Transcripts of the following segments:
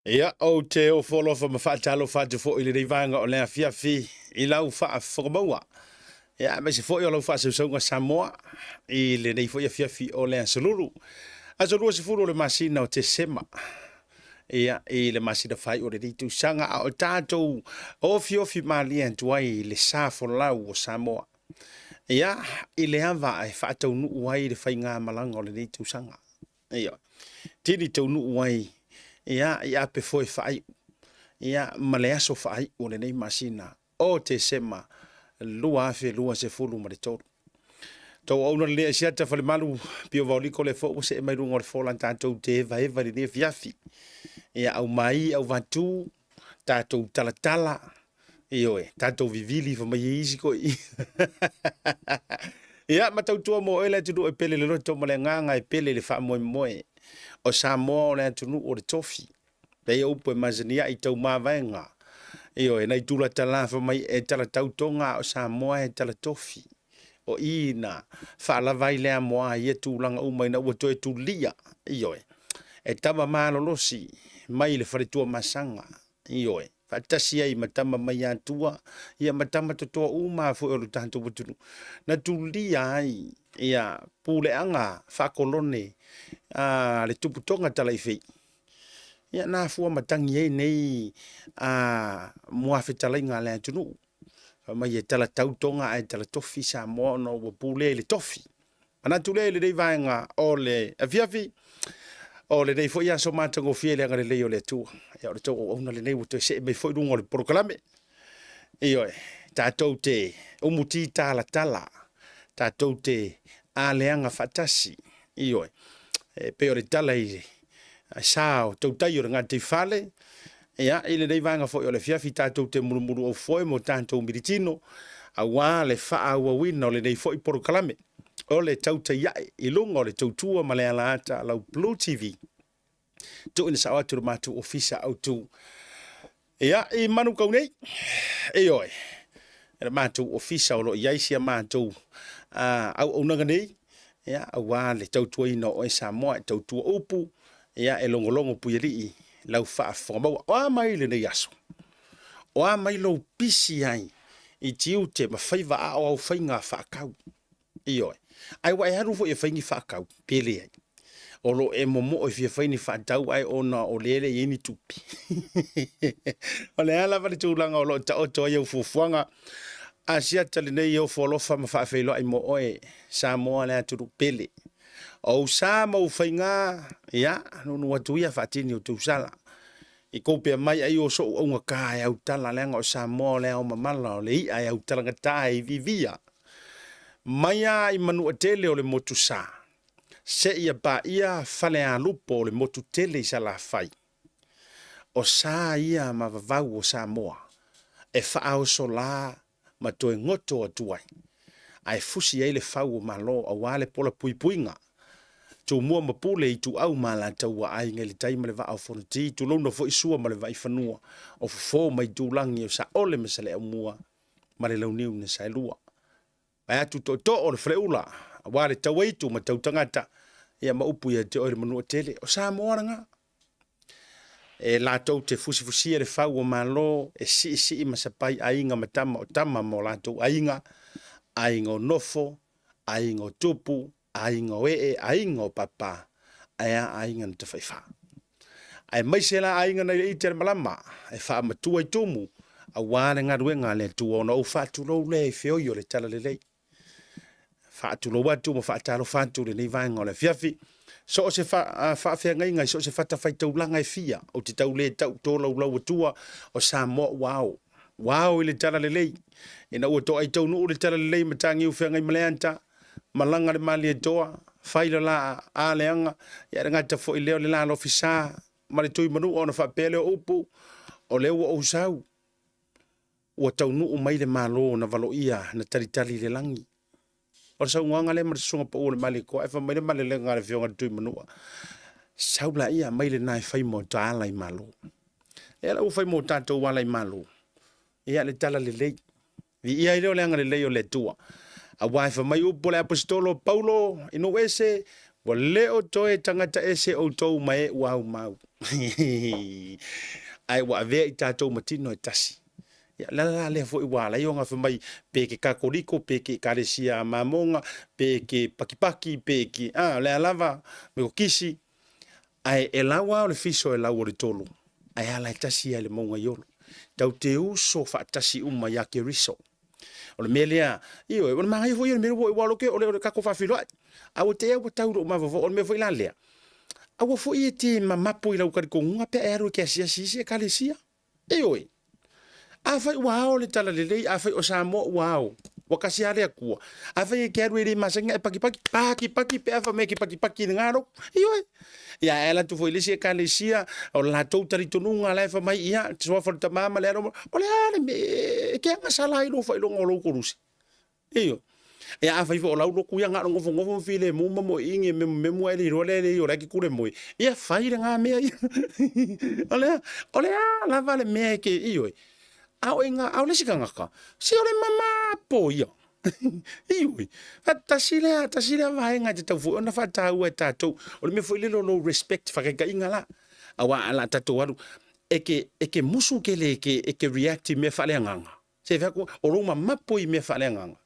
Ia, ou te ofo alofa ma faatalofa atu foi i lenei vaega o le afiafi i lau faafofoga maua. Ia, aemaise foi o lau faasausauga Samoa i lenei foi afiafi o le Aso Lulu. Aso 20 o le masina o Tesema. Ia, i le masina faaiu o lenei tausaga, a o tatou ofiofi malie atu ai i le sa folau o Samoa. Ia, i le ava e faataunuu ai le faigamalaga o lenei tausaga. Ia, tili taunuu ai ia i ape foe faaiu ia ma le aso faaiu o lenei masina o Tesema 2023. Tou auauna lelei Asiata Falemalu Pio Vaoliko le fou ua see mai luga o le fola tatou te evaeva i lenei afiafi. Ia aumai auvatu tatou talatala Ioe, tatou vivili fa mai ai isi koe. Ia, ma tautua mo oe le atunuu e pele le loto ma le agaga e pele le faamoemoe. O Samoa o le atunuu o le tofi. Pei o upu e masani ai tau mavaega. Ioe, nai tula tala fa mai e tala tautoga o Samoa e tala tofi. O i na faalava ai le amoa i ia tulaga uma ina ua toe tulia. Ioe, e tama malolosi mai le faletua masaga. Ioe, faatasi ai ma tama mai Atua, ia ma tama totoa uma foi o lo tatou atunuu, na tulia ai ia puleaga faakolone a le tuputoga talaifei. Ia na afua matagi ai nei a muafetalaiga a le atunuu. Fai mai e tala tautoga ae tala tofi Samoa ona ua pulea i le tofi. Manatu lea i lenei vaega o le afiafi, o lenei foi aso matagofie i le agalelei o le Atua. Ia, o le tou auauna lenei ua toe see mai foi luga o le polokalame. Ioe, tatou te umuti talatala, tatou te aleaga faatasi. Ioe, e pei o le tala i le sa o tautai o le gataifale, ia, i lenei vaega foi o le afiafi tatou te mulumuluaufoe mo tatou militino, aua le faaauauina o lenei foi polokalame o le tautai ae i luga o le tautua ma le alaata a lau Blue TV. Tuuina sao atu le matou ofisa autu. Ia, i Manukau nei, ioe, le matou ofisa o lo o i ai si a matou auaunaga nei, ia, aua le tautuaina o oe Samoa e tautua upu, ia, e logologo puialii lau faafofoga maua. O a mai lenei aso? O a mai lou pisi ai i tiute ma faiva a o au faiga faakau? Ioe. Ae ua e alu foi e fai ni faatau, pe leai. O lo o e momoo e fia fai ni faatau ae ona o lea e le i ai ni tupe. O le a lava le tulaga o lo o taoto ai au fuafuaga, Asiata lenei e ofo alofa ma faafeiloai mo oe, Samoa le atunuu pele. O ou sa ma ou faiga, ia, nuunuu atu ia faatini o tausala. I kou pea mai ai o so'u augata e autala leaga o Samoa o le ao mamala o le i'a e autalagata e iviivia. Mai a i Manu'atele o le motu sa, seia paia Falealupo o le motu tele i Salafai. O sa ia ma vavau o Samoa e faaosolā ma toe goto atu ai, ae fusi ai le fau o Malo aua le pola puipuiga, Tumua ma Pule, Ituau ma Alataua, Aiga i le Tai ma le Vaa o Fonoti, tulouna foi Sua ma le Vaifanua, o Fofo ma Itulagi, o Saole ma Saleaaumua ma le Launiu na Saelua. Vaeatu tootoo o le Faleula, aua le Tauaitu ma Tautagata, ia ma upu ia te oe le Manuatele. O Samoa lena. E latou te fusifusia le fau o Malo, e siisii ma sapai aiga ma tama o tama ma o latou aiga, aiga o nofo, aiga o tupu, aiga o ee, aiga o papa, ae a aiga na tafaifa. Aemaise la aiga nai le ite a le malama, e faamatua i tumu, aua le galuega a le Atua ona ou faatulou lea i feoi o le talalelei. Faatulou atu ma faatalofa atu i lenei vaega o le afiafi. So o se faafeagaiga i so o se fatafaitaulaga e fia, ou te tau le tau tolaulau atua o Samoa ua ao. Ua ao i le talalelei. Ina ua toai taunuu le talalelei i Matagiu feagai ma Leata, malaga le Malietoa, fai le la a leaga, ia le gata foi lea o le lalofi sa ma le Tuimanua ona faapea lea o upu, o lea ua ou sau, ua taunuu mai le Malo na valoia na talitali i le lagi. O le saunoaga lea ma le susuga pau o le Malietoa, ae fai mai le malelega a le Afioga i le Tuimanua, sau laia mai lena e fai mo ta ala i Malo. Ia la ua fai mo tatou ala i Malo, ia le talalelei. Viia ai lea o le agalelei o le Atua. Aua e fai mai upu a le Aposetolo o Paulo i nuu ese, Ua le o toe tagata ese outou ma e ua aumau, ae ua avea i tatou ma tino e tasi. Ia, le ala la lea foi ua ala ai ona fai mai, pe ke Kakoliko, pe ke Ekalesia a Mamoga, pe ke Pakipaki, pe ke, a, o le a lava, Mekokisi, ae e lau lava o le fiso e lau o le tolo, ae ala e tasi ia i le mauga i Olo. Tau te uso faatasi uma ia Keriso. O le mea lea, ioe, o le manaia foi ia o le mea lea ua o le tatou faafeiloai. A ua te ua tau i lou mafaufau, o le mea foi la lea, aua foi e te mamapo i lau talitonuga pe a e alu e te asiasi i isi ekalesia. Ioe. Afai ua ao le talalelei, afai o Samoa ua ao, ua tasi lava le Atua. Afai e te alu e le masani ona e pakipaki, pakipaki pe a fai mai e te pakipaki i lena lotu. Ioe. Ia ae ala atu foi i le isi ekalesia, o le latou talitonuga la e fai mai, ia, te suafa o le Tama ma le Alo, o le a le mea e te agasala ai lou faailoga o lou koluse? Ioe. Ia afai foi o lau lotu ia na o le nofonofo ma filemu ma moeini e memumemu ae le iloa le alii o la e te tule moe, ia fai lena mea ia. O le a, o le a lava le mea e te, ioe. A o ina, a o le isi tagata, se o le mamapo ia. Ioe. Tasi lea, tasi lea vaega e tatau foi ona faataua e tatou. O le mea foi lele o lou respect, faataitaiga la. Aua a la tatou alu, e te, e te musu tele e te, e te react i mea faaleagaga. Se fai atu, o lou mamapo i mea faaleagaga.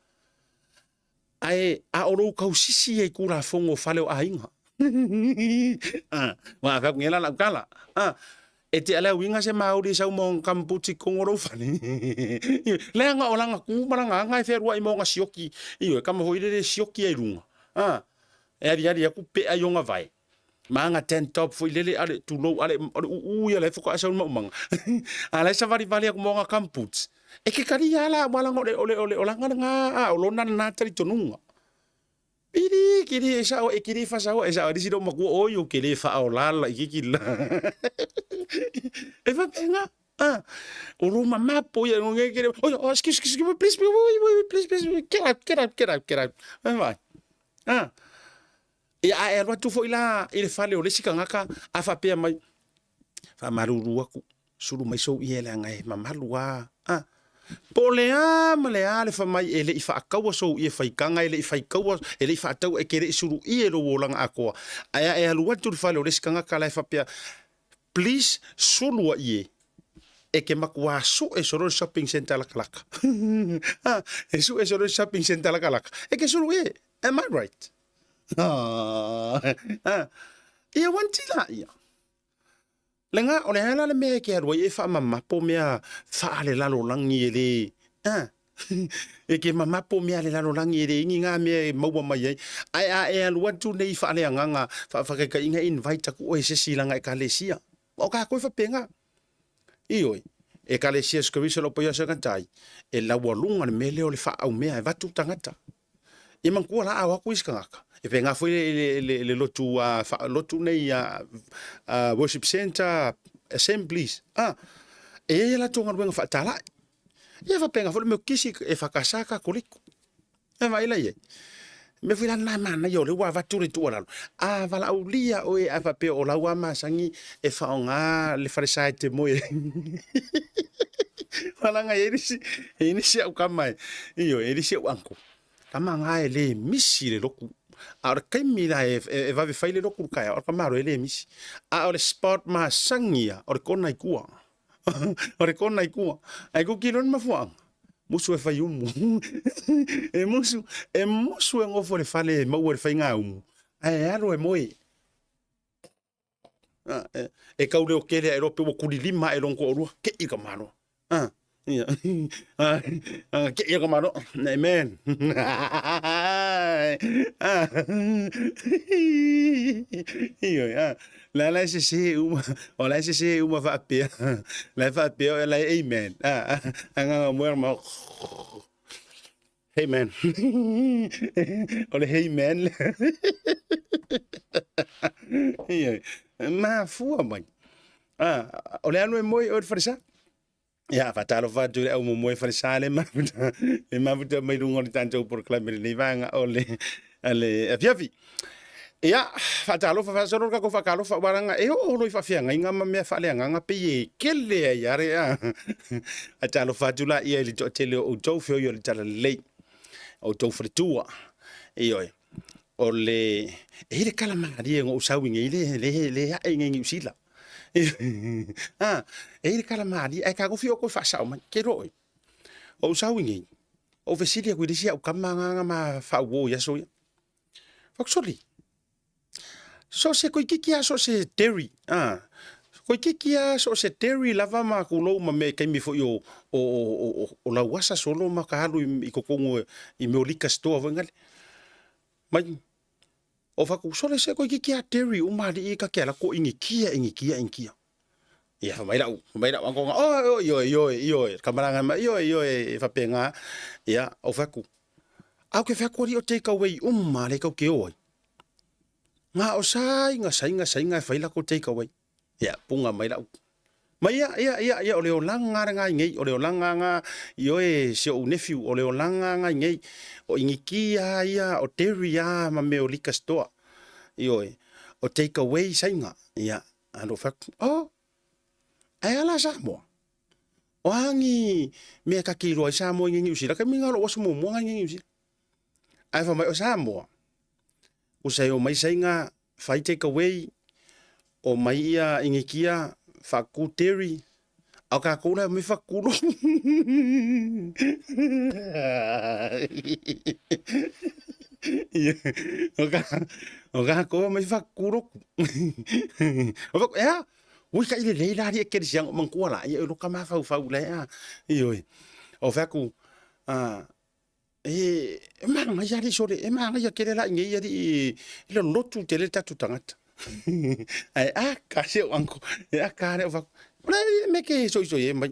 Ae a o lou tausisi ai Tulafono o fale o aiga. Ah, wa fai atu nei la lau tala. Ah, e te ale uiga se maoli e sau ma ona kamputi i totonu o lou fale. Leaga o lana tu ma lana aga e fealuai ma ona sioki. Ioe, kama foi lele e sioki ai i luga. Ah, e aliali atu pea i ona vae. Ma aga tank top foi lele ale tulou ale o le uu ia la e faatoa sau le maumaga. A la e savalivali atu ma ona gumboots. E ke kalia la aua leaga o le o le o le o lana lena a o lona lena talitonuga. Pili kili e sao e kili fasaoa e sao e nisi lou matua oi ou te le faaola laitiiti la. E faapena. Ah, o lou mamapo ia oi oh, excuse excuse please please please please get out get out get out get out. Vai. Ah. Ia, a e alu atu foi la i le fale o le isi tagata, a faapea mai, Faamalulu atu, sulu mai sou ie leaga e mamalu a, a. Po o le a ma le a le fai mai e le i faataua sou ie faitaga, e le i faitaua, e le i faataua, e te le i suluia i lou olaga atoa. Ae a e alu atu i le fale o le isi tagata la e faapea, Please, sulu a ie. E ke makuā suʻe solo le shopping centre lakalaka. Ha, e suʻe solo le shopping centre lakalaka. E ke sulu ie. Am I right? Ah, ia wanti la ia. Le ngā, o le ala le mea e ke alu ai e whaamamapo mea whaale lalolangi e le, ah, e ke mamapo mea le lalolangi e le ingi ngā mea e maua mai ai. Ae a e alu atu nei whaaleanganga, whaawhakaikainga invite aku oe se si langa e kalesia. O ka koe whapenga. Ioe, Ekalesia Sekeriso lau paia sagatai, e laualuga le mea lea o le faaaumea e avatu tagata. Ia manatua la a o atu isi tagata, e faigā foi le, le, le lotu, uh, fa, lotu nei uh, uh, worship center, assemblies, ah, e i ai a latou galuega faatalai. Ia faapena foi le mea o kisi e whakasa Kakoliko. E vaai la i ai. Mea foi la lena e manaia o lea ua avatu le tuualalo. A valaaulia oe ae faapea o lau a masani e faaaoga le falesa e te moe ai. Leaga e i ai nisi, e i ai nisi au kama e, ioe, e i ai nisi au uncle, kama na e le misi le lotu. A o le taimi la e, e, e vave fai le lotu i le taeao, o le tamaloa e le misi. A o le spot masani ia, o le kona i tua. O le kona i tua. Ae kuki loa le mafuaaga, musu e fai umu. E musu, e musu e nofo i le fale e maua i le faiga umu, ae alu e moe. E tau leo tele ae loa pe ua kulilima ae lona toalua, kei le tamaloa. Ia, kei le tamaloa. Amen. Ioe, La la e sese uma, o la e sese uma faapea. La e faapea o la e amen. Agaga moe ma Hey man. O le hey man. Ia, mafua mai. Ah, o le alu e moe oe i le falesa. Ia, faatalofa atu i le au momoe falesa le mafuta, le mafuta mai luga o le tatou polokalame i lenei vaega o le, le afiafi. Ia, faatalofa, faasolo le tatou faatalofa, aua leaga e oo loa i faafeagaiga ma mea faaleagaga pei e kele ai lava le, a. Faatalofa atu laia i le toatele o outou feoi o le talalelei, outou faletua. Ioe. O le e i le kala malie ngo sau i le le le ae ngi Niu Sila. Ah, e i le kala malie ai ka gofi o ko fa sa mai ke ro. O sau i ngi. O fesili aku i le isi au kama nganga ma fa wo ia so ia. Fakusoli. So se koikiki a so se dairy. Ah. Koikiki a so se dairy lava ma kulou ma me kaimi foi o o o o o lauasa solo ma ka alu i kokongo i mea o liquor store foi ngale. Mai o faku sole se koikiki a dairy uma alii ka ke ala ko ingi kia ingi kia ingi kia. Ia fa mai lau, fa mai lau anko nga o ioe ioe ioe kamalanga mai ioe ioe e fapenga. Ia o faku. Au ke faku ali o take away uma le kau ke o ai. Nga o sainga sainga sainga e fai lako take away. Ia punga mai lau. Mai ia ia ia ia o le olanga le ngai ngei o le olanga nga ioe si ou nephew o le olanga ngai ngei o ingikia ia o Terry ia ma me o liquor store. Ioe o take away sainga. Ia alo faku. Oh ai ala Samoa. O angi mea ka ki roa i Samoa i Niu Sila ka minga lo wasu mo ngai Niu Sila. Ai fa mai o Samoa. O sai o mai sainga fai take away o mai ia ingikia faku Terry au ka kula mai fakulo. O ka ko mai fakulo. O fa ea ui ka ile leila ali e keri siang o mangkua la ia lo ka mafaufau le a. Ioi. O fa ku a E, e maangaia alii sole, e maangaia kele la inge ia alii i le lotu tele tatu tagata. Ae a ka se o anko, e a ka le o faku. O le me ke soi soi e mai.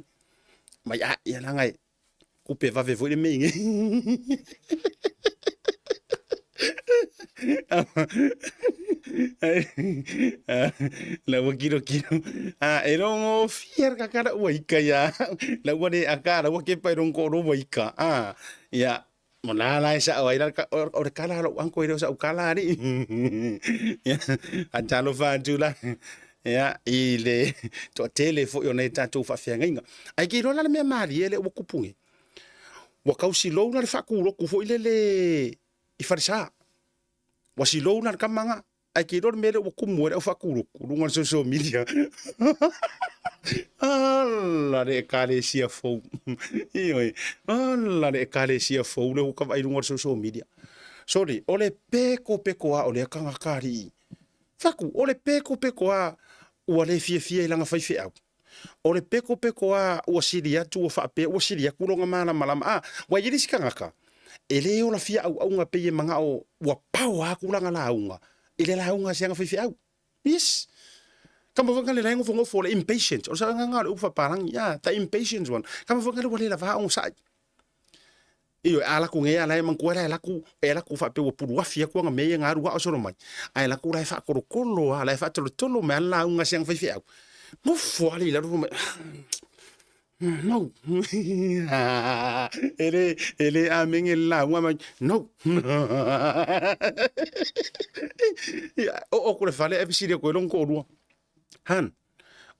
Mai a ia langa e kupe vave foi le me inge. La ua kilo kilo. A e rongo fia ka kara ua ika ia. La ua le aka la ua kepa e rongo ro ua ika. A ia mo la la e sa o ai la o le kala lo anko e sa u kala ari. Ia a talo fa atu la. Ia i le toatele foi o nei tatou faafeagaiga. Ai ke iloa la le mea malie le ua kupu nei. Ua kausilou la le faakuloku foi lele i falesa. Ua silou la le kama nga. Ai ke iloa le mea lea ua kumu ai le au faakuloku luga o le social media. Ala le ekalesia fou. Ioe. Ala le ekalesia fou lea ua ka vaai luga o le social media. Sorry, o le pekopeko lava o lea tagata alii. Faku, o le pekopeko lava ua le fiafia i lana faifeau. O le pekopeko lava ua sili atu ua faapea ua sili atu lona malamalama. A, ua i ai le isi tagata, e le ola fia auauga pei e manao ua paoa atu lana lauga i le lauga a si ana faifeau. Yes. Kama foi ngale lai ngofonofo le impatient. O le agaga o le upu faapalagi, ah, the impatient one. Kama foi ngale ua le lava onosai. Ioe, a laku nei a lae manatua e laku, e laku faapea ua puluafi atu ana mea ia na alu ao solo mai. Ae laku la e faakolokolo lava, la e faatolotolo mai lava le lauga a si ana faifeau. Nofo lava le i lalo fai mai, no. E le, e le amene le lauga mai, no. Ia, oo atu i le fale ae fesili atu ai lona toalua, Han,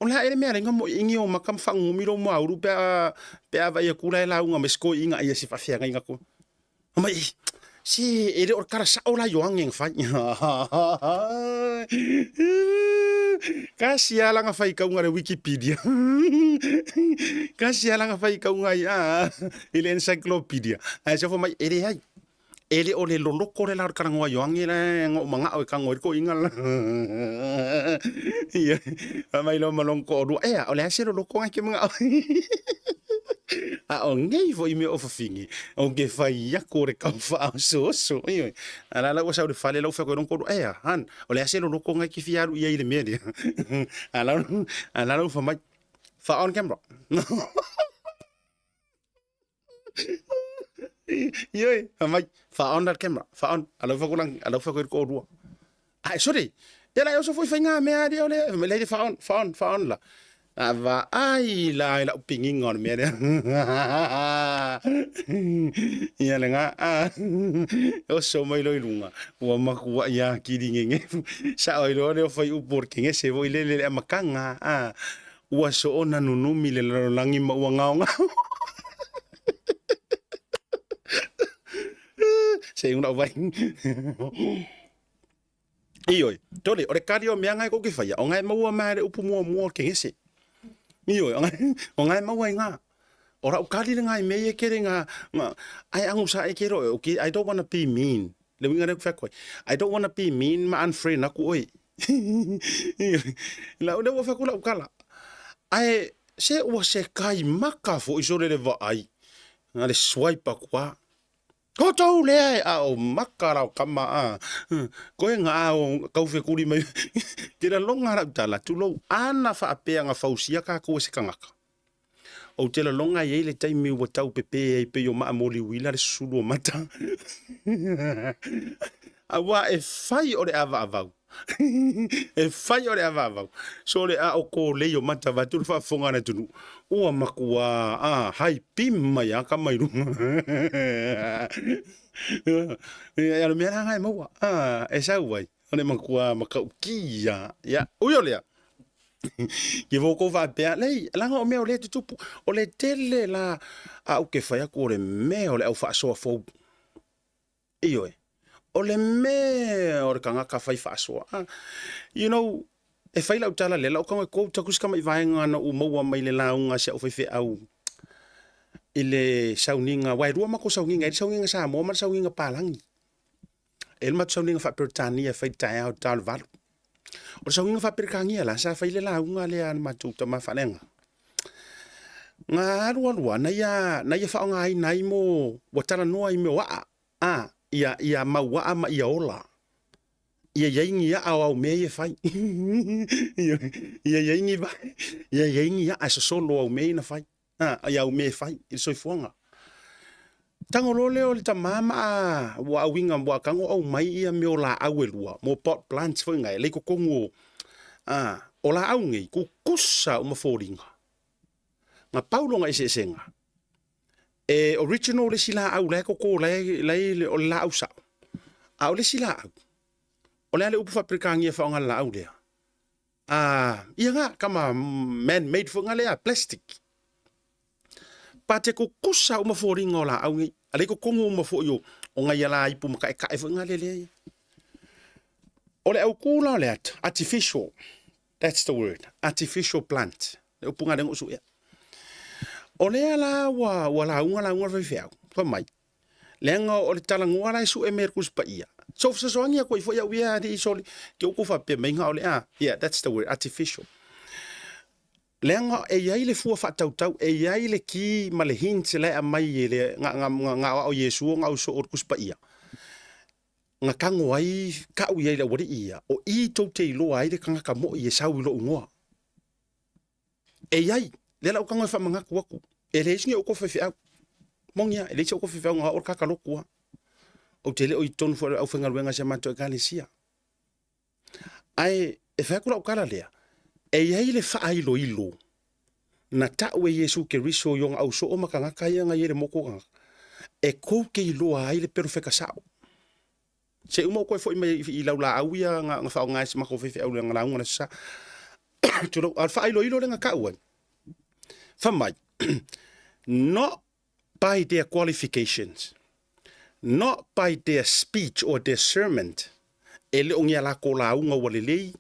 o le a ea le mea lenga mo ingi o maka ma faanunumi lou moaulu pe a pe a vaai atu la e lauga mai sikoiina ia se faafeagaiga koa. Mai, se e le o le tala sao la Ioane na fai. Kasi lava lana faitauga i le Wikipedia. Kasi lava lana faitauga i a i le encyclopedia. Ae sau fai mai, e leai. E le o le loloko le la o le talanoa Ioane la na ou manao e tago ai le toeaina la. Ia, fai mai loa ma lona toalua, ea, o le a se loloko na e te manao ai? A o nei foi mea o fafine, ou te fai atu o le tau faaosooso. Ioe. A la la ua sau i le fale la ua fai atu ai lona toalua, ea, Han, o le a se loloko na e te fia alu i ai i le mea lea? A la a la ua fai mai, fa on camera. Ioe, fai mai, fa on le camera, fa on. A lau fai atu a lau fai atu i le toalua. Ae sole, ia la e oso foi faiga mea alii o le, fai mai le fa on, fa on, fa on la. A vaai la i lau pigiga o le mea lea. Ia lena, a, oso mai loa i luga, ua matuai atili nenefu. Sao ai loa lea o fai upu o le kenese foi lele i le amataga, a, Ua soona nunumi le lalolagi ma ua gaogao. Se una vai. Ioe, tole, o le kali o mea ngai ko ke whaia, o ngai maua mai le upu mua mua ke ngese. Ioe, o ngai, o ngai maua i ngā. O rau kali le ngai mea e kere ngā, ngā, ai angu sa e kero e, okay, I don't wanna be mean. Le winga le kuwhea koe. I don't wanna be mean ma unfriend aku oi. La le ua whea lau kala. Ai, se ua se kai maka fo iso le le vaai. Nga le swipe aku a. Ko tou lea e a o maka rau kama a. Koe nga a o kauwhekuri mai. Te la longa rau tala, tulou ana whaapea nga fausia ka koe se kangaka. Ou te lalonga i ai le taimi ua tau pepē ai pei o maa moli uila le susulu o mata. Auā e fai o le ʻavaʻavau. E fai o le ʻavaʻavau. So le a o kōlei o mata vaeatu le faafofoga a le atunuu. Ua makuā a haipim mai a kama i luga. Ia, o le mea la nga e maua. A, e sau ai. O le makuā makaukī a. Ia, ui o lea. Ke voko faapea, lei, laga o mea o lea tutupu, o le tele la a u ke fai aku o le mea o le au faasoa fou. Ioe, o le mea o le kangaka fai faasoa. Ah, you know, e fai lau tala lea, lau kanga e kou taku si kama i vaenga na u maua mai le lauga si au faifeau i le sauniga, wa e lua mako sauniga, e le sauniga Samoa ma le sauniga Palangi. E le matou sauniga faa-Peretania e fai i le taeao i le ta o le 8. O le sauniga faa-Peretania la, sa fai le lauga lea a le matou tama faaleaga. Nga alu alu lava, na ia, na ia faaaogaina ai mo, ua talanoa i mea o aa, a, ia, ia mau aa ma ia ola. Ia i ai ni aa o au mea ia e fai. Ia i ai ni, ia i ai ni aa e sosolo o au mea ia na fai. A, i au mea e fai i le soifuaga. Tago loa lea o le tama ma a, ua auiga, ua tago aumai ia mea o laau e lua, mo pot plants foi na e lei totonu o, a, o laau nei, kukusa uma foliga. Na pau lona eseesega, e original le isi laau la e koko, la e, la e, o le laau sao. A o le isi laau, o le a le upu faa-Peretania e faaaoga le laau lea? A, ia nga, kama man made foi nga lea, plastic. Pa te kukusa uma foliga o laau nei. A lei kokongo uma foi o, o ngai ala ipu ma kaekae foi nga le lea ia. O le aukū la o le ata, artificial, that's the word, artificial plant. Le upu nga le ngusu ia. O lea la ua, ua lauga lauga le faifeau, fai mai, Leaga o le talanoa la e sue mai e le Tusi Paia. So fesoasoani atu ai foi au ia alii soli, ke uku faapea mai na o le a, yeah, that's the word, artificial. Leaga e i ai le fua faatautau, e i ai le ki ma le hint la e aumai e le nga nga nga nga aoao Iesu o nga au soo o le Tusi Paia. Nga tago ai kau i ai le aualii ia, o i tou te iloa ai le tagata moi e sau i lou igoa. E i ai, lea la ou tago e faamanatu atu, e leai se ni ou tofi faifeau. Moni lava, e leai se ou tofi faifeau na o le kaka lotu lava. Ou te le o i totonu foi o le aufaigaluega a si a matou Ekalesia. Ae e fai atu lau tala lea, e i ai le faailoilo na tau e Iesu Keriso i ona ausoo ma tagata ia na i ai i le motu o tagata, e tou te iloa ai le perofeta sao. Se uma ou toe foi mai i lau laau ia na faaaoga e si matou faifeau i lana lauga i le Aso Sa. Tulou, a o le faailoilo lea na tau ai, fai mai, not by their qualifications, not by their speech or their sermon, e le o ni a lakou lauga ua lelei,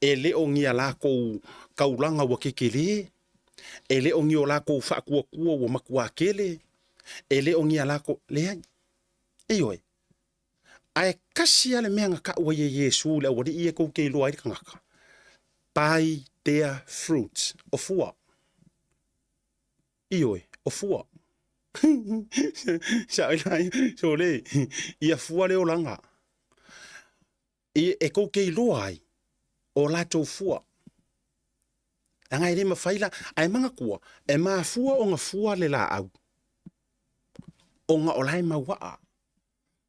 e le o ni a lakou kaulaga ua kekelē, e le o ni o lakou faatuatua ua matuā tele, e le o ni a lakou, leai. Ioe. Ae kasi lava le mea na tau ai e Iesu i le aualii ia tou te iloa ai le tagata, by their fruits, o fua. Ioe, o fua. Sa oi lai, so le, ia fua le olaga. I, e tou te iloa ai, o latou fua. Leaga e le mafai la, ae manatua, e mafua ona fua le laau, ona o la e mauaa,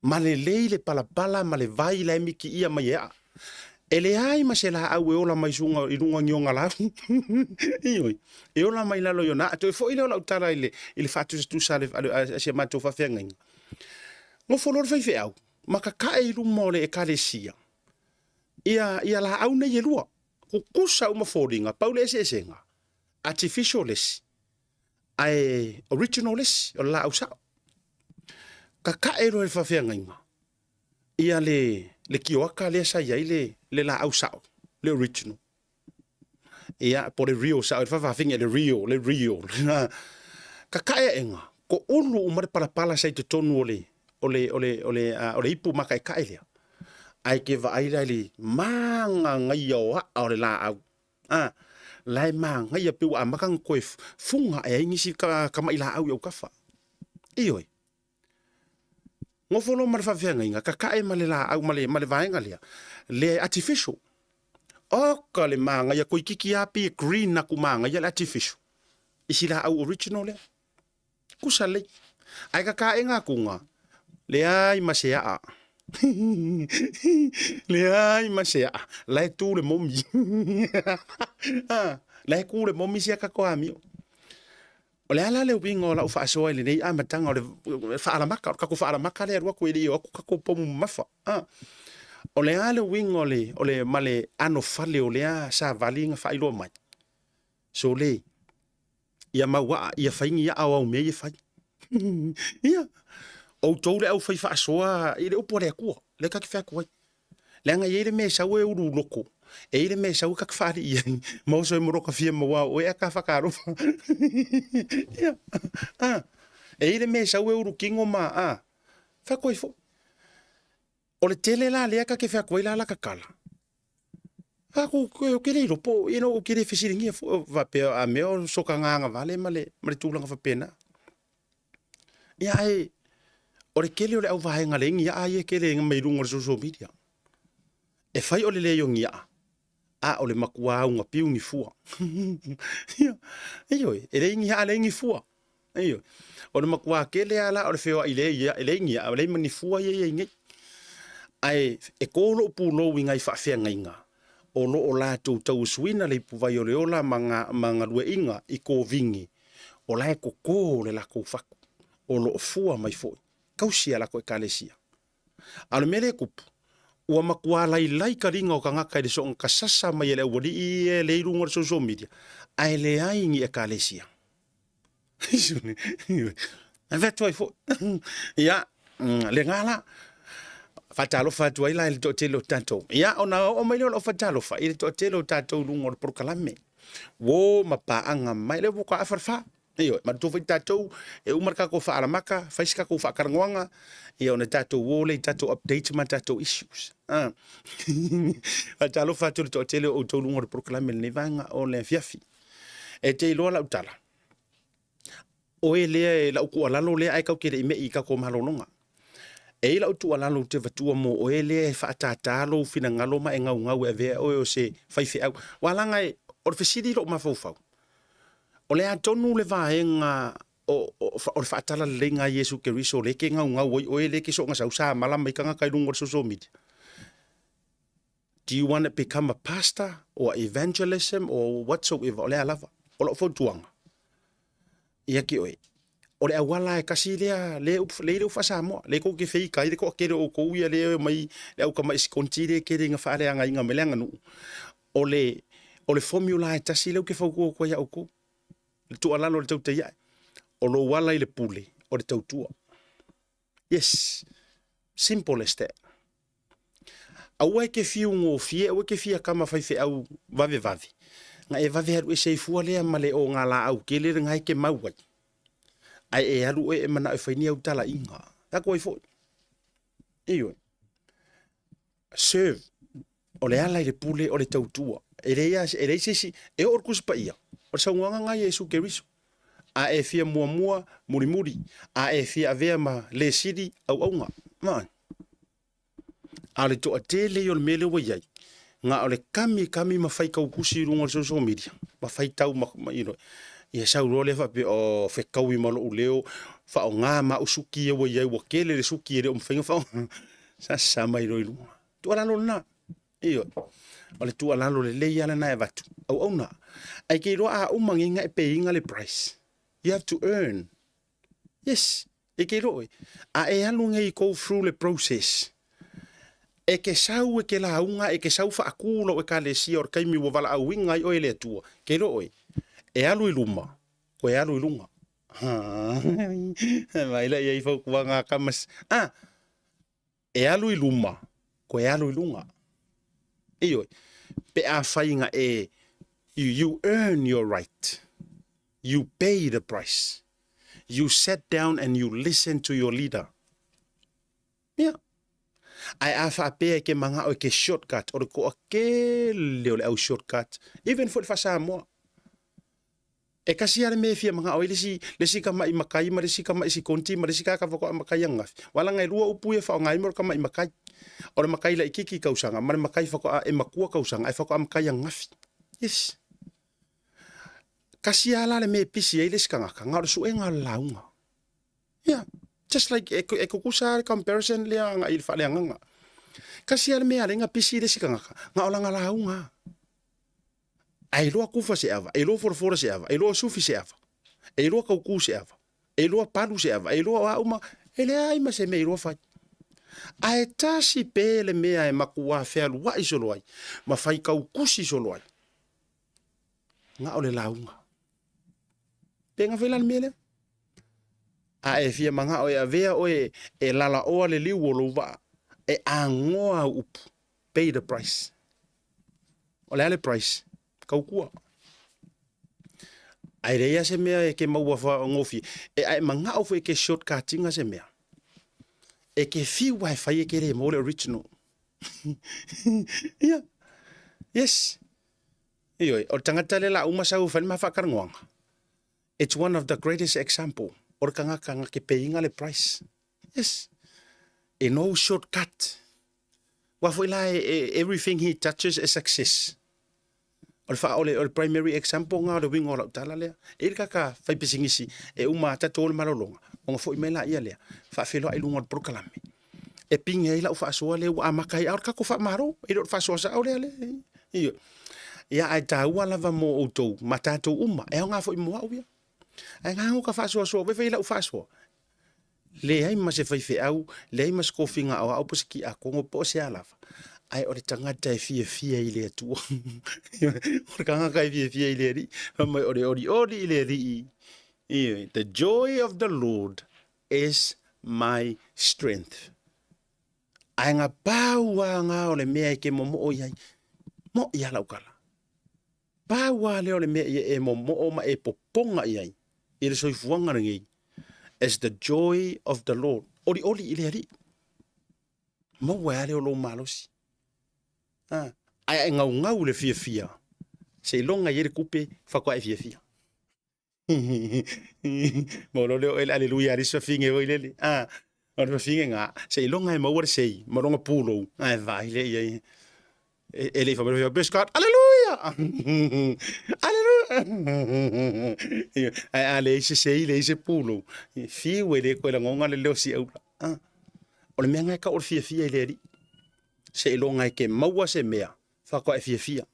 ma lelei le palapala ma le vai la e mikiia mai e aa. E leai ma se laau e ola mai suga i luga ni ona lau. Ioe, e ola mai lalo i ona aa. Toe foi lea o lau tala i le, i le faatusatusa a, le, a, le, a si a matou faafeagaiga. Nofo loa le faifeau, ma kakae i luma o le Ekalesia ia, ia laau nei e lua. Kukusa uma foliga, pau le eseesega, artificial le isi, ae original le isi, o le laau sao. Kakae loa e le faafeagaiga ia le le kioaka lea sa i ai le le laau sao, le original. Ia, po o le real sao, i le faafafine le real, le real. Kakae aʻega, ko ulu uma le palapala sa i totonu o le o le o le o le o le ipu makaekae lea. Ae ke vaai la i le magagaia o aa o le laau. A, la e magaia pei ua amata ona toe fuga ae ai nisi tamaʻi laau i autafa. Ioe. Nofo loa ma le faafeagaiga, kakae ma le laau ma le, ma le vaega lea, le artificial. Oka le magaia, toeitiiti lava pei e green atu magaia le artificial i si laau original lea. Kusa lelei. Ae kakaega atuga, leai ma se aa. Leai ma se aa. La e tu le momi. La e tu le momi sia tatou amio. O le a la le uiga o lau faasoa i lenei amataga o le faalamaka, o le tatou faalamaka lea e alu atu e le i o atu tatou pomu mamafa. O le a le uiga o le, o le, ma le anofale o lea savali na faailoa mai? Sole, ia mau aa, ia fai ni aa o au mea ia e fai. Ia, outou le aufai faasoa i le upu a le Atua, lea ta te fai atu ai. Leaga e i ai le mea e sau e ulu loko, e i ai le mea e sau e ta te faalii ai, ma oso ai ma lota fia maua o oe ae ta whakaalofa. Ia, a, e i ai le mea e sau e ulu kino ma, a, fai atu ai foi. O le tele la lea ta te fai atu ai la lata tala, Aku ou te le iloa po o, you know, ou te le fesiligia foi faapea a mea o soka agavale ma le, ma le tulaga faapena. Ia ae o le tele o le auvaega leai ni aa ia e tele mai luga o le social media. E fai o le leai o ni aa, a o le matua augapiu ni fua. Ia, ioe, e leai ni aa leai ni fua. Ioe. O le matua tele lava la o le feoai leai e leai ni aa, leai ma ni fua ia e i ai nei. Ae e kō lou pulou i nai faafeagaiga o lo o latou tauasuina le ipuvai o le ola ma ma galueaiga i kovigi, o la e koko le lakou fatu, o lo o fua mai foi, tausi a latou ekalesia. A o le mea lea e tupu, ua matua lailai taliga o tagata i le soona tasasa mai e le aualii ia lea i luga o le social media, ae leai ni ekalesia. Ave atu ai foi. Ia, lena la. Faatalofa atu ai la i le toatele o tatou. Ia, ona oo mai lea o lau faatalofa i le toatele o tatou i luga o le polokalame. Uo ma paaga mai. Lea ua faatoa afa le fa. Ioe, manatua foi tatou e uma le tatou faalamaka, fai se tatou faatalanoaga, ia ona tatou o lea i tatou updates ma tatou issues. Ah. Faatalofa atu i le toatele o outou i luga o le polokalame i lenei vaega o le afiafi. E te iloa lau tala, oe lea e lau tuualalo lea ae tatou te le i me'i i tatou malologa. E i ai lau tuualalo ou te avatua mo oe lea e faatātā lou finagalo ma e gaugau e avea oe o se faifeau. Aua leaga e, o le fesili i lou mafaufau, o le a tonu le vaega o, o, o le faatalaleiga a Iesu Keriso lea e te gaugau ai oe lea e te soona sau samala mai tagata i luga o le social media? Do you want to become a pastor or evangelism or whatsoever? O le a lava. O lau fautuaga, ia te oe, o le auala e tasi lea, le le le ufa Samoa, le kou ke feika ai le toatele o outou ia le mai le au tamaʻi sikonti le tele ina faaleagaina mai le aganuu. O le o le formula e tasi lea ou te fautua atu ai ia outou. Le tuualalo i le tautai ae, o lou ala i le pule, o le tautua. Yes, simple as that. Aua e te fiu gofie, aua e te fia kama faifeau vavevave, na e vave alu ese ai fua lea ma le ogalaau tele lena e te mau ai. Ae e alu oe e manao e fai ni au talaiga. Tatou ai foi. Ioe. Serve. O le ala i le pule o le tautua. E leai e leai se isi, e oo i le Tusi Paia, o le saunoaga lena a Iesu Keriso. A e fia muamua, mulimuli. A e fia avea ma le sili, auauna. Vaai. A o le toatele ia o le mea lea ua i ai, na o le kami kami ma faitau tusi i luga o le social media, ma faitau ma, ma you know, ia sau loa lea faapea, oh, fetaui ma lou leo, faaaoga ma au suki ia ua i ai, ua tele le suki e le o mafai ona faaaoga. Sasa mai loa i luga. Tuualalo lena. Ioe. O le tuualalo lelei lava lena e avatu. Auauna. Ae ke iloa a uma nei na e pay ina le price. You have to earn. Yes. E ke iloa oe. A e alu nei go through le process. E ke sau e ke lauga, e ke sau faakū lou ekalesia o le taimi ua valaauina ai oe e le Atua. Ke iloa oe. E alu i luma, koe alu i luga. Vaai lea i ai fautuaga a Kamas. Ah, e alu i luma, koe alu i luga. Ioe, pe afai na e, you earn your right. You pay the price. You sat down and you listen to your leader. Ia. Ae a faapea e ke mangao e ke shortcut, o le toatele o le au shortcut, even foi le faa-Samoa. E kasi lava le mea e fia mangao ai le isi, le isi tama'i makai ma le isi tama'i sikonti ma le isi tagata faatoa makai ananafi. Aua leaga e lua upu ia e faaaoga ai mo le tama'i makai. O le makai laitiiti tausaga ma le makai faatoa e matua tausaga ae faatoa makai ananafi. Yes. Kasi lava la le mea e pisi ai le isi tagata, na o le suega o le lauga. Yeah. Just like e, e tutusa lava le comparison lea agai i le faaleagaga. Kasi lava le mea e ala ai ona pisi le isi tagata, na o lana lauga lava. Ae iloa kufa se ava, e iloa folafola se ava, e iloa sufi se ava, e iloa tauku se ava, e iloa palu se ava, e iloa o a uma, e leai ma se mea e iloa fai. Ae tasi pe le mea e matua fealuai solo ai, ma fai taukusi solo ai, na o le lauga. Pe na fai la le mea lea? A e fia mangao e avea oe e lalaoa le liu o lou vaa, e agoa au upu, pay the price. O le a le price? Tautua. Ae leai lava se mea e ke maua faagofie. E ae manao foi e ke shortcut ina se mea. E ke fiu lava e fai e ke le maua le original. Ia. Yes. Ioe, o le tagata lea la uma sau e fai le ma faatalanoaga. It's one of the greatest example o le tagata na ke pay ina le price. Yes. E no shortcut. Ua foi la e, everything he touches is success. O le, wha, o le, o le primary example ngā o le winga o lau tala lea. E le kaka whai pisingisi e uma tatou o le malologa. Ona foi mai la ia lea. Whaawheloa i lunga o le polokalame. E pinge ai lau faasoa lea ua amata ai. A o le kako whaamaro. E le o le faasoa sa o lea lea. Ia, ia ae tāua lava mō outou, ma tātou uma. E aoga foi mō au ia. Ae ngā ka faasoasoa, wai whai lau faasoa. Leai ma se faifeau, leai ma se kofiga aoao po o se kiakono po o se a lava, ae o le tagata e fiafia i le Atua. O le tagata e fiafia i le Alii, fai mai o le olioli i le Alii. Ioe, the joy of the Lord is my strength. Ae nga pau lava nga o le mea e ke momoo i ai, moʻi lava lau tala. Pau lava lea o le mea ia e momoo ma e popoga i ai i le soifuaga lenei, is the joy of the Lord. Olioli i le Alii. Maua ai lava lea o lou malosi. Ha, ae a e gaugau i le fiafia, seiloga i ai le tupe faatoa e fiafia. Mo lo leo ele aleluia ali fafine foi lele. Ah, o le fafine nga seiloga e maua le sei ma lona pulou ae vaai lea i ai. E le i faapea praise God, aleluia! Aleluia! Ae a leai se sei, leai se pulou, fiu e le toe lagona le leo siaula. Ah, o le mea lena e tau o le fiafia i le Alii. Seiloga e te maua se mea faatoa e fiafia.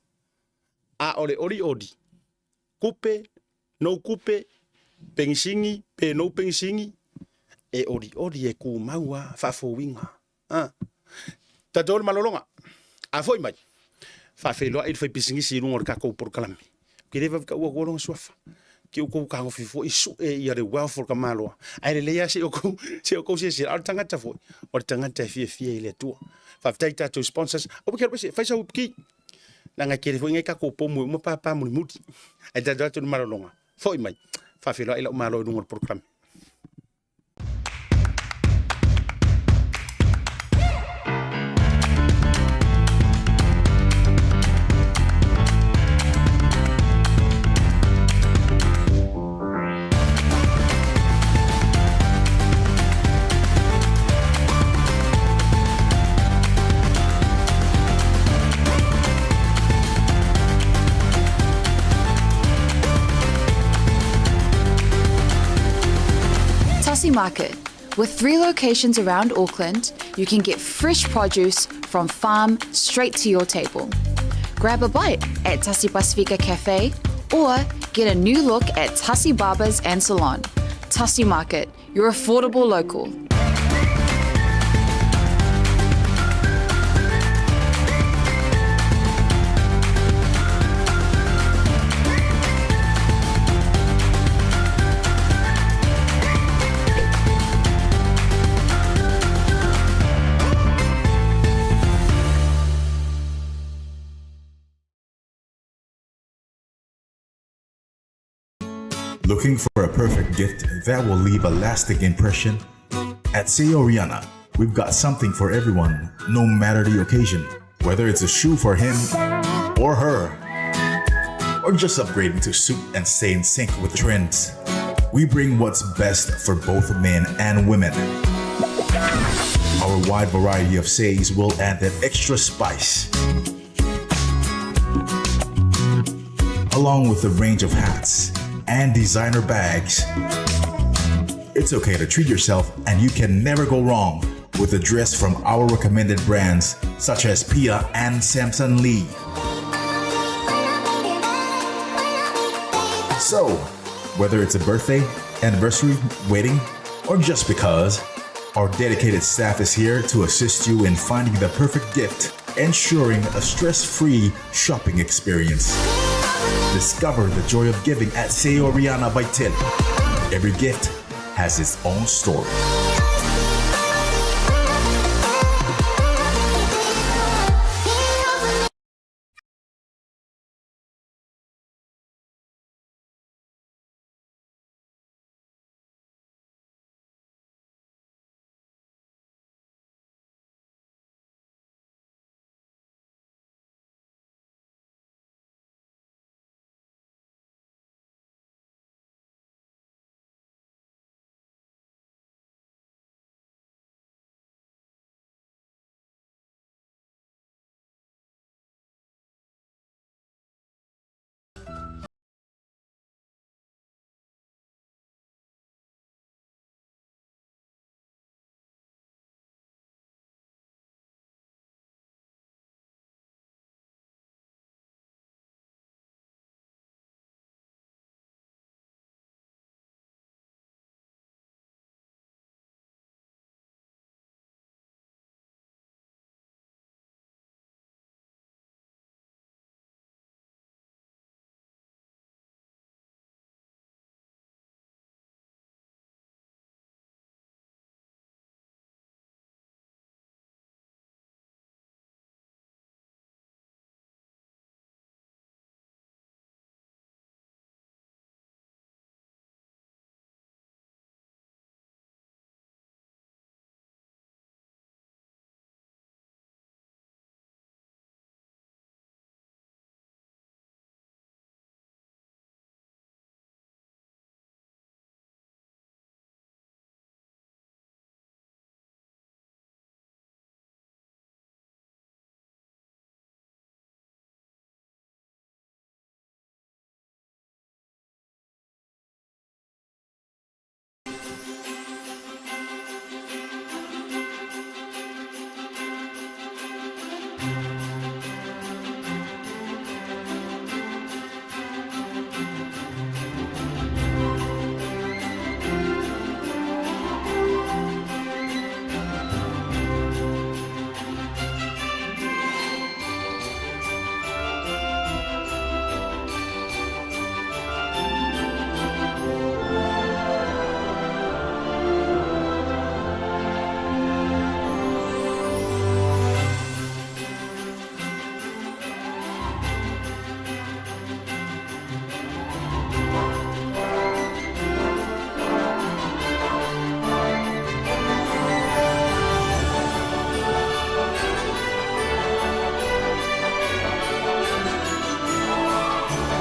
A o le olioli, kupe, nou kupe, pegisigi pe nou pegisigi, e olioli e tumau lava faafouiga. A. Tatou le malologa, a foi mai, faafeiloai le faipisinisi i luga o le tatou polokalame. Ou te le vave taua atua lona suafa. Ki outou tagofi foi sue ia le wealth o le tamaloa. Ae lelei lava se i outou, se i outou silasila, a o le tagata foi, o le tagata e fiafia i le Atua. Faafetai i tatou sponsors. Aua ke alu ese, fai sau upu ki. Leaga e tele foi nai tatou pomu e uma pāpā mulimuli. Ae tatou atu i le malologa. Foi mai, faafeiloai lau Malo i luga o le polokalame. Tasi Market. With three locations around Auckland, you can get fresh produce from farm straight to your table. Grab a bite at Tasi Pasifika Cafe or get a new look at Tasi Barbers and Salon. Tasi Market, your affordable local. Looking for a perfect gift that will leave a lasting impression? At Seoriana, we've got something for everyone, no matter the occasion. Whether it's a shoe for him or her, or just upgrading to suit and stay in sync with trends. We bring what's best for both men and women. Our wide variety of says will add that extra spice. Along with a range of hats and designer bags. It's okay to treat yourself, and you can never go wrong with a dress from our recommended brands such as Pia and Samson Lee. So, whether it's a birthday, anniversary, wedding, or just because, our dedicated staff is here to assist you in finding the perfect gift, ensuring a stress free shopping experience. Discover the joy of giving at Seoriana Vital. Every gift has its own story.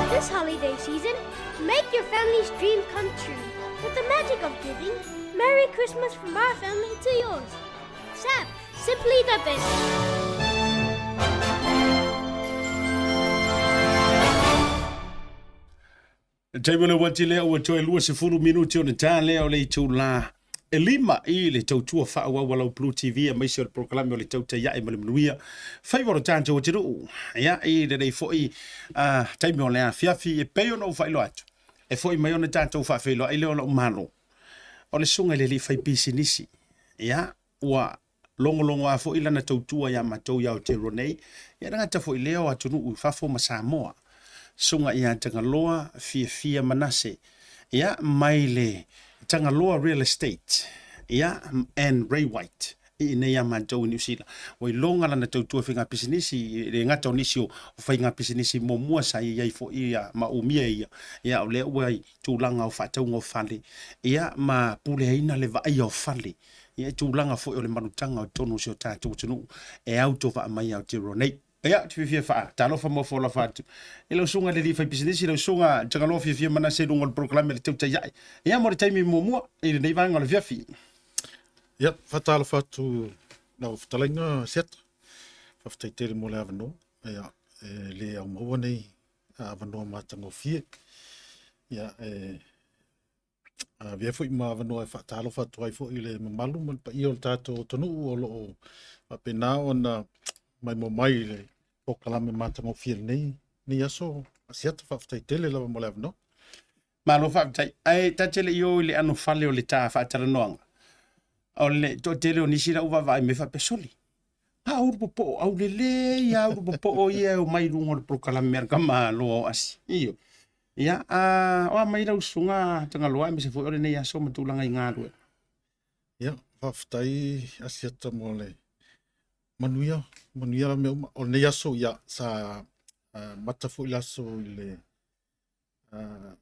This holiday season, make your family's dream come true. With the magic of giving, Merry Christmas from our family to yours. Sap, simply the best. Taimi o le uati lea ua toe 20 minuti o le ta lea o le itula e lima i le tautua faaauau a lau Blue TV aemaise o le polokalame o le tautai ae ma le manuia. Faiva o le tatou atunuu ia i lenei foi taimi o le afiafi e pei ona ou faailoa atu e foi mai ona tatou faafeiloai lea o lau Malo o le susuga i le alii faipisinisi ia ua logologoa foi lana tautua iā matou i Aotearoa nei, ia le gata foi lea o atunuu i fafo ma Samoa. Susuga ia Tagaloa Fiafia Manase, ia, mai le Tagaloa Real Estate, ia, and Ray White. I inei iā matou i Niu Sila. Ua iloga lana tautua i faiga pisinisi, e le gata o nisi o faiga pisinisi muamua sa i ai foi ia ma umia e ia, ia o lea ua i tulaga o faatauga o fale, ia ma puleaina le vaaia o fale, ia i tulaga foi o le malutaga o totonu o si o tatou atunuu e autovaa mai Aotearoa nei. Ia, ou te fiafia faatalofa ma ofo alofa atu i lau susuga i le alii faipisinisi, lau susuga Tagaloa Fiafia Manase i luga o le polokalame a le Tautai Ae. Ia, mo le taimi muamua i lenei vaega o le afiafi. Ia, faatalofa atu lau fetalaiga Siata. Faafetai tele mo le avanoa. Ia, e le au maua nei avanoa matagofie. Ia, e avea foi ma avanoa e faatalofa atu ai foi i le mamalu ma le paia o le tatou atunuu o lo o faapena ona maimoa mai i le polokalame matagofie lenei nei aso Asiata. Faafetai tele lava mo le avanoa. Malo faafetai. Ae ta te le i o i le ano fale o le ta faatalanoaga, o le toatele o nisi lau vaavaai mai faapea, sole, a ulu popoo aulelei a ulu popoo ia e omai i luga o le polokalame a le tamaloa o Asi. Io. Ia, a, o a mai lau susuga Tagaloa aemaise foi o lenei aso ma tulaga i galuega. Ia, faafetai Asiata mo le manuia, manuia la mea uma. O lenei aso, ia, sa uh, mata foi le aso i le uh,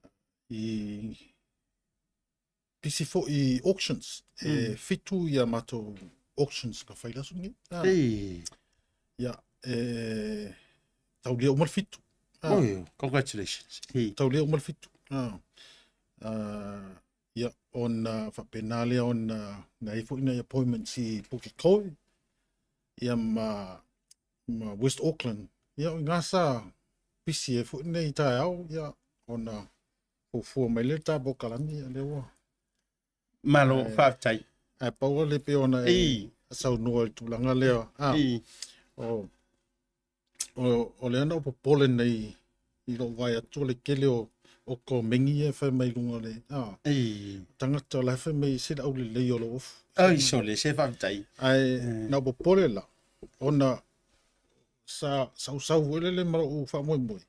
i pisi foi i auctions. Mm. E fitu ia matou auctions na fai le aso lenei. Ah. Ei. Ia, e taulia uma le fitu. Ah. Oh, congratulations. Hey. Taulia uma le fitu. Ah. Uh, ia, ona faapena lea ona na ai foi nai appointments i Pukekohe, ia ma, ma West Auckland. Ia, o ngā sa pisi e foi nei taeao, ia, ona fuafua mai le ta polokalame, ia lea ua. Malo, faafetai. Ae pau le pei ona e saunoa i le tulaga lea. Ah, o, o, o lea na ou popole nei i lou vaai atu o le tele o, o komeni ia e fai mai luga o le ah, tagata o la e fai mai se le aulelei o lou ofu. Ai, sole, se faafetai. Ae na ou popole la, ona sa sausau foi lele ma lou faamoemoe.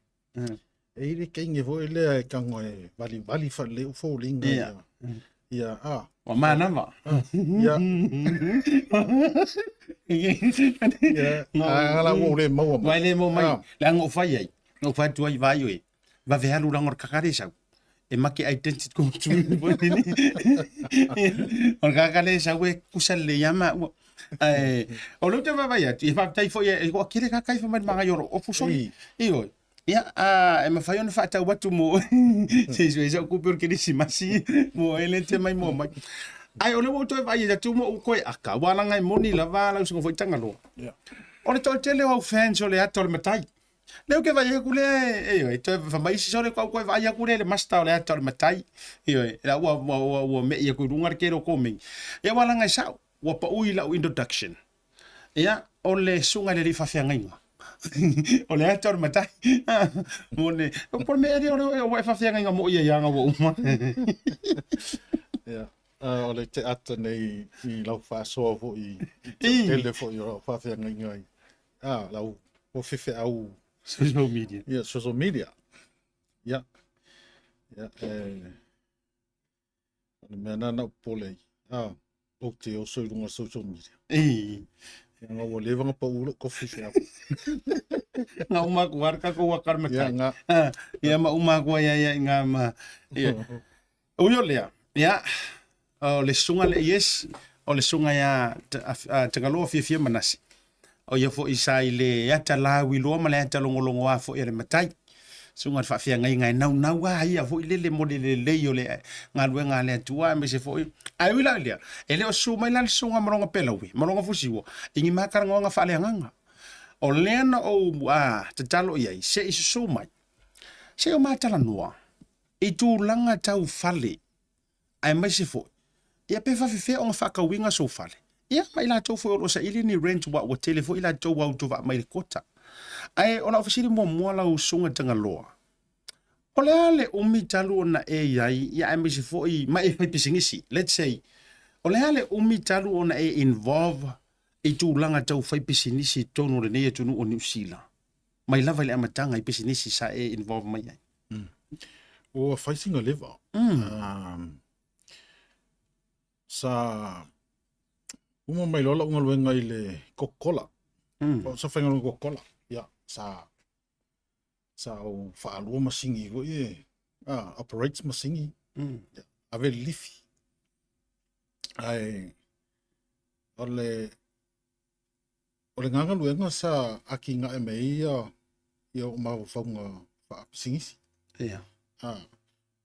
E i le keinge foi lea e tago e valivali faalelei ou foliga ia. Ia, a. Ua manava. Ia. Ia, a la ua ou le maua mai. Ua le maua mai. Leaga ou fai ai, na ou fai atu ai, vaai oe, vave alu leaga o le kakale sau. E make identity ko tu. O le kakale sau e kusa lelei lava maua. Ae, o lea ou te vaavaai atu, ia faafetai foi, ua tele kaka ifo mai le magaia o lou ofu sole. Ioe. Ia, a, e mafai ona faatau atu mo se i sue kupe o le kerisimasi mo e le te mai mo mai. Ae o lea ua ou toe vaai atu ma ou toe aka, ua laga e moni lava lau susuga foi Tagaloa. O le toatele o au fans o le ata o le matai. Lea ou te vaai atu lea, ioe, e toe fai mai isi sole, ou toe vaai atu lea i le master o le ata o le matai. Ioe, la ua, ua, ua, ua me'i atu i luga le tele o komeni. Ia ua laga e sa'o, ua pau i lau introduction. Ia, o le susuga i le alii faafeagaiga. O le ata o le matai. Mo le, po o le mea ea lea o le ua e faafeagaiga mo ia ia ua uma. Ia, o le te ata nei i lau faasoa foi i te tele foi o lau faafeagaiga i ah, lau o fefeau social media. Ia, social media. Ia, ia, eh, O le mea lena na ou popole ai, ah, ou te oso i luga o social media. Ei. Ia, nga ua leva ona pau lou kofi feau. Nga uma aku ara ka kou akar Ia, matai. nga. Ah, ia ma uma aku ai ai ai nga ma. Ia. Ui o lea, ia, o le susuga le yes, o le susuga ia Tagaloa Fiafia Manase. O ia foi sa i le ata lauiloa ma le ata logologoa foi a le matai. Susuga i le faafeagaiga e naunau lava ia foi lele mo le lelei o le galuega a le Atua aemaise foi. Ae ui la i lea, e le o susu mai la le susuga ma lona pelaue, ma lona fusiua i ni matalanoaga faaleagaga. O lea na ou tatalo i ai, se i susu mai, se i o matalanoa i tulaga tau fale aemaise foi, ia pe faafefea ona faatauina sou fale, ia ma i latou foi o lo o saili ni rent aua ua tele foi i latou ua autovaa mai i le kota. Ae o lau fesili muamua lau Susuga Tagaloa, o le a le umi talu ona e i ai, ia aemaise foi ma e fai pisinisi, let's say, o le a le umi talu ona e involve i tulaga tau fai pisinisi i totonu o lenei atunuu o Niu Sila, mai lava i le amataga i pisinisi sa e involve mai ai? Ua fai sina leva. Sa Uma mai loa lau galuega i le Coca-Cola. O sa faigaluega Coca-Cola. Ia, sa sa ou faalua masini foi e operates masini. Ia, ave le lifi. Ae o le o le galuega sa atinae mai ai ia ia ou mafaufauga faapisinisi.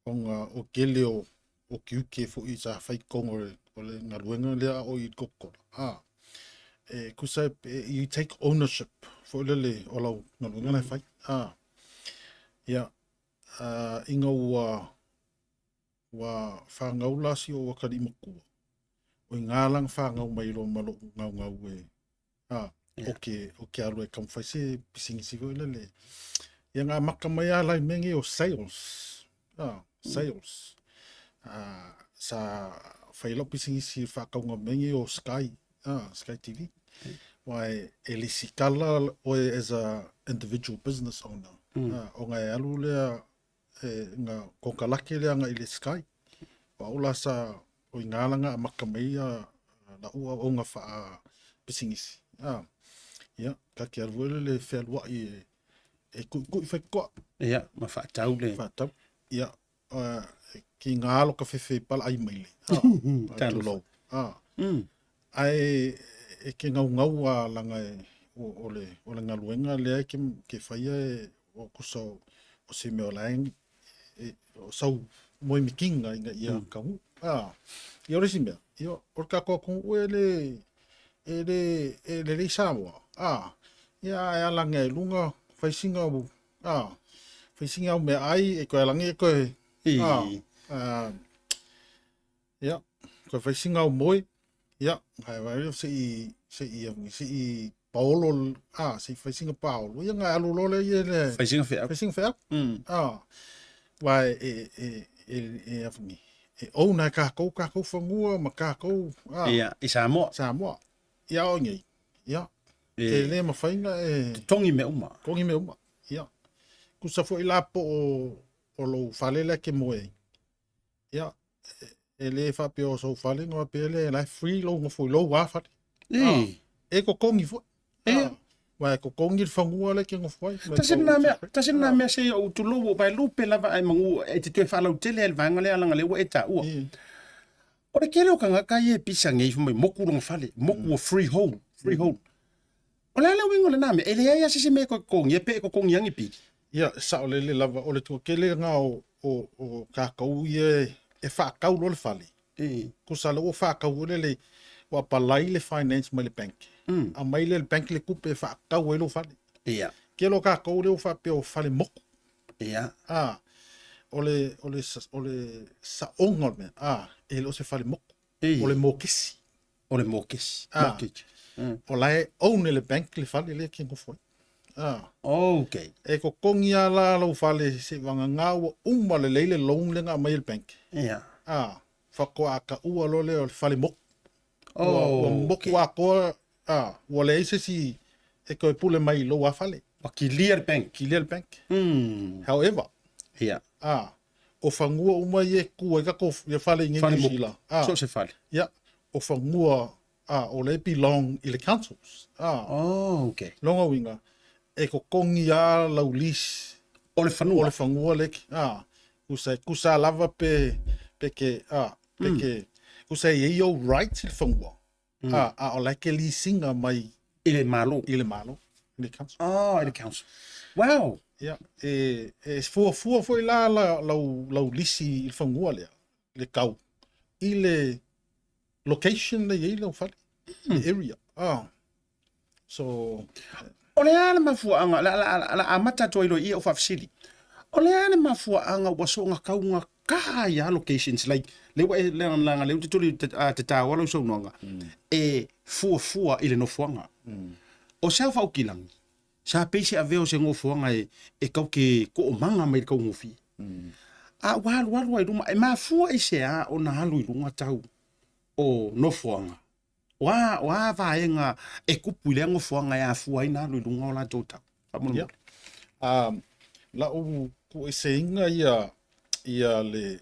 Ona o tele o o tiute foi sa fai i totonu o le, o le galuega lea a o i le Coca-Cola. E tusa e, you take ownership foi lele o lau galuega la e fai. Ia, ina ua ua fanau la si ou atalii matua, o iga la na fanau mai loa ma lo'u gaugau e o ke o ke alu e taumafai se pisinisi foi lele. Ia na amata mai lava la i mea nei o sales, sales. Sa fai lau pisinisi i le faatauga o mea nei o Sky, Sky TV. Aua e lesitala oe as a individual business owner, ona e alu lea e na konekarate lea agai i le Sky. O au la sa o i ina la na amata mai ai la'u auauna faapisinisi. Ia, ta te alu foi lele fealuai e tuitui faitotoa. Ia, ma faatau le. Faatau. Ia, ki ngā alo ka fefe i pala ai mai le. Tulou. Ae e ke gaugau a langa e o le o le galuega lea e ke faia e o kusa o se mea o la e o sau moemitiga ina ia taunuu. Ia o le isi mea, ia o le tatou atunuu e le e le e lelei Samoa. Ia ae alaga i luga fai sina fai sina au meaai e toe alagi e toe ia, toe fai sina au moe, ia, ae vaai se i se i se i paolo, se i fai sina paolo, ia na alu loa lea ia le fai sina feau. Fai sina feau. Aua e e e e e e own e kākou kākou fanua ma kākou Ia, i Samoa. Samoa. Ia o nei. Ia. E le mafai ona e totogi mea uma. Totogi mea uma. Ia. Tusa foi la po o o lou fale lea e te moe ai. Ia, e le faapea o sou fale ona faapea lea la e free lou nofo i lou lava fale. E totogi foi. Aua e totogi le fanua lea e te nofo ai. Tasi lena mea, tasi lena mea se i ou tulou ua ou vaelupe lava ae magu e te toe faalautele ai le vaega lea leaga o lea ua e taua. O le tele o tagata ia e pisa nei fai mai moku lona fale, moku ua freehold, freehold. O le a le uiga o lena mea? E leai lava se isi mea e toe totogia pe e totogi lava ni pili. Ia, e saolele lava, o le toatele lena o, o, o tatou ia e faatau loa le fale. Tusa lea ua faatau foi lele, ua apply le finance mai le bank. Aumai lea e le bank le tupe e faatau ai lou fale. Tele o tatou lea ua faapea o fale moku. O le, o le, o le saoga o le mea, e le o se fale moku. O le mokesi. O le mokesi. Mortgage. O la e own e le bank le fale lea e te nofo ai. E totogi lava la lou fale seivagana ua uma lelei le loan lea na aumai e le bank. Faatoa taua loa lea o le fale moku. Ua moku atoa, ua leai se isi e toe pule mai i lou lava fale. Ua kilia le bank. Kilia le bank. However, o fanua uma ia e tu ai tatou ia fale i nei Fale New moku. Zealand. So o se fale. Ia, o fanua o lea e belong i le councils. Lona uiga, e totogi lava lau lease O le fanua. O le fanua lea, tusa, tusa lava pe, pe ke, pe ke, tusa e i ai ou rights i le fanua, a o la e ke lease ina mai I le Malo. I le Malo, i le council. Oh, i le council. Wow. Ia, e, e fuafua foi la, la lau, lau lisi i le fanua lea, le kau, i le location lea e i ai lau fale, le area. So, O le a le mafuaaga, la, la, la, la amata atu ai loa i i au faafesili. O le a le mafuaaga ua soona taugata ai lava locations like lea ua e leaga lea ou te tuli te taoa lau saunoaga e fuafua i le nofoaga. O se ao faaukilagi, sa pei se avea o se nofoaga e tau ke toomaga mai le taugofie. A ua alualu ai i luma, e mafua i se a ona alu i luga tau o nofoaga? O a, o a vaega e tupu i lea nofoaga e afua ai ona alu i luga o latou tau? Faamolemole. Ia. Lau tuueseina ia, ia le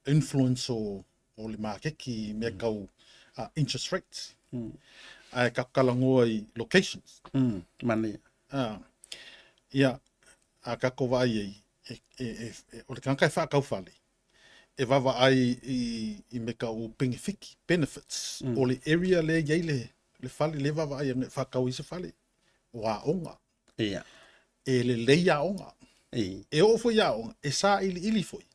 influence o, o le maketi i mea tau interest rates. Ae ka talanoa i locations. Manaia. Ia, a tatou vaai ai, e, e, e, e, o le tagata e faatau fale, e vaavaai i, i mea tau penefiti, benefits, o le area lea e i ai le, le fale, lea e vaavaai e faatau ai se fale, o aoga. Ia. E lelei aoga. Ei. E oo foi i aoga, e sailiili foi,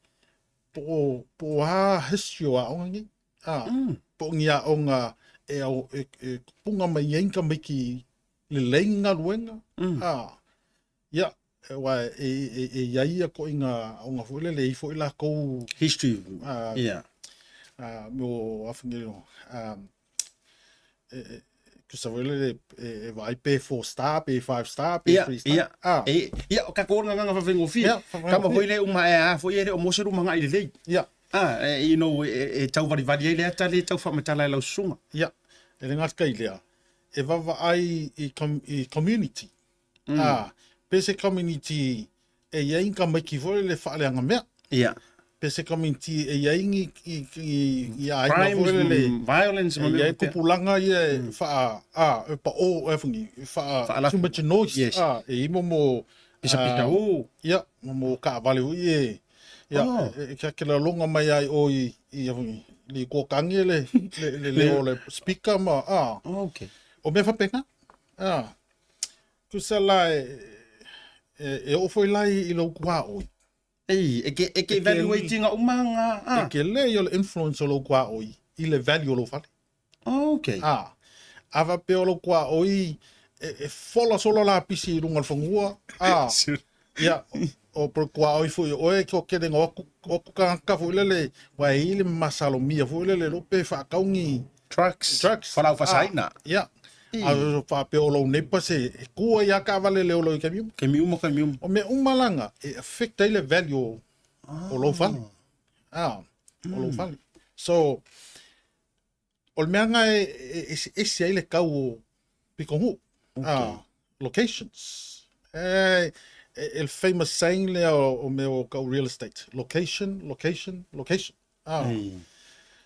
po o, po o a history o aoga nei. A, po o ni aoga e, au, e, e punga mai ai ni tamaiti lelei ni galuega. A, ia, aua e, e, e i ai ia toaiga aoga foi lele, e i ai foi latou History. a, Ia. a, mo afu nei, a, e, e, tusa foi lele e, e vaai pe 4 star, pe 5 star, pe Ia, 3 star. ia. A, E, ia, o tatou gagana faafaigofie. Ia, Kama faafaigofie. foi le uma e a foi e le o mo se ruma ngai lelei. ia, Ah, e, you know, e, e tauvalivali ai le ata le tau faamatala e lau susuga. ia. E le gata i lea, e vaavaai i, com, i community. A, pe se community e i ai ni tamaiti foi lele faaleagamea. Ia. Pe se community e i ai ni, i, i, i aiga Crimes, foi lele. violence, ma E i mea ai faapea. tupulaga ia e faa, a, e pao, e fungi, e faa, Faalafi. too much noise. Yes. A, e i momo, Pisapisa o. ia, momo kaavale foi e, ia, Oh. e, e kia kela longa mai ai o i, i, a fungi, li kuakangi le, le, le, leo o le speaker ma, a, Okay. o mea faapena. A, tusa la e, e, e oo foi la i, i lou tuaoi. Ei, e ke, e ke E ke- evaluate inga umanga. E Ah, ke le o le influence o lou tuaoi i le value o lou fale. okay. A, a faapea o lou tuaoi e, e fola solo la pisi i luga o le fanua. A, ia, o po tuaoi foi o oe ko kele ngo aku, o aku tagata foi lele, ua e i le masalomia foi lele lo pe faatau ni Trucks. trucks. Falau fasaina. A, ia. A o faapea o lou neighbour se e kua ia kaavale le o lou i taimi uma. Kemi uma, kemi uma. O mea uma laga e affect ai le value o, o lou fale. Ah, o lou fale. So, o le mea lena e, e eseese ai le tau o Pitonuu. Ah, locations. E, e, e le famous saying lea o, o mea o kau real estate. Location, location, location. Ah. Ei.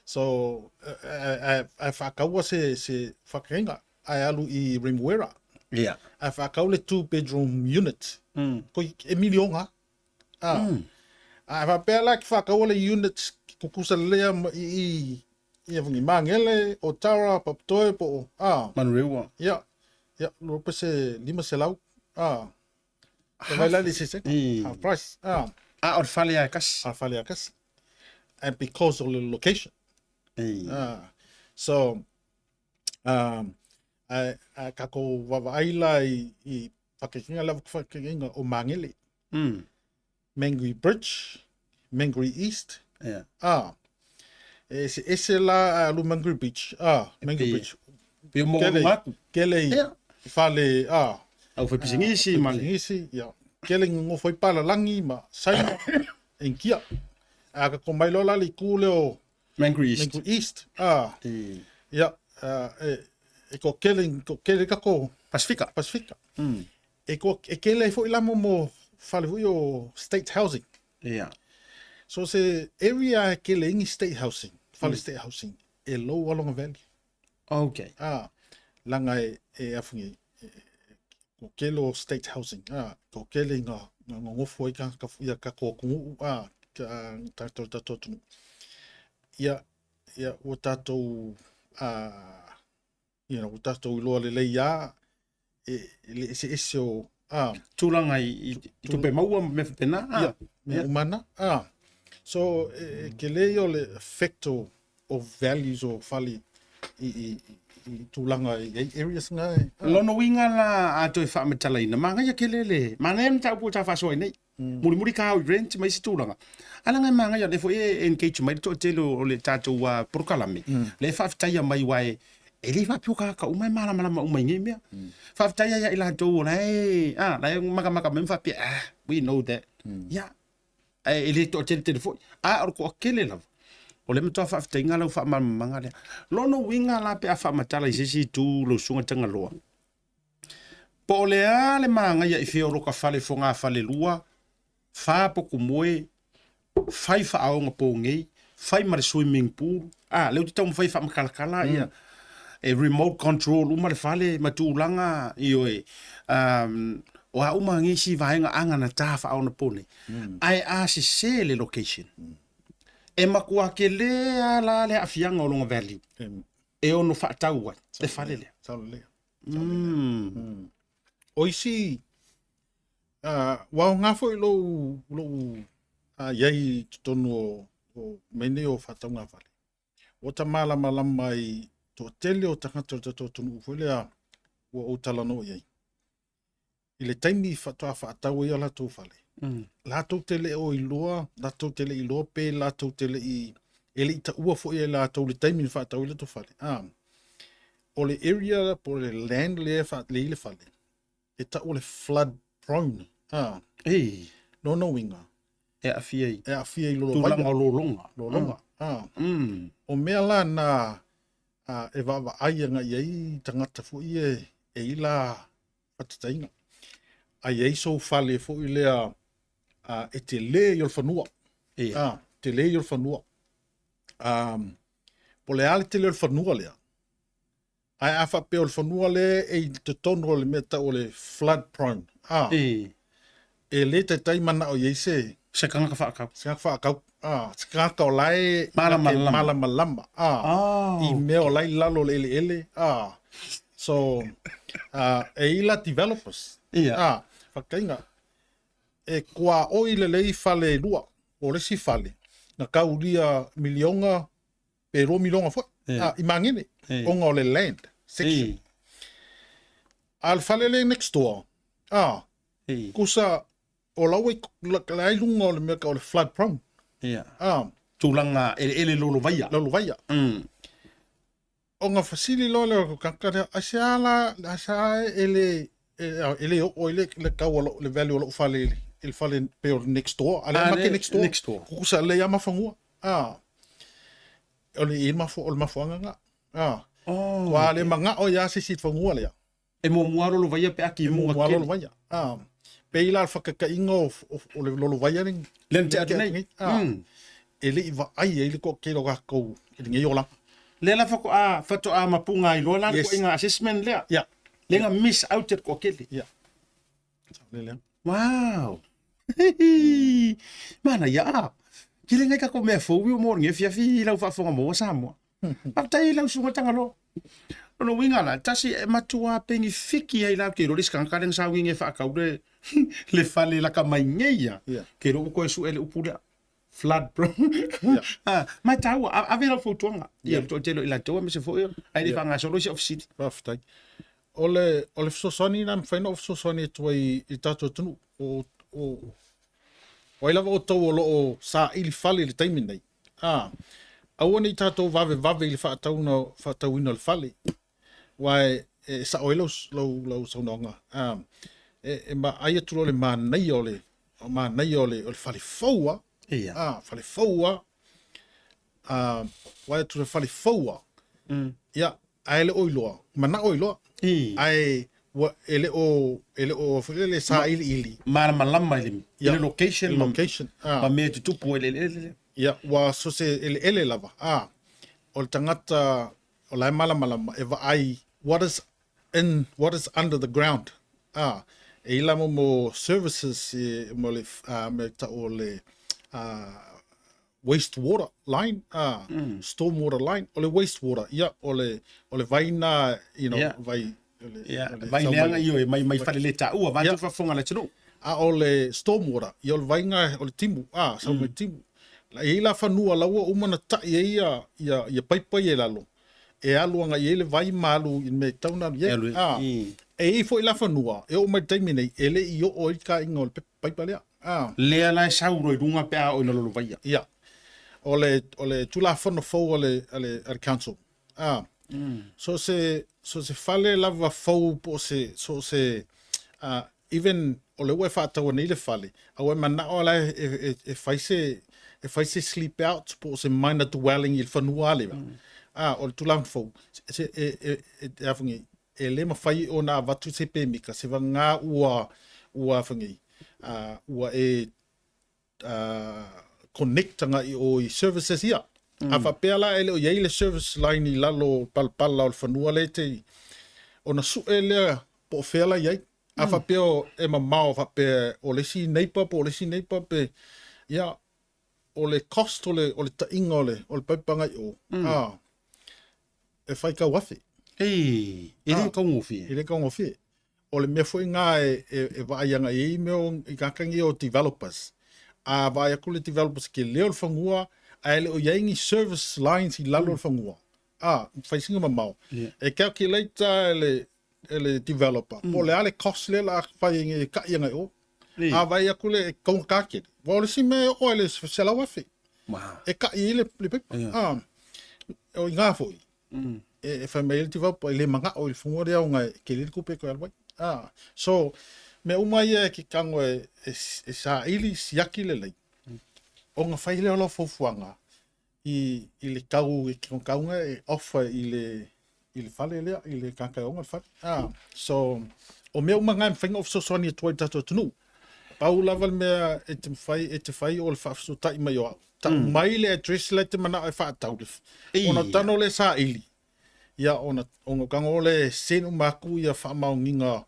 So, e, e, e faataua se, se faakainga, ae alu i Remuera. Ia. Ae faatau le two bedroom unit. Koi e miliona. Ah. A faapea la ki faataua le unit kukusa lea ma i i i afungi Mangele, Otara, Papatoe po o ah. Manurewa. Ia. Ia, lo pe se 500. Ah. E vai la le se se. Ei. Half price. Ah, A, o le fale a kasi. a fale a kasi. And because of the location. Ei. Ah. So, um, a, a kako vaavaai la i, i whakakinga lava whakakinga o Mangele. Mangere Bridge, Mangere East. Ia. Ah. E se ese la a lu Mangere Beach. Ah, Mangere pe- Bridge. Pe o mo Kele, ngaku. kele i Ia. fale, ah, Au fai pisingisi ma le. Ngisi, ia. Kele ngo foi palalangi ma saina en kia. A ka ko mai lola le ku le o Mangere East. Mangere East. Ah, Ei. ia, ah, e, e ko kele, ko kele kako Pasifika. Pasifika. E ko e kele foi la mo mo fale foi o state housing. Ia. So se area e kele ingi state housing, fale state housing, e low along value. Okay. Ah, langa e, e afungi, e, e, ko kele o state housing, ah, ko kele nga, nga ngofo ai ka, ka, ia ka ko kungu, ah, ka, tātou, tātou tunu. Ia, ia, ua tātou, ah, you know, ua tātou iloa lelei ia, e, e le ese ese o, ah, Tulaga i, i, i tupe maua ma mea faapena. Ah. ia, mea umana, ah. So, e, e, ke lei o le effect o, o values o fale i, i, i, i tulaga i ai areas nga e. Ah. Lona uiga la a toe faamatalaina, magaia kele le, manaia le mataupu ua ta faasoa ai nei. Mulimuli ka au i rent ma isi tulaga. Ae laga e magaia o lea foi e engage mai le toatele o le tatou polokalame. Lea e faafetaia mai aua e, e le faapea tagata uma e malamalama uma i nei mea. Faafetaia ia i latou o la e, a, la e makamaka mai ma faapea, ah, we know that. Ia, ae e le toateletele foi. A o le toatele lava. O le matua faafetaiga lau faamalamalamaga lea. Lona uiga la pe a faamatala i se isi itu lau susuga Tagaloa. Po o le a le magaia i fea o loka fale fogafale lua, fa pokumoe, fai faaoga pogei, fai ma le swimming pool. A, lea ou te taumafai e faamakalakala ia. E remote control uma le fale ma tulaga, ioe, um, o a uma ngisi vaega aganatā faaonapo nei. Ae a sesē le location, e matua telē lava la le aafiaga o lona value e ono faatau ai le fale lea. Sao lelei. Mm. O isi, ua aoga foi lou, lou i ai i totonu o, o mea nei o faatauga fale. Ua ta malamalama i toatele o tagata o le tatou atunuu foi lea ua ou talanoa i ai. I le taimi faatoa faatau ai o latou fale, latou te le o iloa, latou te le iloa pe latou te le i, e le i taua foi e latou le taimi na faatau ai latou fale. Ah, o le area po o le land lea e lea i le fale, e tau o le flood prone. Ah, Ei. Lona uiga. E aafia i. E aafia i lolovaia. Tulaga o lologa. Lologa. Ah. O mea la na e vaavaai agai i ai tagata foi e e i la faataitaiga. A i ai sou fale foi lea e tele i o le fanua. Ia. Ah, tele i o le fanua. Po o le a le tele o le fanua lea, Ae a faapea o le fanua lea e i totonu o le mea tau o le flood prone, a, E. e le taitai manao i ai se, Se tagata faakau. se tagata faakau, a, se tagata o la e Malamalama. malamalama, a, Oh. i mea o la i lalo o le eleele, a. So, a, e i la developers, Ia. a, faataitaiga, e kuaoi lelei fale e lua, o le isi fale, na kaulia miliona pe 2 miliona foi Yeah. ah, i Magene Yeah. ona o le land section. Ei. A le fale le next door, ah, Ei. kusa o la ua la ai lunga o le mea ka o le flood prone. Ia. Ah, Tulaga eleele lolovaia. lolovaia. Ona fasili loa lea o le tagata lea, aisea la, aisea e le, e le oo ai le, le kau o lou, le value o lou fale i le fale pei o le next door. A lea Ah, make le next door. next door. Kukusa lelei lava mafanua. Ah, o le, i le mafua, o le mafuaaga lena. Ah, Oh. ua le manao ia se isi i le fanua lea. E muamua lolovaia pe a ki Muamua muga kele. lolovaia. Ah, pei la le fakakaiga o, o, o le lolovaia lenei. Lea na tea atu nei. Ah, e le i vaai ai le toatele o tatou i lenei olaga. Lea la faatoa faatoa mapuga ai loa la le Yes. ituaiga assessment lea. Yeah. Lea na miss out e le toatele. Yeah. Saolele. Wow. Manaia a. Ki le ngai kako mea fou i o mo nge fiafi i lau faafofoga maua Samoa. Faafetai i lau susuga Tagaloa. Lona uiga la, tasi e matua penifiki ai la ke iloa le isi tagata lea na saugi e faakau le le fale laka mai nei ia. Yeah. Ke iloa ua toe sue le upu lea. Flood bro. Yeah. Ah, mai taua, ave lau fautuaga. Ia Yeah. le toatele o i latou aemaise foi ae le i Yeah. faagasolo isi ofisili. Faafetai. O le, o le fesoasoani lena e mafai ona ou fesoasoani atu ai i le tatou atunuu. O, o, o ai lava outou o lo o saili fale i le taimi lenei, a, aua ne i tatou vavevave i le faatauina, faatauina o le fale, aua e, e sao ai lau, lau, lau saunoaga, a, e, e vaai atu loa i le manaia o le, manaia o le, o le fale fou lava, Ia. a, fale fou lava, a, vaai atu i le fale fou lava, ia, ae le o iloa, manao iloa, ae ua, e le o, e le o, foi lele, sailiili. Malamalama i le, i le location, i le location, ma, ma mea e tutupu ai i le eleele lea. Ia, ua so se eleele lava, a, o le tagata o la e malamalama e vaai what is in, what is under the ground, a, e i la mo mo services e, mo le, a, me tau o le, a, waste water line, ah, storm water line, o le waste water, ia, o le, o le vai na, you know, vai, o le, Yeah, o le vai sau leaga mai- ioe, mai, mai fale le taua, vai Yeah. tu faafofoga le atunuu. A o le storm water, ia o le vai na, o le timu, ah, sau mai timu. La, e i ai la fanua la ua uma na tai ai ia, ia, ia paipa ia i lalo, e alu agai i ai le vai ma alu i le mea e tatau ona alu i E ai. alu i- Ah, e i ai foi la fanua, e oo mai i le taimi nei, e le i oo ai le kaiga o le paipa lea. Ah. Lea la e sau loa i luga pe a oo ina lolovaia. Ia. O le, o le Tulafono fou a le, a le, a le council. Ah. So se, so se fale lava fou po o se, so se, ah, even o le ua e faataua nei le fale, a ua e manao la e, e, e, e fai se, e fai se sleep out po o se minor dwelling i le fanua lea. Ah, o le tulaga fou, se, e, e, e, e, e, e le mafai ona avatu se pemika, se vagā ua, ua whangi, ua e connect anga i o i services ia. A faapea la e le o i ai le service line i lalo o palapala o le fanua lea e te ona sue lea po o fea la i ai. A faapea e mamao faapea o le isi neighbor po o le isi neighbor pe ia o le cost o le o le taiga o le o le paipa agai i o, a e faitau afe. Ei, e le taugofie. E le taugofie. O le mea foi lena e, e, e vaai agai ai mea o, i tagata nei o developers. A vaai atu le developers ke leo le fanua, ae le o i ai ni service lines i lalo o le fanua. A, fai sina mamao. Yeah. E calculate e le, e le developer, po o le a le cost lea la fai ai e kai agai o. Ei. A vaai atu le e taugata tele. Aua o le isi mea e oo ai le 100,000. Wow. E kai ai le, le paipa. Yeah. A, o i ngā foi. E, e fai mai ai le developer, e le manao i le fanua lea ona e tele le tupe e toe alu ai. A, so, mea uma ia e ke tago e, e, e saili, siaki lelei. Ona fai lea o lau fuafuaga i, i le tau e ke tauga e offer i le i le fale lea, i le tagata e ona le fale. Ah, so, o mea uma na e mafai ona ou fesoasoani atu ai i le tatou atunuu. Pau lava le mea e te mafai e te fai o le faafesootai mai o au. Tau mai le address la e te manao e faatau le Ia. ona tago lea saili. Ia ona ona tago lea e send uma atu ia faamaoniga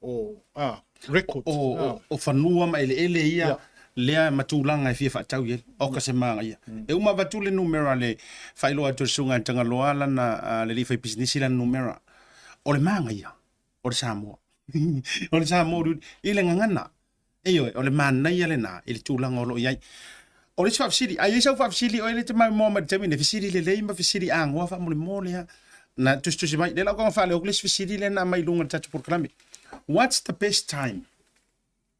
o a records. O, o, o fanua ma eleele ia Ia. lea ma tulaga e fia faatau i ai. O ka se magaia. E uma avatu le numera le faailoa atu e le susuga i le Tagaloa lana le alii faipisinisi lana numera. O le magaia, o le Samoa. O le Samoa uliuli i le gagana. Ioe, o le manaia lena i le tulaga o lo o i ai. O le isi faafesili, a i ai sau faafesili oe lea e te maimoa mai i le taimi lenei, fesili lelei ma fesili agoa faamolemole lava. Na tusitusi mai, lea la ua faaleo atu le isi fesili lea na aumai i luga o le tatou polokalame. What's the best time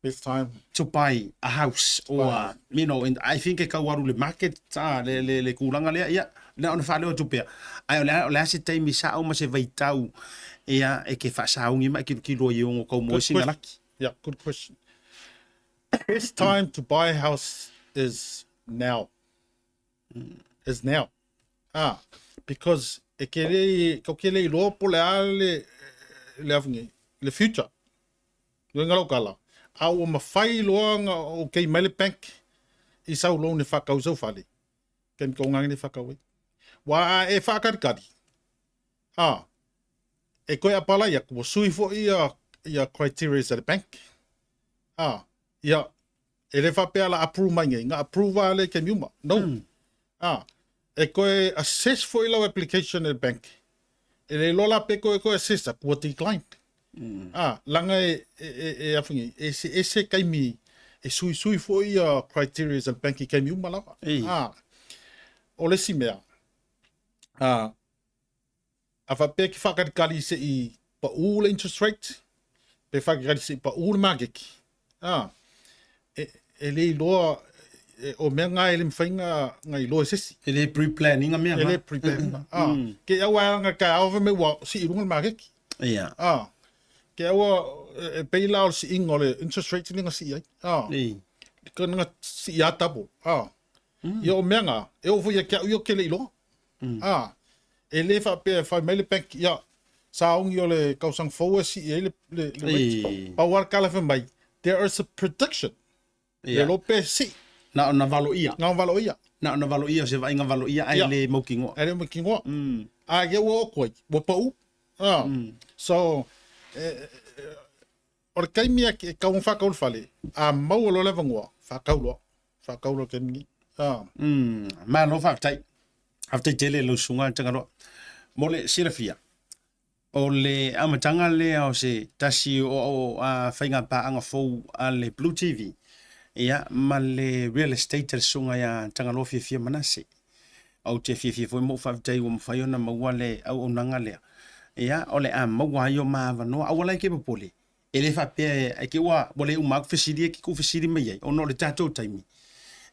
Best time. to buy a house or a, you know, and I think e kau alu le market ta le le le kulaga lea ia na ona faaleo atu pea. Ae o le a o le a se taimi sao ma se vaitau ia e ke faasauni ma e kilokilo ai e ono kau mo Good sina question. laki. Yeah, good question. Best time to buy a house is now. Is now. Ah, because e ke le, kau ke le iloa po le a le, le afungi, le future. Luenga lau kala. A ua mafai loa nga o kei mai le bank i sau loan e whakau sau fale. Kei ko ngā ne whakau ai. Wa a e whakarikari. Ah, e koe apalai aku, ua sui foi ia, ia criteria a le bank. Ah, ia, e le whapea la approve mai ngai, nga approve a le kei miuma. No. Ah, e koe assess foi lau application e le bank. E le iloa la pe koe koe assess aku ua declined. Ah, langa e, e, e, e awhingi, e se, e se kaimi, e sui sui foi ia criteria a le bank i kaimi uma lava. Ei. Ah, o le isi mea, ah, a faapea ki whakakarikari se i paʻū le interest rate, pe whakakarikari se i paʻū le makeki. Ah, e, e le iloa, e, o mea ngā e le mawhai ngā, ngā iloa e sesi. E le pre-planning mea E le pre-planning. Ah, ke au ai ngā ka au me ua si i runga le makeki. Ia. Ah, ke aua e, e pei la o le siiga o le interest rate le nga sii ai. Ah, Ei. ka nga sii a double. Ah, ia o mea ngā, e oo foi ia ke au ia ke le iloa. Ah, e le faapea e fai mai le bank, ia, saogi o le tausaga fou e sii ai le, le, le rate. Ei. Pau lava le kala fai mai, there is a prediction. Le Ia. lo pe sii, Na ona valoia. ngā valoia. Na ona valoia o se vaaiga valoia ae Ia. le mautinoa. Ae le mautinoa. A ia ua oo atu ai, ua paʻū. Ah, so, o le taimi e e tau whakau le fale, a maua loa le avanoa, whakau loa, whakau loa le taimi nei. Ah, Malo faafetai. Faafetai tele i lau susuga le Tagaloa. Mo le silafia, o le amataga lea o se tasi o o a faiga paaga fou a le Blue TV ia ma le real estate a le susuga ia Tagaloa Fiafia Manase. Ou te fiafia foi ma ou faafetai ua mafai ona maua le auaunaga lea. Ia, o le a maua ai o ma avanoa, aua la e ke popole. E le faapea e ke ua ua le uma atu fesili e ke ku fesili mai ai, ona o le tatou taimi.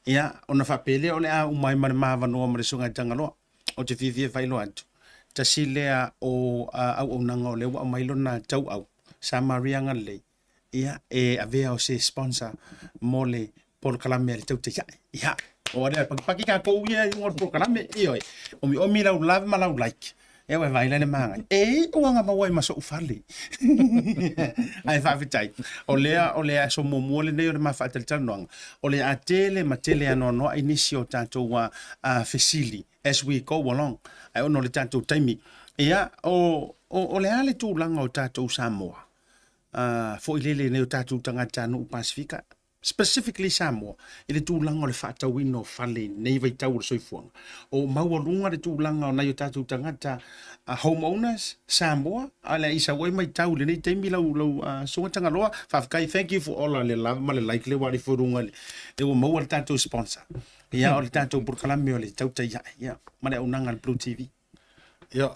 Ia, ona faapea lea o le a uma ai ma le ma avanoa ma le susuga i Tagaloa. Ou te fiafia e faailoa atu, tasi lea o auaunaga o lea ua aumai lona tauau, Samaria Galilei, ia, e avea o se sponsor mo le polokalame a le Tautaiae. Ia, o lea, pakipaki kākou ia i luga o le polokalame, ioe, omiomi lau love ma lau like. Ia ua vaai la le magai. E ua nga maua ai ma so'u fale. Ae faafetai. O lea o le aso muamua lenei o le ma faatalatalanoaga. O le a tele ma tele anoanoai nisi o tatou fesili as we go along. Ae ona o le tatou taimi. Ia, o, o, o le a le tulaga o tatou Samoa? Foi lele nei o tatou tagatanuu Pasifika specifically Samoa, i le tulaga o le faatauina o fale i lenei vaitau o le soifuaga. O maualuga le tulaga o nai o tatou tagata home owners Samoa, a le isa ua matau i lenei taimi lau lau Susuga Tagaloa. Faafetai, thank you for all le love ma le like le ua alifo i luga le ua maua le tatou sponsor. Ia, o le tatou polokalame o le tautai ae, ia, ma le auaunaga a le Blue TV. Ia,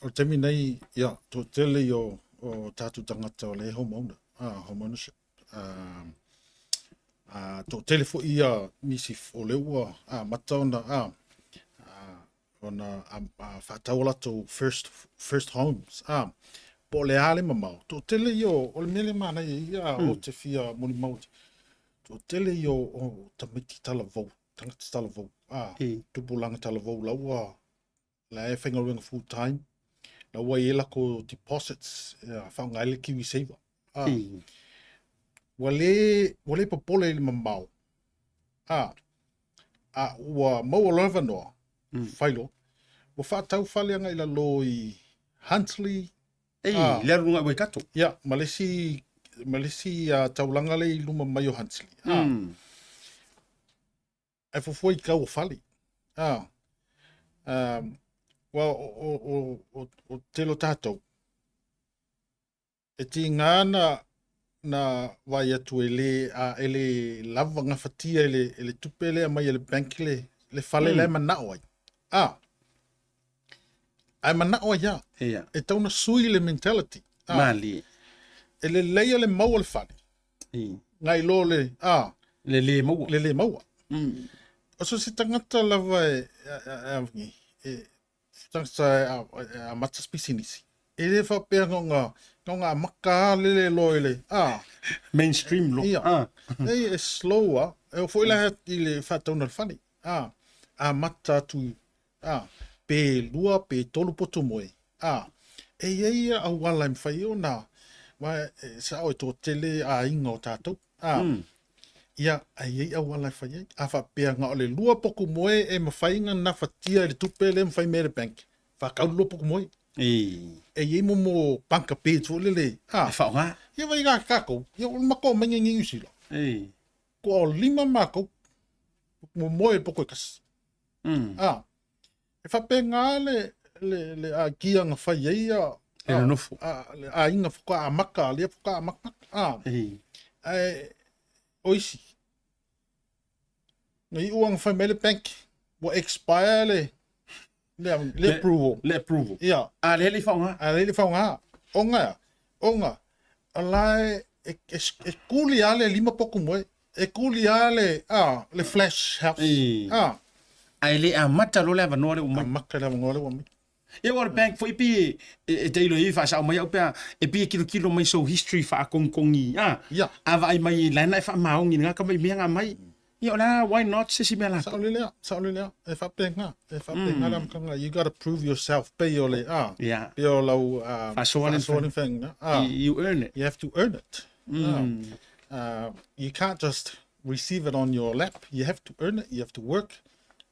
o le taimi nei, ia, toatele i o, o tatou tagata o le home owner, home ownership. Toatele foi ia nisi o lea ua amata ona ona faatau o latou first, first homes. Po o le a le mamao. Toatele ia o le mea lea manaia ia o te fia molimau. Toatele ia o tamaiti talavou, tagata talavou, tupulaga talavou la ua la e faigaluega full time, la ua i ai lakou deposits e faaaoga ai le Kiwi Saver. Ua le, ua le popole i le mamao. A ua maua loa le avanoa, fai loa. Ua faatau fale agai i lalo i Huntly. Ei, le alu luga i Waikato. Ia, ma le isi, ma le isi taulaga lea i luma mai o Huntly. Ae fuafua i tau o fale. A, um, well, o, o, o, o, o tele o tātou, e tīngā na, na vai atu e le, a, e le lava gafatia e le, e le tupe lea mai e le bank le, le fale mm. la e manao ai. A, ae manao ai a. Yeah. E tau na sui le mentality. A, Malie. E lelei le maua le fale. Ngai lo le, a. Le le maua. Le le maua. O so se tagata lava e, e, e, tagata e amata se pisinisi. E le faapea nga nga amaka a lele loa i le, a. Mainstream loa. Ia. E, e slow a. E o foi la i le faatauna le fale. A. Amata atu a, pe lua pe tolu poto moe, a, e i ai ia auala e mafai ai ona, aua e sao e toatele aiga o tatou, a, ia, a i ai auala e fai ai. A faapea na o le lua poku moe e mafai ona nafatia i le tupe lea e mafai mai e le bank, faatau le lua poku moe. E i ai momo bunker beds foi lele, a, E faaaoga. Ia vaai ia tatou, ia o le matou omaiga i Niu Sila, toalima matou, momoe i le poto e tasi. A, e faapena le, le, le aikia na fai ai ia, Le nonofo. a, le aiga faatoa amata, lea faatoa amata. A, ae o isi, na iu lava na fai mai le bank, ua expire le, le, le approval. Le approval. Ia. A lea le i faaaoga. A lea le i faaaoga. Ona ea? Ona, o la e, e, e, e kuli lava le lima potu moe. E kuli lava le, a, le flash house. Ei. A. Ae le amata loa le avanoa lea ua mai. Amata le avanoa lea ua mai. Ia aua o le bank foi pei e, e tailo i ai faasao mai au pe a, e pei e kilokilo mai sou history faakogikogi, a, Ia. a vaai mai la na e faamaoni i lena tama i mea na aumai. Ia o le a why not se isi mea latou. Sao lelea, sao lelea. E faapena, e faapena le amataga. You gotta prove yourself pei o le, a, Ia. pei o lau, a, Faasoa le faasoa le mafai, a. You earn it. You have to earn it. You can't just receive it on your lap. You have to earn it. You have to work.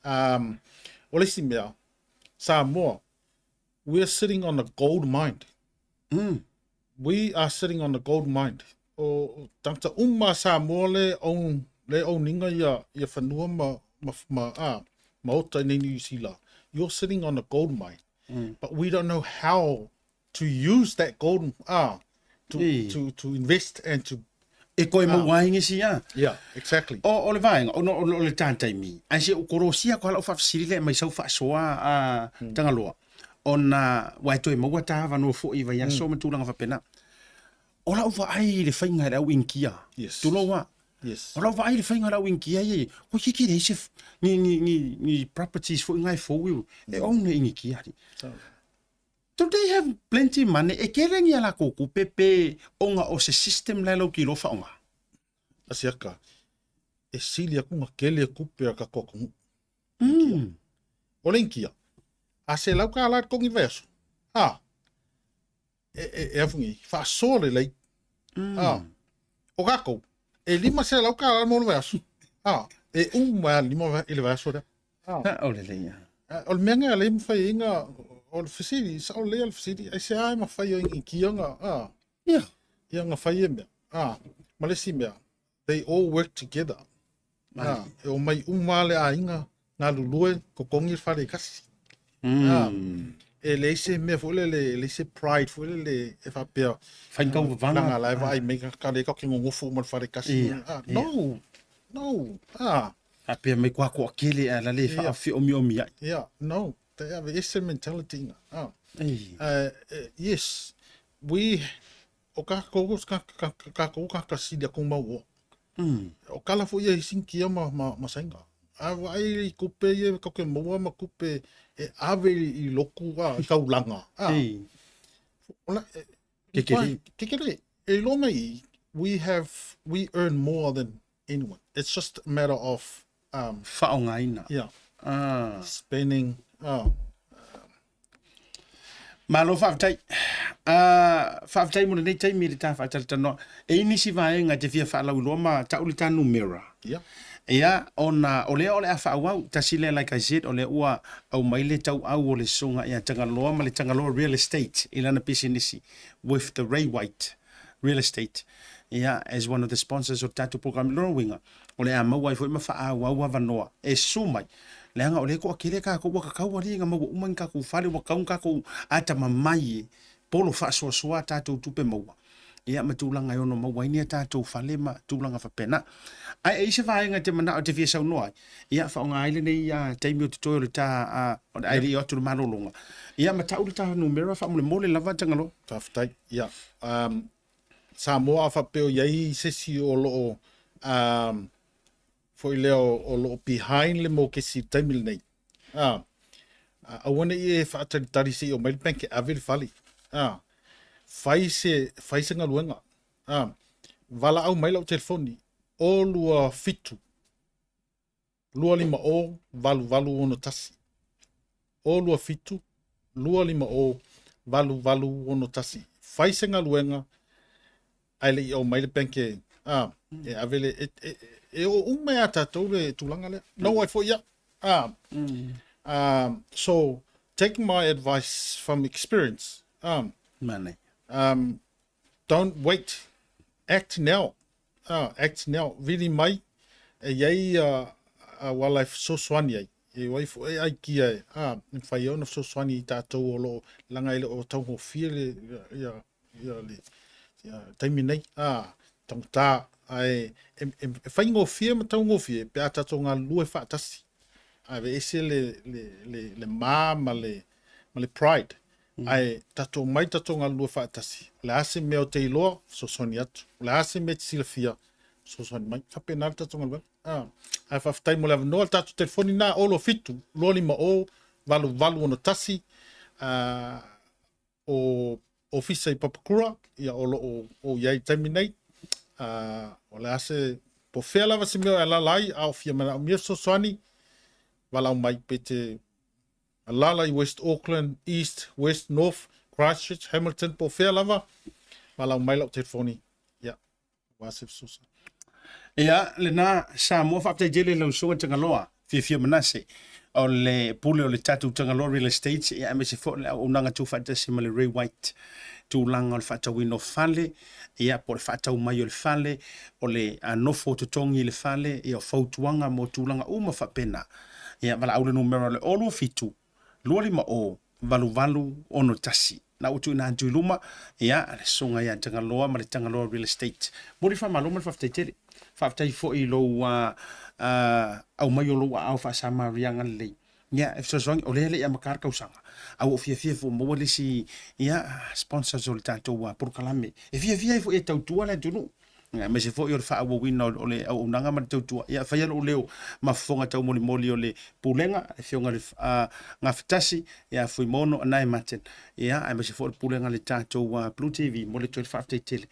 O le isi mea, Samoa, we are sitting on a gold mine. We are sitting on a gold mine. O tagata uma a Samoa le own, le owninga ia, ia whanua ma, ma, ma, maota i nei New Zealand. You're sitting on a gold mine. But we don't know how to use that gold to, to, to invest and to E koe maua ai ngisi a. Yeah, exactly. O, o le vaega, o, o, o le tātaimi, ai se o korosia ko hala o whaafsiri le mai sau whaasoa a Tangaloa, ona wa e toe maua tā avanoa fo'i i vaiaso ma tulaga faapena. O lau vaai i le faiga e le au Inikia. Yes. Tulou a. Yes. O lau vaai i le faiga e le au Inikia ia, ko kiki leai se, ni, ni, ni, ni properties fo'i ngai fou e own e Inikia. So. Do they have plenty money? E kele ni a lakou kupe pe ona o se system la e lau kilo whaonga? Asiaka, e sili aku nga kele kupe a ka koa kumu. O le Inikia. A $100 le totogi vaiaso, a, e, e, e afu nei, faasoa lelei. A, o kākou, e $500 mo le vaiaso. A, e uma lava le lima i le vaiaso lea. A, Sao lelei lava. A, o le mea lena e mafai ai na, o le fesili, sao lelei lava le fesili, aisea e mafai ai i kia na, a, ia na fai ia mea. A, ma le isi mea, they all work together. A, e omai uma lava le aiga galulue totogi le fale e tasi. A, e leai se mea foi lele, e leai se pride foi lele e faapea, Faigauvaga. Leaga la e vaai mai tagata lea tatou te nonofo uma i le fale e tasi. A, no, no, a. Faapea mai kua toatele ae la le faafeomiomi ai. Ia, no, te aveese le mentality ina. A. Yes, we, o kākou, kākou kāka sili a kou mau oa. O kala foi ia i Sinikia ma, ma, ma Saina. A vaai i kupe ia e kau ke maua ma kupe e ave i loku a, i kaulanga. A. Ola, Kekele. Kekele. E iloa mai i, we have, we earn more than anyone. It's just a matter of um, Faaaogaina. Yeah. Ah. Spending. Oh. Malo faafetai. Faafetai mo lenei taimi i le ta faatalatalanoa. E i nisi vaega e te fia faalauiloa ma tau le ta numera. Yeah. Ia, ona o lea o le a faaauau, tasi lea like I said, o lea ua aumai le tauau o le susuga ia Tagaloa ma le Tagaloa Real Estate i lana pisinisi with the Ray White Real Estate, ia, as one of the sponsors o le tatou program. Lona uiga, o le a maua ai foi ma faaauau avanoa e susu mai, leaga o lea e toatele tatou ua tatau alii ona maua uma ni tatou fale, ua tatau ona tatou atamamai e polo faasoasoa a tatou tupe maua, ia ma tulaga e ono maua ai ni a tatou fale ma tulaga faapena. Ae e i ai se vaega e te manao e te fia saunoa ai, ia faaaoga ai lenei taimi o totoe o le ta, ae le i o atu i le malologa, ia ma tau le ta numera faamolemole lava Tagaloa. Faafetai. Ia, um, Samoa a faapea o i ai se isi o lo o um, foi lea o lo o behind le mokesi i le taimi lenei. A, aua ne i e faatalitali se i omai le bank e ave le fale. A, fai se, fai se galuega. A, valaau mai lau telefoni, o 27 250 8861. O 27 250 8861. Fai se galuega ae le i aumai le bank e, a, e ave le, e, e, e oo uma ia tatou le tulaga lea. No ai foi ia. A, so, take my advice from experience. Manaia. Don't wait. Act now. Ah, act now. Vili mai, e i ai auala e fesoasoani ai. E i ai foi aikia e, ah, e mafai ai ona fesoasoani i tatou o lo o, leaga e le o taugofie le, ia, ia, le, ia, taimi nei. Ah, taugata, ae e, e, e faigofie ma taugofie pe a tatou galulue faatasi. Aveese le, le, le, le ma ma le, ma le pride. Ae tatou omai tatou galulue faatasi. O le a se mea o te iloa, fesoasoani atu. O le a se mea e te silafia, fesoasoani mai. Faapena le tatou galuega. Ah. Ae faafetai mo le avanoa. Le tatou telefoni lena, 07 250 8861. Ah, o ofisa i Papakura, ia o lo o, o i ai i le taimi nei. Ah, o le a se, po o fea lava se mea o e alaala ai, a o fia manaomia fesoasoani, valaau mai pe te Alaala i West Auckland, East, West, North, Christchurch, Hamilton, po o fea lava, valaau mai lau telefoni, ia, aua se fesoasoani. Ia, lena Samoa, faafetai tele i lau Susuga Tagaloa, Fiafia Manase, o le pule o le tatou Tagaloa Real Estate, ia aemaise foi o le auaunaga tuufaatasi ma le Ray White, tulaga o le faatauina o fale, ia po o le faatau mai o le fale, o le nofo totogi i le fale, ia o fautuaga mo tulaga uma faapena. Ia, valaau le numera o le 027 250 8861. Na ua tuuina atu i luma, ia, le susuga ia Tagaloa ma le Tagaloa Real Estate. Momoli le faamalo ma le faafetai tele. Faafetai foi i lou aumai o lou aao faa-Samariaga lelei. Ia, e fesoasoani, o lea e le i amata le tausaga, a ua ou fiafia foi ua maua le isi, ia, sponsors o le tatou polokalame. E fiafia ai foi e tautua le atunuu. Aemaise foi o le faaauauina o le auaunaga ma le tautua. Ia, faia lou leo ma fofoga taumolimoli o le Pulega, le Afioga i le Gafatasi ia Fuimaono Anae Martin, ia, aemaise foi o le Pulega a le tatou Blue TV, momoli atu ai le faafetai tele.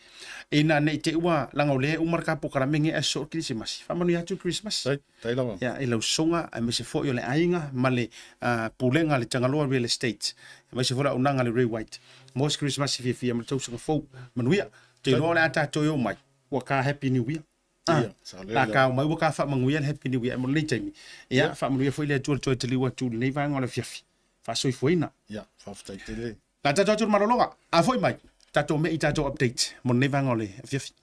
Ina ne i te i ua, leaga o lea e uma le ta polokalame lenei ae sosoo le Kerisimasi, faamanuia atu le Kerisimasi. Faafetai lava. Ia, i lau sosoga aemaise foi o le aiga ma le Pulega a le Tagaloa Real Estate, aemaise foi o le auaunaga a le Ray White. Maua se Kerisimasi fiafia ma le tausaga fou. Manuia. Ou te iloa o le a tatou o mai, ua ka Happy New Year. Ia, sa lea. A ka o mai ua ka faamanuia le Happy New Year mo lenei taimi. Ia, faamanuia foi le Atua i le toe taliu atu i lenei vaega o le afiafi. Faasoifuaina. Ia, faafetai tele. La tatou atu i le malologa. A foi mai, tatou mei tatou update mo lenei vaega o le afiafi.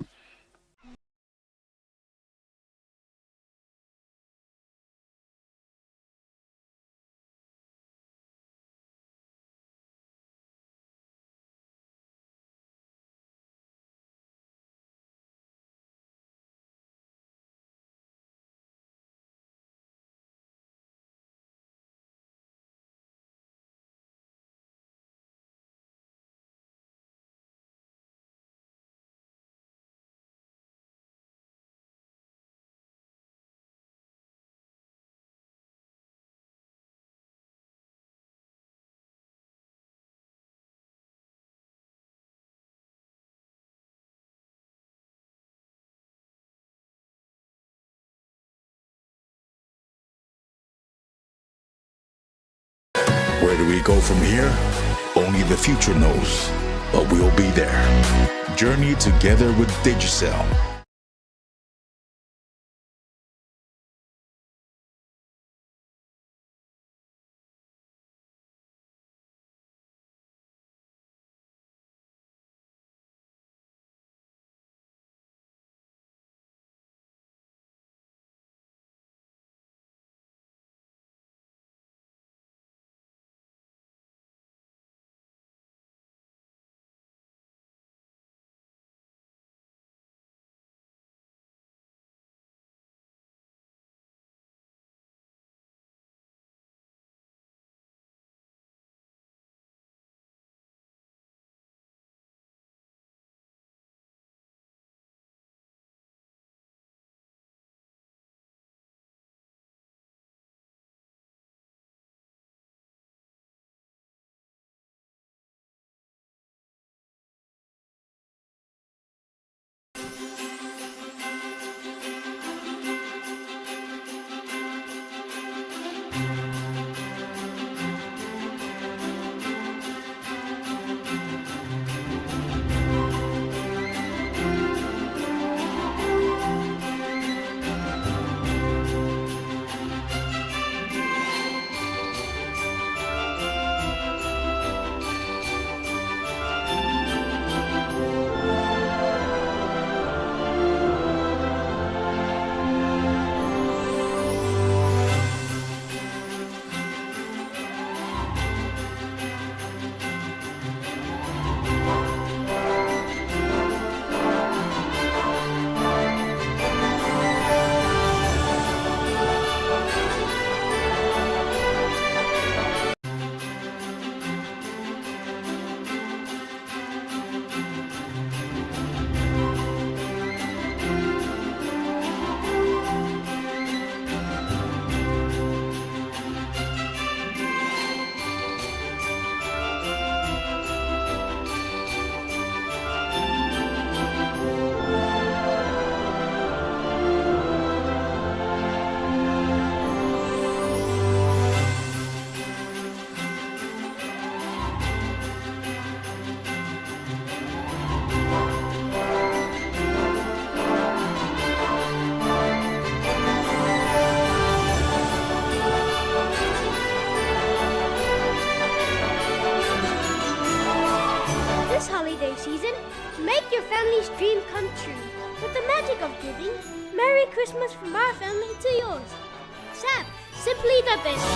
Where do we go from here? Only the future knows, but we'll be there. Journey together with Digicel. This holiday season, make your family's dream come true with the magic of giving. Merry Christmas from our family to yours. SAP, simply the best.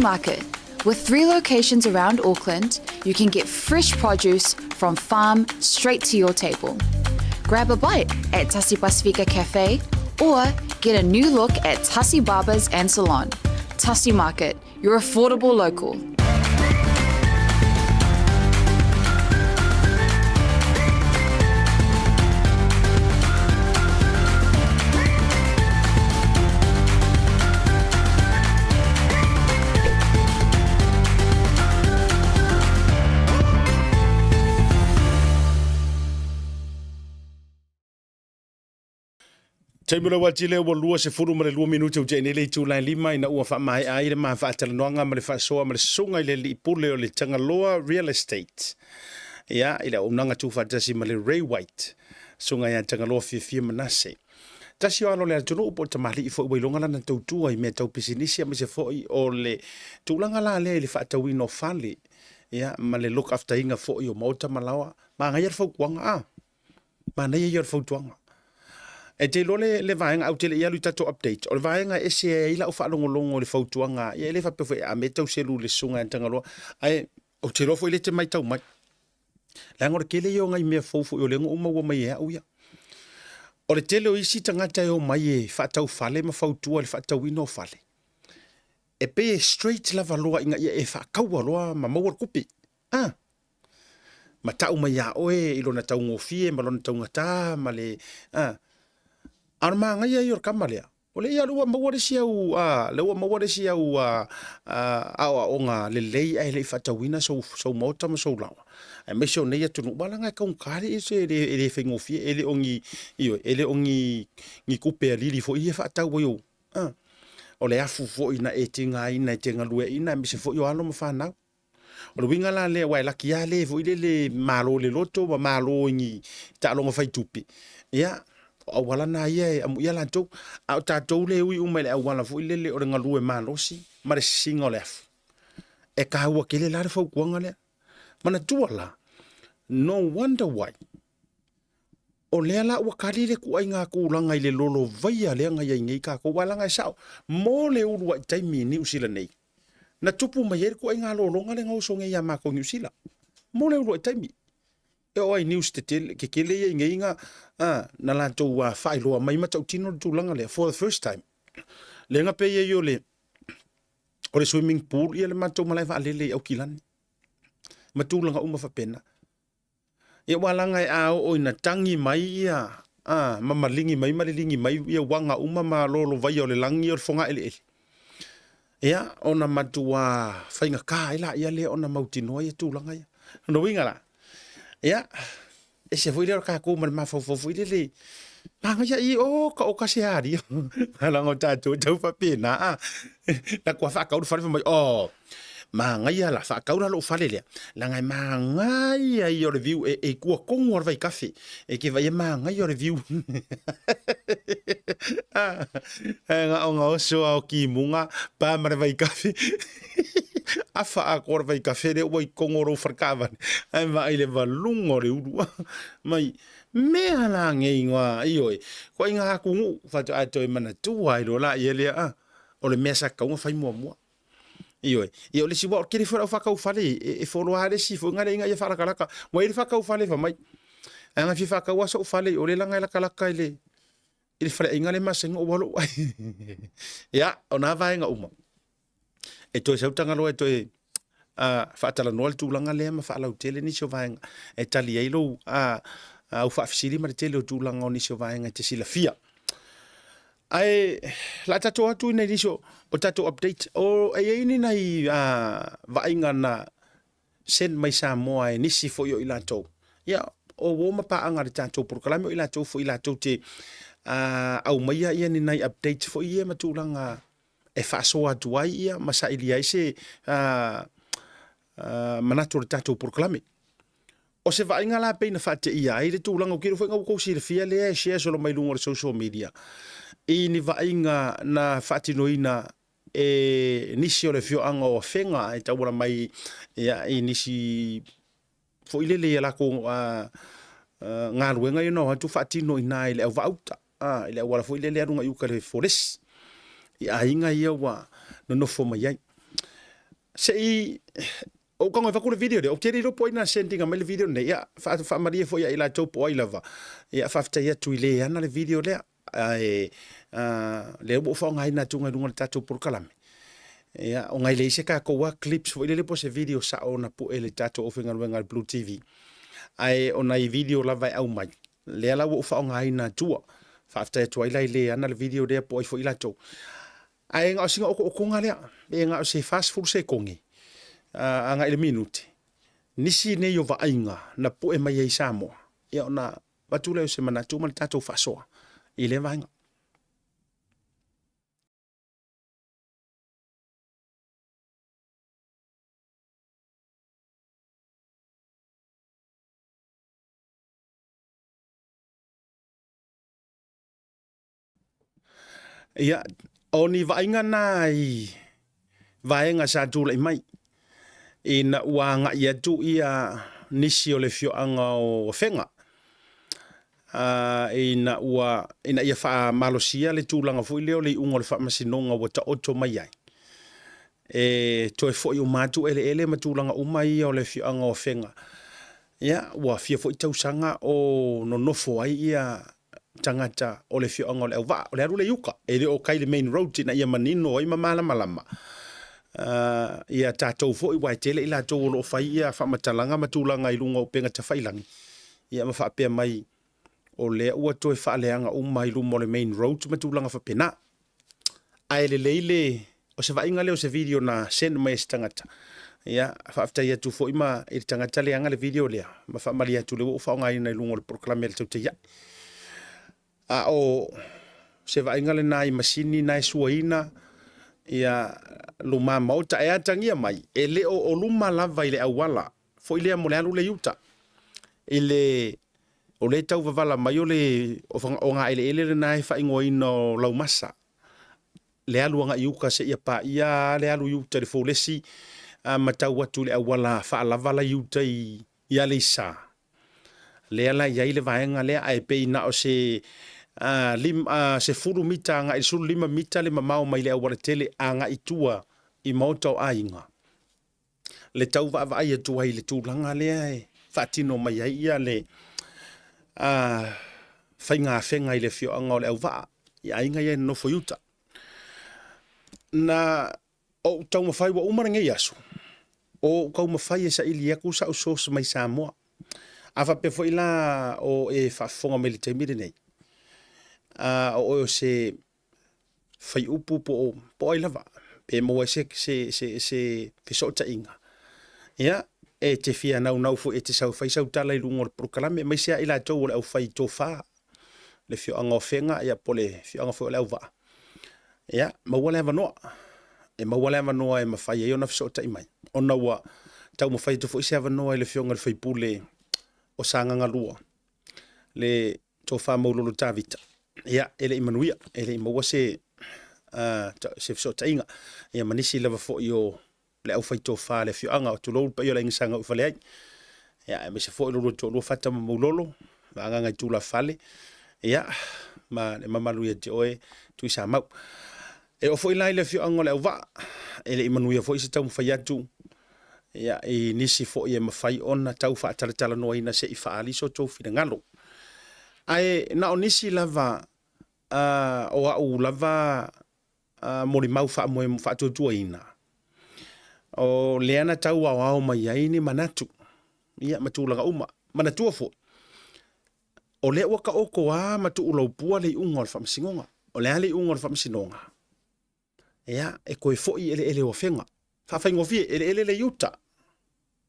Market. With three locations around Auckland, you can get fresh produce from farm straight to your table. Grab a bite at Tasi Pasifika Cafe or get a new look at Tasi Barbers and Salon. Tasi Market, your affordable local. Taimi o le uati lea ua 22 minute ua tea nei le itula e lima ina ua faamaea ai le ma faatalanoaga ma le faasoa ma le susuga i le alii pule o le Tagaloa Real Estate. Ia, i le auaunaga tuufaatasi ma le Ray White, susuga ia Tagaloa Fiafia Manase. Tasi o alo o le atunuu po o tamalii foi ua iloga lana tautua i mea tau pisinisi aemaise foi o le tulaga la lea i le faatauina o fale, ia, ma le look after ina foi o maota ma laoa. Manaia le fautuaga, a? Manaia ia o le fautuaga. E te iloa le, le vaega, au te le i alu i tatou update, o le vaega e ese ai lau faalogologo i le fautuaga, ia e le faapea foi a me tau selu i le susuga ia Tagaloa, ae ou te iloa foi le te maitau mai. Leaga o le tele ia o nai mea fou foi o lea na ou maua mai e au ia. O le tele o isi tagata e omai e faatau fale ma fautua i le faatauina o fale, e pei e straight lava loa ina ia e faataua loa ma maua le tupe. Ah! Ma tau mai iā oe i lona taugofie ma lona taugata ma le, a. A o le manaia ia o le tama lea, o lea ia ua maua le isi au, a, lea ua maua le isi au a, a, aoaoga lelei ae le i faatauina sou, sou maota ma sou laoa. Aemaise o nei atunuu, aua leaga e taugata le ese, e le, e le faigofie, e le o ni, ioe, e le o ni, ni tupe a lili foi ia e faatau ai ou, a. O le afu foi na e tigaina e te galueaiina, aemaise foi o alo ma fanau. O le uiga la lea, aua e laki lava le foi lele malo i le loto ma malo i ni taaloga fai tupe, ia, o auala na ia e amuia latou. A o tatou le ui uma i le auala foi lele o le galue malosi ma le sisiga o le afu. E taua tele la le fautuaga lea. Manatua la, no wonder why o lea la ua kali le ituaiga tulaga i le lolovaia lea na i ai nei tatou, aua leaga e sao, mo le uluai taimi i Niu Sila nei, na tupu mai ai le ituaiga lologa lea na oso nei ia matou i Niu Sila, mo le uluai taimi. E oo lava i news tetele, kekele ia i nei na, a, na latou faailoa mai matautino le tulaga lea, for the first time. Lea na pei ai o le, o le swimming pool ia le matou malae vaalele i Aukilani, ma tulaga uma faapena. Ia ua laga e a oo ina tagi mai ia, a, ma maligi mai ma liligi mai ia uaga uma ma lolovaia o le lagi o le fogaeleele. Ia, ona matuā faigata ai laia lea ona mautinoa ia tulaga ia. Lona uiga la, ia, ese foi lea o tatou ma le mafaufau foi lele, manaia i o ka oka se alia. Leaga o tatou e tau faapena, a, na tua faatau le fale fai mai, oh, Manaia la, faatau la lou fale lea, leaga e manaia ia o le view, e, e i tua tonu lava o le vaitafe, e te vaai e manaia o le view. Ae na ona oso lava o timuga, pa ma le vaitafe, afa atoa le vaitafe lea ua i totonu o lou fale taavale, ae vaai i le valuga o le ulu. Mai, mea la nei noa, ioe, ituaiga atunuu, faatoa toe manatua ai loa laia lea, a, o le mea sa tatau ona fai muamua. Ioe. Ia o le isi, aua o le tele foi o le au faataufale e, e follow lava le isi foi na le ina ia faalatalata. Ua i ai le faataufale fai mai, a na fia faatau lava so'u fale i o le laga e latalata i le, i le faleaiga lea e masani ona ou alu ai. Ia, o na vaega uma, e toe sau Tagaloa e toe faatalanoa le tulaga lea ma faalautele nisi o vaega e tali ai lou au faafesili ma le tele o tulaga o nisi o vaega e te silafia. Ae la tatou atu i nai nisi o, o tatou update. O, e i ai ni nai vaaiga na send mai Samoa e nisi foi o i latou. Ia, o uo ma paaga a le tatou polokalame o i latou foi latou te aumaia ia ni nai update foi ia ma tulaga e faasoa atu ai ia ma sailia ai se manatu o le tatou polokalame. O se vaaiga la pei na faateia ai le tulaga, ou te iloa foi na ua outou silafia lea e share solo mai luga o le social media i ni vaaiga na faatinoina e nisi o le afioaga o Afega e tauala mai ia, i nisi foi lele i a latou galuega ia na o atu faatino i ina i le auvaauta, i le auala foi lele e alu agai uka i le folesi i aiga ia ua nonofo mai ai. Se i ou tago e avatu le video lea, ou te le iloa po o ai na send ina mai le video lenei, ia faamalie foi ia i latou po o ai lava, ia faafetai atu i le ana le video lea, ae lea ua ou faaaogaina atu i luga o le tatou polokalame. Ia, ona e leai se tatou lava clips foi lele po o se video sao na pue e le tatou aufaigaluega a le Blue TV. Ae o nai video lava e aumai, lea la ua ou faaaogaina atua. Faafetai atu ai la i le ana le video lea po o ai foi latou. Ae na o sina otootoga lea, pe na o se 40 sekone agai i le minute, nisi nei o vaaiga na pue mai ai i Samoa, ia ona avatu lea o se manatu ma le tatou faasoa i lea vaega. Ia, o ni vaaiga na i vaega sa tulai mai ina ua agai atu ia nisi o le afioaga o Afega ina ua ina ia faamalosia le tulaga foi lea o le iuga o le faamasinoga ua taoto mai ai e toe foi uma atu eleele ma tulaga uma ia o le afioaga o Afega. Ia, ua fia foi tausaga o nonofo ai ia tagata o le afioaga o Leauvaa. O le alu lea i uka, e le o kai i le main road ina ia manino ai ma malamalama ia tatou foi, aua e tele i latou o lo o fai ia faamatalaga ma tulaga i luga o upega tafailagi, ia ma faapea mai o lea ua toe faaleaga uma i luma o le main road ma tulaga faapena. Ae lelei le, o se vaaiga lea o se video na send mai e se tagata. Ia, faafetai atu foi ma i le tagata leaga le video lea, ma faamalie atu lea ua ou faaaogaina i luga o le polokalame a le Tautai A'i. A o se vaaiga lena i masini na e suaina ia luma maota e atagia mai, e le o o luma lava i le auala foi lea mo le alu lea i uta. I le, o lea e tau vavala mai o le ogaeleele lena e faaigoaina o Laumasa, le alu agai i uta seia paia le alu i uta i le folesi ma tau atu i le auala faalava la i uta i Aleisa. Lea la e i ai le vaega lea, ae pei na o se 10 mita agai i le 15 mita le mamao mai le aualatele agai i tua i maota o aiga. Le tau vaavaai atu ai i le tulaga lea e faatino mai ai ia le faiga afega i le afioaga o Leauvaa i aiga ia e nonofo i uta. Na ou taumafai ua uma lenei aso, o ou taumafai e saili atu sau source mai Samoa. A faapea foi la o e faafofoga mai i le taimi lenei, o oe o se faiupu po o, po o ai lava, pe maua ai se, se, se, se fesootaiga, ia, e te fia naunau foi e te sau e fai sau tala i luga o le polokalame, aemaise lava i latou o le aufai tofa, le afioaga o Afega, ia, po o le afioaga foi o Leauvaa, ia, maua le avanoa. E maua le avanoa e mafai ai ona fesootai mai, ona ua taumafai atu foi se avanoa i le afioga i le sui usufono o Sagaga 2, le Tofa Maulolo Tavita, ia, e le i manuia, e le i maua se, se fesootaiga, ia ma nisi lava foi o le aufaitofa a le afioaga, tulou le paia o le Aiga Sa Gauifaleai, ia, aemaise foi lo lua toalua Fata ma Maulolo, Vaagaga i Tulafale, ia, ma le mamalu ia te oe Tuisamau. E oo foi la i le afioaga o Leauvaa, e le i manuia foi se taumafai atu ia, i nisi foi e mafai ona tau faatalatalanoaina se i faaali so outou finagalo. Ae na o nisi lava o au lava molimau faamoe faatuatuaina, o lea na tau aoao mai ai ni manatu ia, ma tulaga uma. Manatua foi, o lea ua taoto lava ma tuulaupua le iuga o le faamasinoga. O le a le iuga o le faamasinoga? Ia, e toe foi i eleele o Afega. Faafaigofie, eleele lea i uta.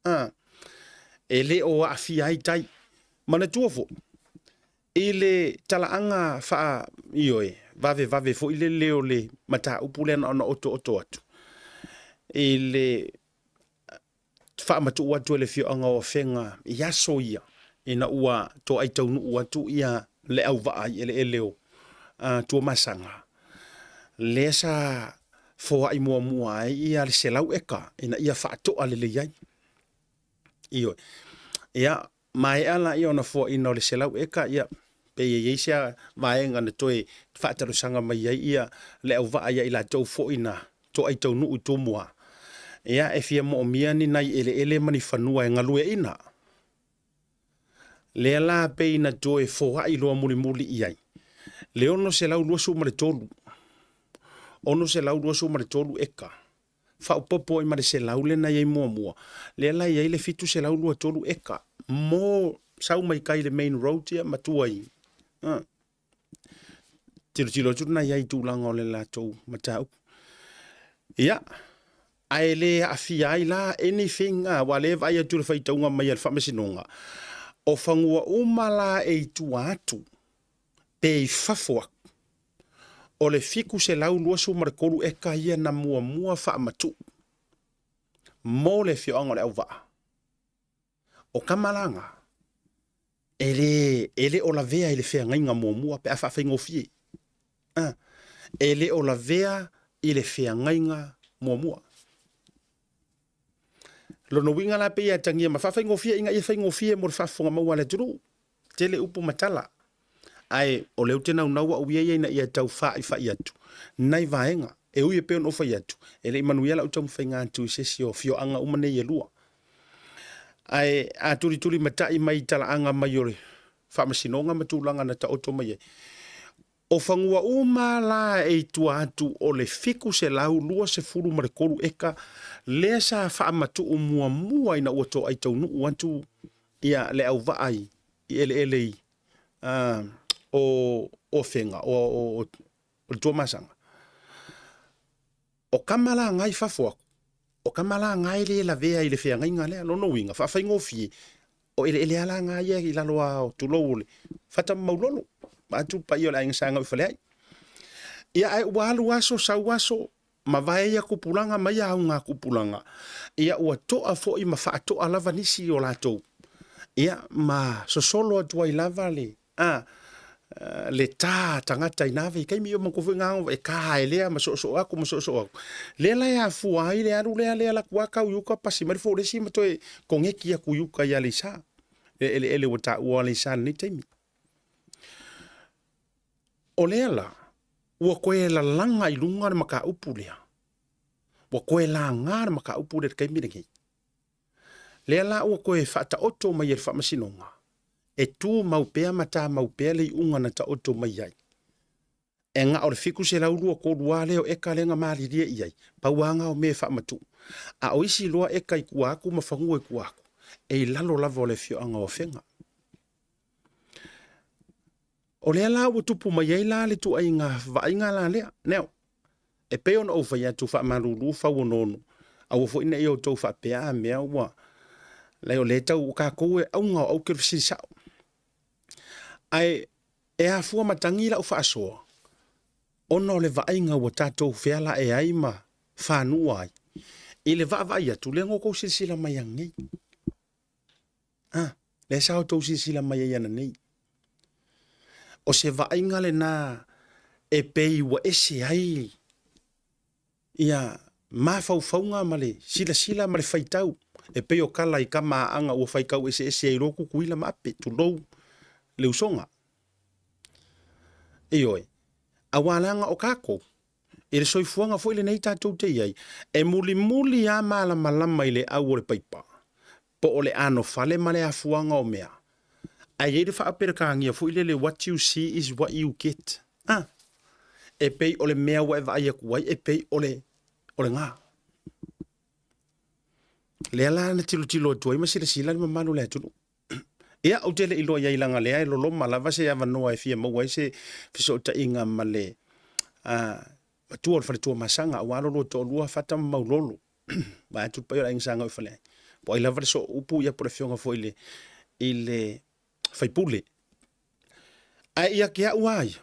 A, e le o aafia ai tai. Manatua foi, i le talaaga faa, ioe, vavevave foi lele o le mataupu lea na ona otooto atu, i le faamatuu atu e le afioaga o Afega i aso ia ina ua toai taunuu atu ia le auvaa i eleele o Tuamasaga, lea sa foai muamua ai ia le 100 eka ina ia faatoa lelei ai. Ioe. Ia, maea laia ona foaina o le 100 eka, ia, pe i ai se vaega na toe faatalosaga mai ai ia le auvaa ia i latou foi na toai taunuu i Tumua. Ia, e fia moomia ni nai eleele ma ni fanua e galueaiina. Lea la pei na toe foai loa mulimuli i ai le 623, 623 eka, faaopoopo ai ma le 100 lea na i ai muamua, lea la e i ai le 723 eka mo sau mai kai le main road ia ma tua i tilotilo atu na i ai i tulaga o le latou mataupu. Ia, ae le aafia ai la anything, aua o lea e vaai atu i le faitauga mai a le Faamasinoga, o fanua uma la e i tua atu pe i fafo atu, o le 723 eka ia na muamua faamatuu mo le afioaga o Leauvaa. O Kamalaga, e le, e le o lavea i le feagaiga muamua pe a faafaigofie. A, e le o lavea i le feagaiga muamua. Lona uiga la pei e atagia ma faafaigofie ina ia faigofie mo le faafofoga maua a le atunuu. Tele upu ma tala. Ae o lea ou te naunau au ia ia ina ia tau faaifa'i atu nai vaega e ui e pei ona ou fai atu, e le i manuia lau taumafaiga atu i se isi o afioaga uma nei e lua. Ae a tulituli matai mai i talaaga mai o le Faamasinoga ma tulaga na taoto mai ai, o fanua uma la e i tua atu o le 723 eka lea sa faamatuu muamua ina ua toai taunuu atu ia le auvaa i eleele i o Afega, o le Tuamasaga. O tama la na i fafo atu, o tama la na e le lavea i le feagaiga lea. Lona uiga, faafaigofie, o eleele lava la na ia i lalo lava o tulou o le fata ma maulolo, vaeatu le paia o le aiga Sa Gauifaleai. Ia ae ua alu aso sau aso, mavae ia tupulaga ma ia auga tupulaga, ia ua toa foi ma faatoa lava nisi o latou, ia ma sosolo atu ai lava le a le tā tagata i na vaitaimi, ia manatua foi na e tā e lea ma soosoo atu ma soosoo atu. Lea la e afua ai le alu lea lea alu atu lava tau i uka pasi mai le folesi ma toe koneti atu i uka i Aleisa, le eleele ua taua o Aleisa i lenei taimi. O lea la, ua toe lalaga i luga le mataupu lea, ua toe laga le mataupu lea i le taimi lenei. Lea la ua toe faataoto mai e le Faamasinoga e tumau pea ma tamau pea le iuga na taoto mai ai. E na o le 723 lava lea o eka lea na malilie i ai, pau lava na o mea e faamatuu. A o isi loa eka i tua atu ma fanua i tua atu, e i lalo lava o le afioaga o Afega. O lea la ua tupu mai ai la le tuaiga vaaiga la lea. Now, e pei ona ou fai atu faamalulu fauonono, aua foi ne i outou faapea a mea ua lai o lea tau tatou e auga o au ke fesili sao. Ae e afua matagi lau faasoa ona o le vaaiga ua tatou fealae ai ma fanua ai i le vaavaai atu lea na outou silasila mai ananei. A, lea sa outou silasila mai ai ananei. O se vaaiga lena e pei ua ese ai ia mafaufauga ma le silasila ma le faitau e pei o kala i kama aaga ua faitau eseese ai loa Tutuila ma Ape, tulou le usoga. Ioe, aua leaga o tatou, i le soifuaga foi lenei tatou te i ai, e mulimuli lava malamalama i le au o le paipa, po o le anofale ma le afuaga o mea. Ae i ai le faa-Peretania foi lele, what you see is what you get. Ah, e pei o le mea ua e vaai atu ai, e pei o le, o le gā. Lea la na tilotilo atu ai ma silasila le mamalu o le atunuu. Ia, ou te le i iloa i ai leaga lea e loloma lava se avanoa e fia maua ai se fesootaiga ma le matua o le faletua Masaga, aua lo lua toalua Fata ma Maulolo, vaeatu le paia o le Aiga Sa Gauifaleai. Po o ai lava le sooupu, ia po o le afioga foi i le, i le faipule. Ae ia te au lava ia,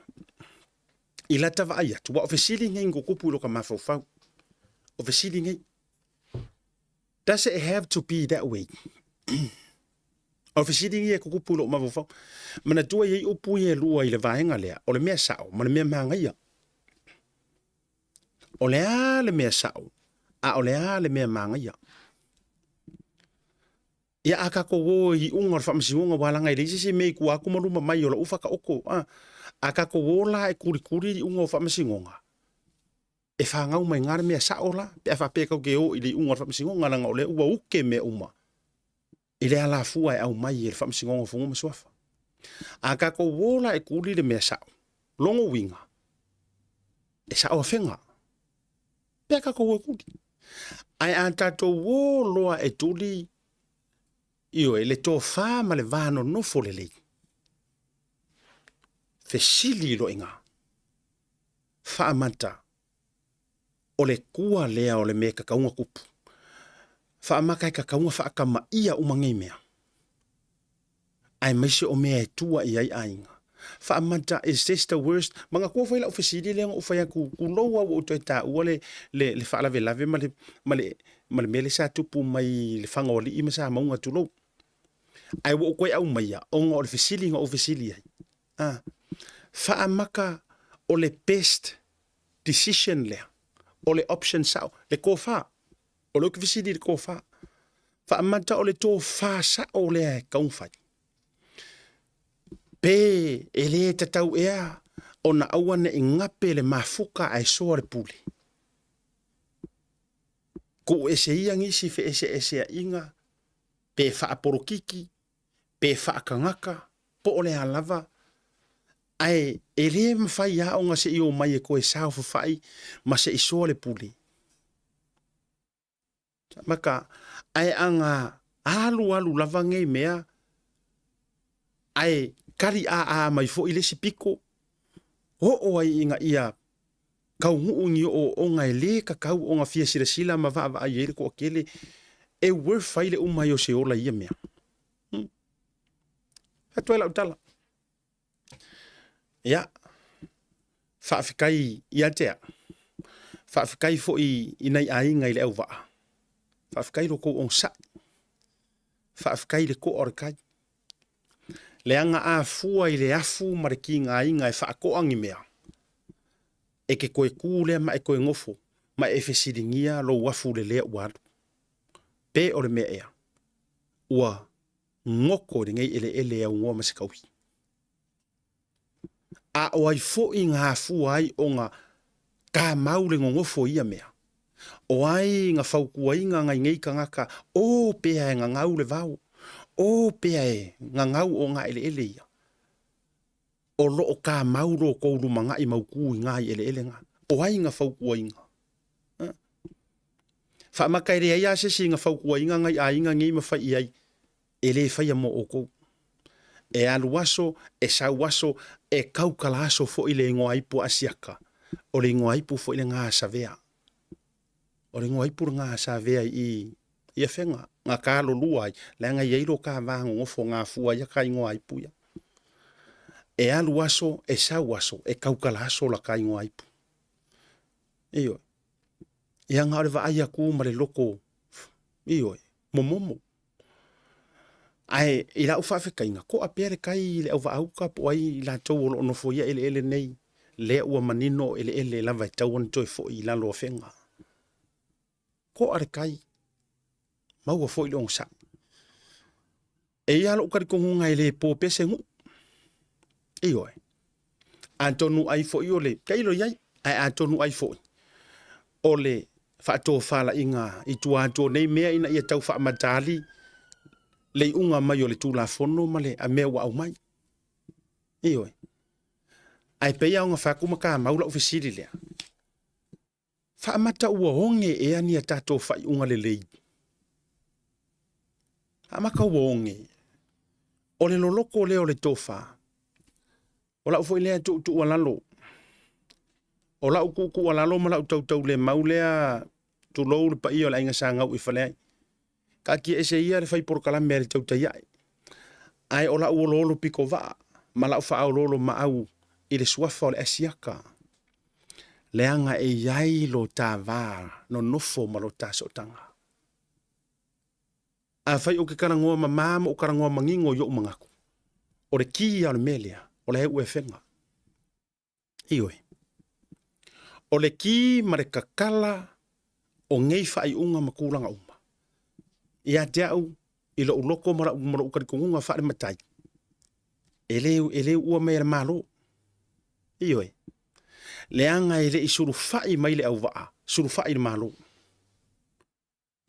i lata vaai atu, aua o fesili nei na tutupu i lota mafaufau. O fesili nei. Does it have to be that way? O fesili ia e tutupu i lou mafaufau. Manatua e i ai upu ia e lua i le vaega lea, o le mea sao ma le mea manaia. O le a le mea sao, a o le a le mea manaia? Ia a tatou o i iuga o le faamasinoga, aua leaga e leai se isi mea i tua atu ma luma mai o lau whakaoto. A, a tatou o la e kulikuli i iuga o faamasinoga, E fagau mai ga le mea sao la, pe a faapea tatou te o i le iuga o le faamasinoga, leaga o lea ua uke mea uma i le alafua e aumai e le Faamasinoga o Fanua ma Suafa. A tatou o la e tuli le mea sao, lona uiga, e sao afega, pe a tatou o e tuli. Ae a tatou o loa e tuli, ioe, le tofa ma le va nonofo lelei, fesili loa i ina, faamata, o le tua lea o le mea e tatau ona tupu. Faamata e tatau ona faatamaia uma nei mea, aemaise o mea e tua i ai aiga. Faamata, is this the worst? Manatua foi lau fesili lea na ou fai atu, tulou lava ua ou toe taua le, le, le faalavelave ma le, ma le, ma le mea lea sa tupu mai i le Fagaoalii ma Samauga, tulou. Ae ua ou toe aumaia ona o le fesili na ou fesili ai. Ah, faamata o le best decision lea, o le option sao, le tofa. O lea ou te fesili i le tofa. Faamata o le tofa sao lea e tatau ona fai. Pe e le tatau ea ona aua ne i gape le mafuta ae soa le pule. Tuu ese ia nisi feeseeseaiga, pe faapolokiki, pe faakagaka, po o le a lava, ae e le mafai lava ona se i omai e toe saofafai ma se i soa le pule. Maka, ae aga alualu lava nei mea, ae kali aa mai foi le isi pito, oo ai ina ia taunuu ni ooooga e le tatau ona fia silasila ma vaavaai ai le toatele, e worth ai le uma ai o se ola i ia mea. Atu ai lau tala. Ia, faafetai ia te au. Faafetai foi i nai aiga i le auvaa. Faafetai lo tou onosai. Faafetai i le toa o le tai. Leaga a fua i le afu ma le tigaina e faatoa ni mea, e te toe tu lea ma e toe nofo ma e fesiligia lou afu lelea ua alu. Pe o le mea ea, ua goto i lenei eleele e aunoa ma se taui. A o ai foi na afua ai ona tamau le nonofo i ia mea? O ai na fautuaina nai nei tagata, o pea e gagau le vao, o pea e gagau o ngā eleele ia? O lo o tamau lo tou lumanai mautu i ngā i eleele ngā. O ai na fautuaina? Faamata e leai lava se isi na fautuaina nai aiga nei ma fai i ai, e le faia mo outou. E alu aso, e sau aso, e taukala aso foi le igoa ipu a Asiata. O le igoa ipu foi lena a Savea. O le igoa ipu lena a Savea i i Afega, na kalolua ai, leaga e i ai lo ta va nonofo gafua ai ta igoa ipu ia. E alu aso, e sau aso, e taukala aso la ta igoa ipu. Ioe. Ia na o le vaai atu ma le loko, ioe, momomo. Ae i lau faafetaiga, toa pea le tai i le auvaauta po o ai i latou o lo o nofoia eleele nei, lea ua manino o eleele lava e tatau ona toe foi i lalo o afega. Toa le tai, maua foi le onosai. E i ai lou talitonuga e le po pea se nuu. Ioe. Atonu ai foi o le, tailo i ai, ae atonu ai foi o le faatofalaiga i tua atu o nei mea ina ia tau faamatali le iuga mai o le Tulafono ma le mea ua aumai. Ioe. Ae pei lava ona fai atu ma tamau lau fesili lea, Faamata ua oge ea ni a tatou faaiuga lelei? Faamata ua oge. O le loloto lea o le tofa. O lau foi lea tuutuualalo. O lau tuutuualalo ma lau tautaulemau lea, tulou le paia o le aiga sa gau i Faleai. Taatia ese ia le fai polokalame a le tautai ae. Ae o lau oloolo pitovaa ma lau faaoloolo maau i le suafa o le Asiata, leaga e i ai lo ta va nonofo ma lo ta sootaga. Afai ou te talanoa mama ma ou talanoa manino i ou manatu, o le ki ia o le mea lea, o la e ua e fega. Ioe. O le ki ma le kakala o nei faaiuga ma tulaga uma, ia te au, i lou loko ma lou, ma lou talitonuga faale-matai, e le, e le uua mai e le Malo. Ioe. Leaga e le i sulufai mai le auvaa, sulufai i le Malo.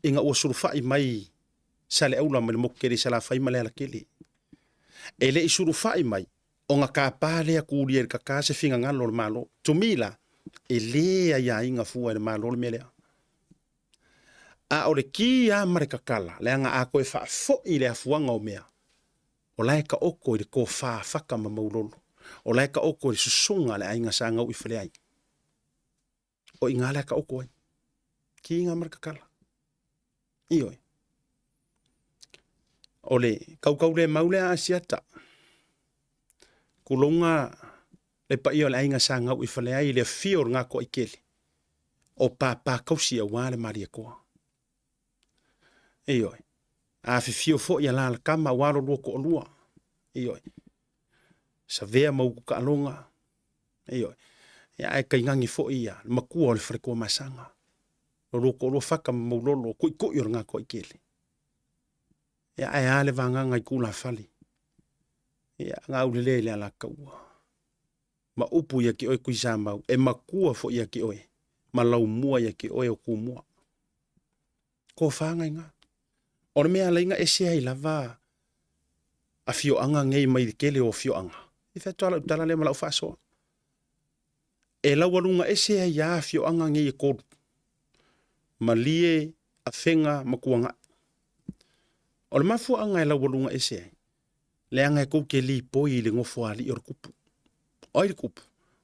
Ina ua sulufai mai Saleaula mai le motu tele i Salafai ma Lealakele. E le i sulufai mai ona tapa lea kulia i le tata se finagalo o le Malo. To me la, e le aiaina fua e le Malo le mea lea. A o le ki lava ma le tatala, leaga a toe faafoi le afuaga o mea, o la e taoto i le tofa fata ma maulolo, o la e taoto i le susuga a le aiga sa Gauifaleai. O i ina la e taoto ai. Ki ina ma le tatala. Ioe. O le kaukaulemau lea a Asiata, tulouna le paia o le aiga sa Gauifaleai i le afio o le Gatoaitele, o papa tausi aua le Malietoa. Ioe. Afifio foi alalatama aua lo lua toalua. Ioe. Savea ma utu taaloga. Ioe. Ia, ae tainane foi ia le matua o le Faletuamasaga. Lo lua toalua Fata ma Maulolo, o tuitui o le Gatoaitele. Ia, ae a le vagaga i tulafale. Ia, gaulelea i le alataua. Ma upu ia te oe Tuisamau, e matua foi ia te oe, ma laumua ia te oe o Tumua. Tofa gaiga. O le mea alai na ese ai lava afioaga nei mai le tele o afioaga. I fai atu lava lau tala lea ma lau faasoa. E laualuga ese ai lava afioaga nei e tolu. Malie, Afega ma Tuanai. O le mafuaaga e laualuga ese ai, leaga e tou te lipoi i le nofoalii o le tupu. O ai le tupu?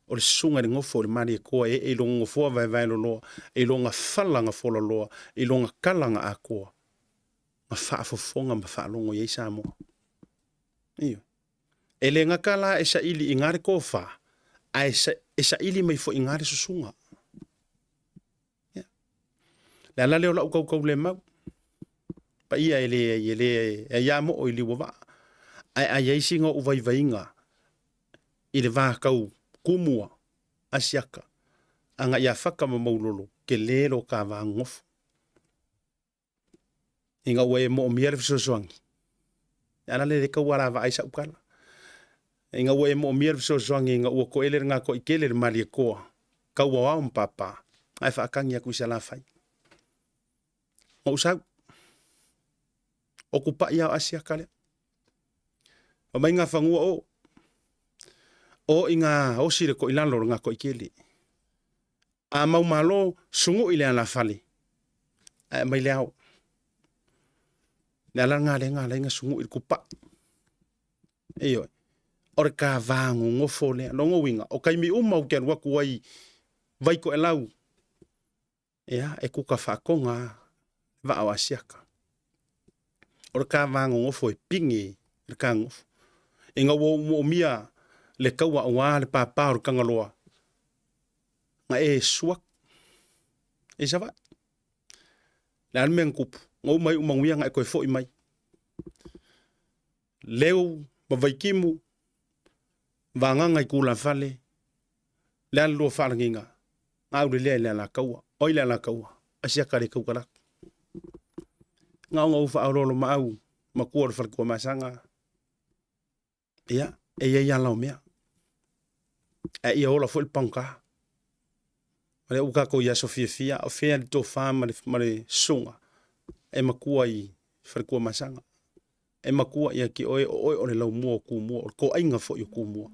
O le susuga i le nofo i le Malietoa e ee i lona nofoa vaevaeloloa, i lona fala na folaloa, i lona tala na atoa, na faafofoga ma faalogo i ai Samoa. Ioe. E le gata la e saili i ina le tofa, ae e saili mai foi i ina le susuga. Ia. Le ala lea o lau tautaulemau, paia e le, e le aia moo i liu o vaa, ae a i ai sina ou vaivaiga i le va tau Tumua, Asiata, agai ia Fata ma Maulolo, tele lo ta va nonofo. Ina ua e moomia le fesoasoani, le ala lea e le tau alavaa ai sau tala. Ina ua e moomia le fesoasoani ina ua toele le Gatoaitele le Malietoa, tau aoao ma papa, ae faatagi atu i Salafai. Na ou sau, o kupai lava o Asiata lea. Fai mai Gafanua o, o i ngā osi le koilalo o le Gatoaitele. A mau malo, sugui le alafale, ae aumai le ao. Le ala lena lea na ala ai ona sugui le kupai. Ioe. O le ta va gogofo lea. Lona uiga, o taimi uma ou te alu atu ai Vaitoelau, ia, e kuka faatoga lava vaa o Asiata. O le ta va gogofo e pine le ta gogofo. Ina ua ou moomia le taua aua le papa o le Tagaloa, na e susu atu i Savaii. Le a le mea na tupu? Na uma iu manuia na e toe foi mai. Leu ma Vaitimu, vagaga i tulafale, le a le lua faalagiga, na aulelea i le Alataua. O ai le Alataua? Asiata le taukalatu. Na ona ou faaoloolomaau matua o le Faletuamasaga, Ia, e i ai ala o mea. Ae ia ola foi le pagota. O lea ua tatou i aso fiafia, o fea le tofa ma le, ma le susuga e matua i Faletuamasaga. E matua ia te oe, o oe o le laumua o Tumua, o le toaiga foi o Tumua,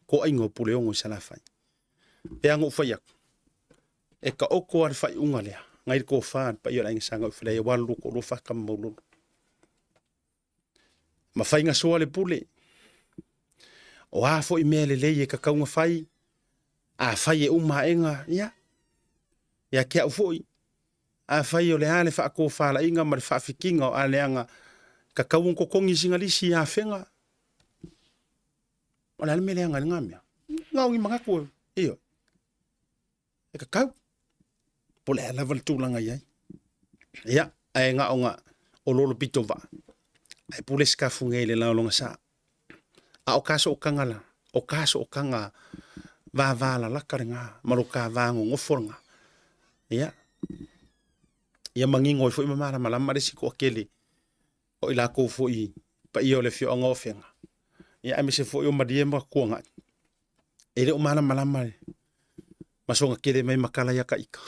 toaiga o Puleono i Salafai. Pe a na ou fai atu, e taoto lava le faaiuga lea, nai le tofa a le paia o le Aiga Sa Gauifaleai aua le lua toalua Fata ma Maulolo. Ma faiga soa le pule. O a foi mea lelei e tatau ona fai, afai e uma aega, ia, ia te au foi, afai o le a le faatofalaiga ma le faafitiga o aleaga, tatau ona totogi sina lisi i afega. O le a le mea leaga i lena mea? Na o ni manatu, ioe. E kakau. Po o le a lava le tulaga i ai. Ia, ae na ona o lolo pito vaa. Ae pule sikafu nei i le lao lona sa. A o ka sootaga la, o ka sootaga vavalalata lena, ma lo ka va gogofo lena. Ia, ia manino ai foi ma malamalama le isi toatele o i latou foi i paia o le afioaga o Afega, ia aemaise foi o Malie ma Tuanai. E le o malamalama. Ma soga kele mai ma kala ia ka ika.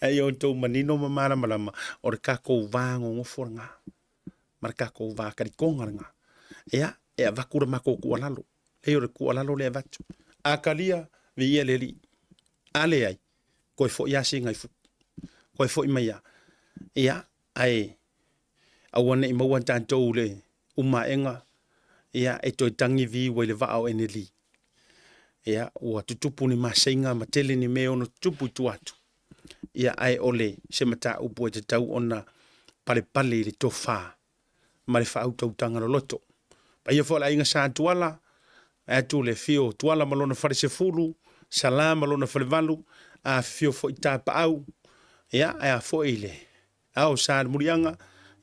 Ai o tou manino ma malamalama o le kakou va gogofo lena ma le kakou va kalikonga lena. Ia, e avaku le makou kualalo. Lei o le kualalo le avatu. A kalia, viia le Alii. A leai, koe foi a singa i fuku. Koe foi mai a. Ia, ae aua nei maua tatou le umaega, ia, e toe tagi viu ai le vaa o Eneli. Ia, ua tutupu ni maseiga ma tele ni mea e ono tutupu i tua atu. Ia, ae o le se mataupu e tatau ona palepale i le tofa ma le faautautaga loloto. Paia foi o le aiga Sa Tuala, vae atu le afio o Tuala ma lona falesefulu, Sala ma lona falevalu, afifio foi Tapaau, ia, ae a foi le ao Sa Lemuliaga,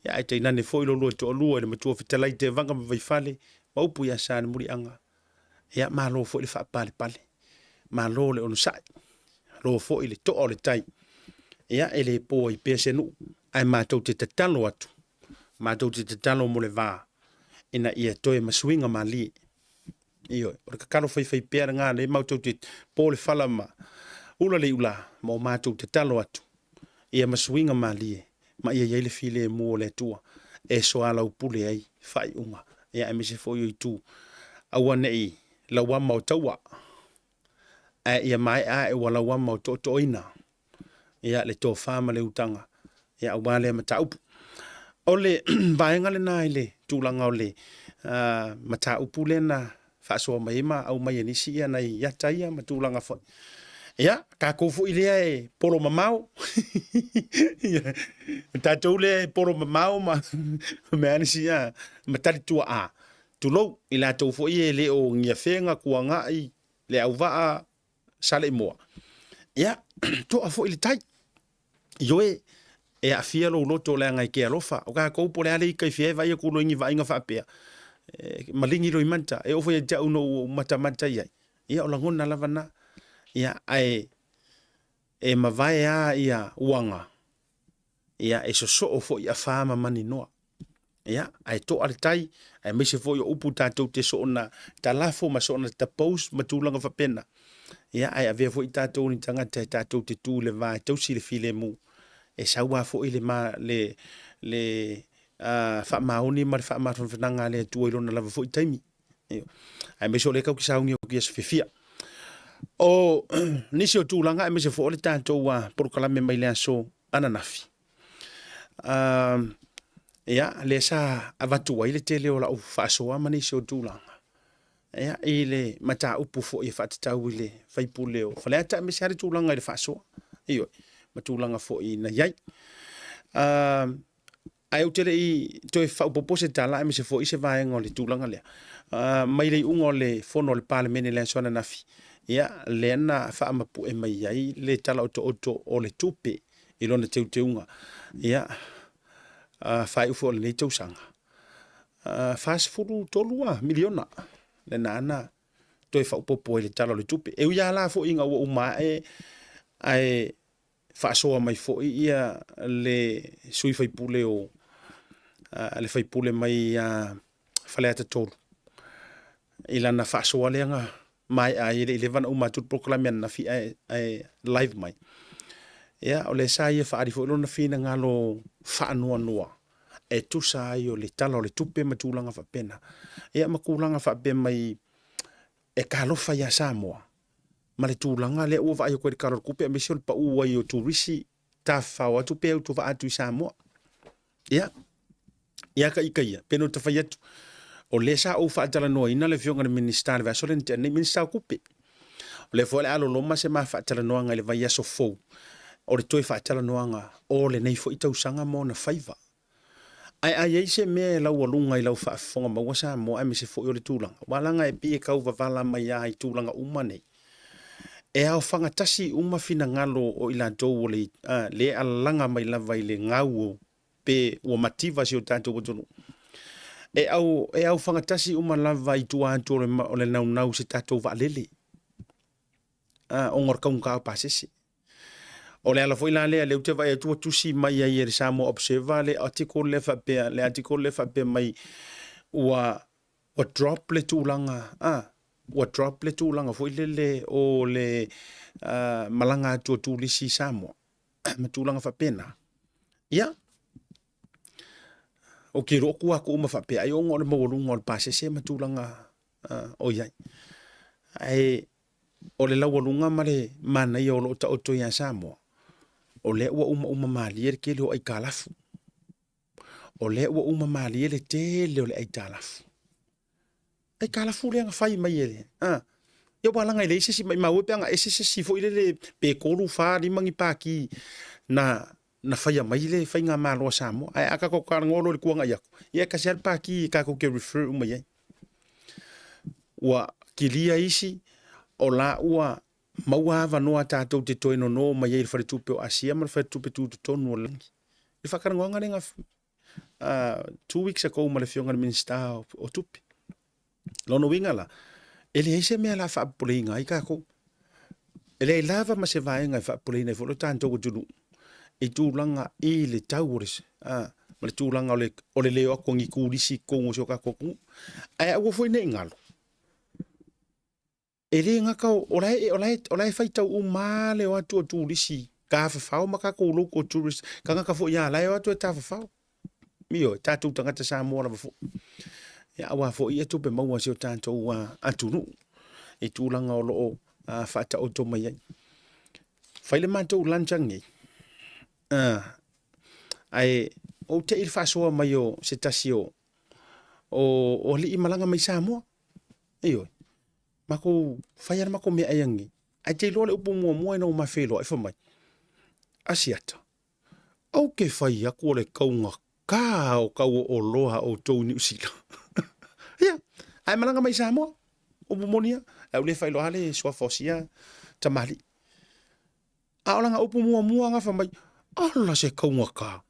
ia, ae tainane foi lo lua toalua i le matua fetalai Tevaga ma Vaifale, ma upu ia Sa Lemuliaga. Ia, malo foi le faapalepale, malo le onosai, malo foi le toa o le tai. Ia, e le po ai pea se nuu, ae matou te tatalo atu, matou te tatalo mo le va, ina ia toe ma suiga malie. Ioe, o le tatalo faifai pea lena, lea matou te po le fala ma ula le iula, ma o matou tatalo atu, ia ma suiga malie, ma ia i ai le filemu o le Atua e soalaupule ai faaiuga, ia aemaise foi o itu, aua ne i lauama o taua, ae ia maea ae ua lauama o tootooina, ia le tofa ma le utaga, ia aua lea mataupu. O le vaega lena i le tulaga o le mataupu lea na faasoa mai ai ma aumai e nisi ia nai ata ia ma tulaga foi. Ia, tatou foi lea e polo mamao. Ia, tatou lea e polo mamao ma mea nisi ia ma tali tuaa. Tulou, i latou foi e le o Niafega, Kuangai, Leauvaa, Saleimoa. Ia, toa foi le tai. Ioe, e aafia lou loto leaga e te alofa. O tatou po o le a le ita i fea e vaai atu loa i ni vaaiga faapea, e maligi loimata. E oo foi ia te au ina ua ou matamata i ai, ia o lagona lava na. Ia, ae e mavae lava ia uaga, ia e sosoo foi afa ma maninoa. Ia, ae toa le tai, aemaise foi o upu tatou te soona talafo ma soona tapous ma tulaga faapena. Ia, ae avea foi tatou ni tagata e tatou te tu i le va e tausi le filemu. E sau lava foi le, ma, le, le faamaoni ma le faamafanafanaga a le Atua i lona lava foi taimi. Aemaise o lea tatou te sauni atu i aso fiafia. O nisi o tulaga aemaise foi o le tatou polokalame mai le aso ananafi. Ia, lea sa avatu ai le tele o lau faasoa ma nisi o tulaga ia, i le mataupu foi e faatatau i le faipule o Faleata aemaise lava le tulaga i le faasoa, ioe, ma tulaga foi na i ai. Ae ou te le i toe faaopoopo se tala aemaise foi se vaega o le tulaga lea. Mai le iuga o le fono a le Palemene i le aso ananafi, ia, lea na faamapue mai ai le Tala Otooto o le Tupe i lona teuteuga, ia, faaiu foi o lenei tausaga, $43 miliona lena na toe faaopoopo ai le Tala o le Tupe. E ui lava la foi ina ua uma ae, ae faasoa mai foi ia le sui faipule o le faipule mai ia Faleata 3 i lana faasoa lea na maea ai e le i leva ona uma atu le polokalame ananafi ae, ae live mai. Ia, o lea sa ia faaali foi lona finagalo faanoanoa e tusa ai o le Tala o le Tupe ma tulaga faapena. Ia ma tulaga faapea mai e talofa ia Samoa ma le tulaga lea ua vaai atu ai i le Tala o le Tupe aemaise o le pau ai o turisi tafafao atu pe autovaa atu i Samoa. Ia, ia ka ika ia, pei ona ta fai atu, o lea sa ou faatalanoaina le Afioga i le Minisita i le vaiaso lea na tea nei, Minisita o Tupe. O lea foi o le a loloma se ma faatalanoaga i le vaiaso fou, o le toe faatalanoaga o lenei foi tausaga ma ona faiva. Ae a i ai se mea e laualuga i lau faafofoga maua Samoa aemaise foi o le tulaga, aua leaga e pei e tau vavala mai lava i tulaga uma nei, e aofaga tasi uma finagalo o i latou o le, le alalaga mai lava i le gau o pe ua mativa si o tatou atunuu. E, au, e aofaga tasi uma lava i tua atu o le, o le naunau i se tatou vaalele, ona o le taugata o pasese. O le ala foi la lea, lea ou te vaai atu ua tusi mai ai e le Samoa Observer le article lea faapea, le article lea faapea mai ua, ua drop le tulaga, a, ua drop le tulaga foi lele o le malaga atu o turisi i Samoa ma tulaga faapena. Ia, ou te iloa tu atu uma faapea ai ona o le maualuga o le pasese ma tulaga o i ai. Ae o le laualuga ma le manaia o lo o taoto ia Samoa, o lea ua umauma malie le tele o aitalafu. O lea ua uma malie le tele o le aitalafu. Aitalafu lea na fai mai e le, a, ia ua laga e leai se isi maimau e pe ana ese se isi foi lele pe 3, 4, 5 ni pati na na faia mai le faigamalo a Samoa. Ae a tatou talanoa loa i le tuanai atu, ia e tasi lava le pati e tatou te refer uma i ai. Ua kilia isi, o la ua maua avanoa tatou te toe nono mai ai i le Faletupe o Asia ma le Faletupe Tutotonu o le Lalolagi. I le faatalanoaga lea na 2 weeks ago ma le Afioga i le Minisita o Tupe. Lona uiga la, e leai se mea o le a faapopoleina ai tatou. E leai lava ma se vaega e faapopoleina ai foi lo tatou atunuu i tulaga i le tau o le ma le tulaga o le le o atu o ni turisi i totonu o si o tatou atunuu. Ae aua foi ne i galo, e le gata o la e, o la e, o la e faitau uma lava le o atu o turisi tafafao ma tatou local tourist, tagata foi lava la e o atu e tafafao. Ioe, tatou tagata Samoa lava foi. Ia, aua foi ia tupe maua a si o tatou atunuu i tulaga o lo o faataoto mai ai. Fai le matou lunch anei. Ae ou te i le faasoa mai o se tasi o alii malaga mai Samoa. Ioe, matou fai lava le matou meaai anei. Ae te iloa le upu muamua ina ua ma feiloai fai mai, Asiata, ou te fai atu o le taugata o tau o oloa a outou i Niu Sila. Ia, ae malaga mai i Samoa, upu moni lava, ae ou le faailoa le suafa o sia tamalii. A o lana upu muamua na fai mai, ala se taugata,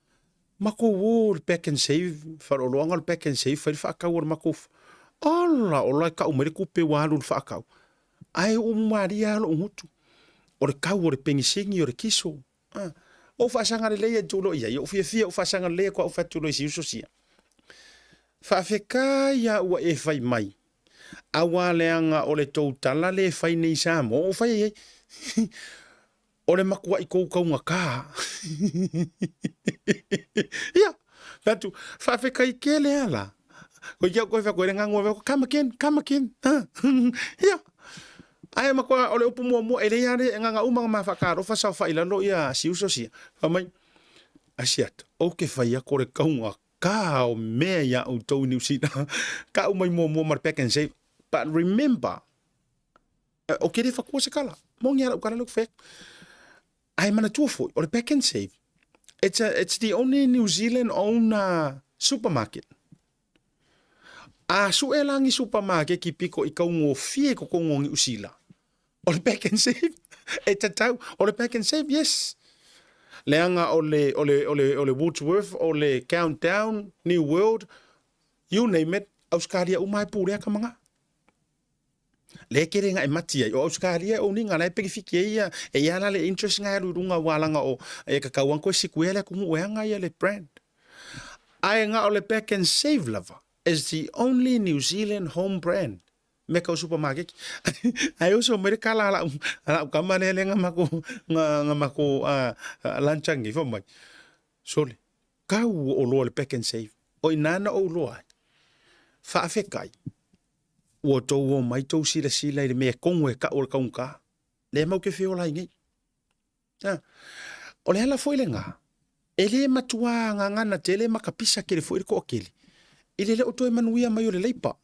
matou o i le pack and save, faleoloaga o le pack and save, fai le faatau o le matou, ala o la e tau mai le tupe ua alu i le faatau. Ae uu malie lava lou gutu, o le tau o le penisini o le kiso. A, ou faasaga lelei atu loa i ai, ou fiafia ou faasaga lelei atu au fai atu loa i si uso sia. Faafetai lava ua e fai mai, Aua leaga o le tou tala le fai nei Samoa o fai ai ai. O le matuai tou taugata. Ia, fai atu, faafetai tele lava la. Koe ki au koe fai atu, e le gagua fai atu, come again, come again. Ia, ae matua o le upu muamua, e leai lava le agaga uma na ma faatalofa saofai i lalo ia si uso sia. Fai mai, Asiata, ou te fai atu o le taugata ka o mea iā outou i Niu Sila, ka au mai muamua ma le pack and save. But remember, o ke le whakua se kala. Moni a lau kala leu fai atu. Ae manatua foi, o le pack and save, it's the only New Zealand owned supermarket. A sue la ni supermarket ki piko i kaugofie i totonu o Niu Sila, O le pack and save, e tatau, o le pack and save, yes. Leaga o le, o le, o le, o le Woolworth, o le Countdown, New World, you name it, Australia uma e pulea ka manga. Le kere nga e mati ai, o Australia o ninga la e penefiti ai ia, e ia la le interest nga e alu i lunga ua langa o, e ka kau anko e siku ea le atunuu e anga ia le brand. Ae nga o le pack and save lava, is the only New Zealand home brand. Mea kau supermarket. Ae oso mai le kala a lau, a lau kama lea lea nga mako, nga, nga mako lunch angi, fai mai. Sole, kau o oloa le pack and save. O ina na ou loa ai. Faafetai, ua tou o mai tou silasila i le mea e kogo e kau o le kaugata. Lea mau ke feola ai nei. A, o le ala foi lena, e le matua gagana tele ma ka pisa tele foi le toatele, i le le o toe manuia mai o le leipa.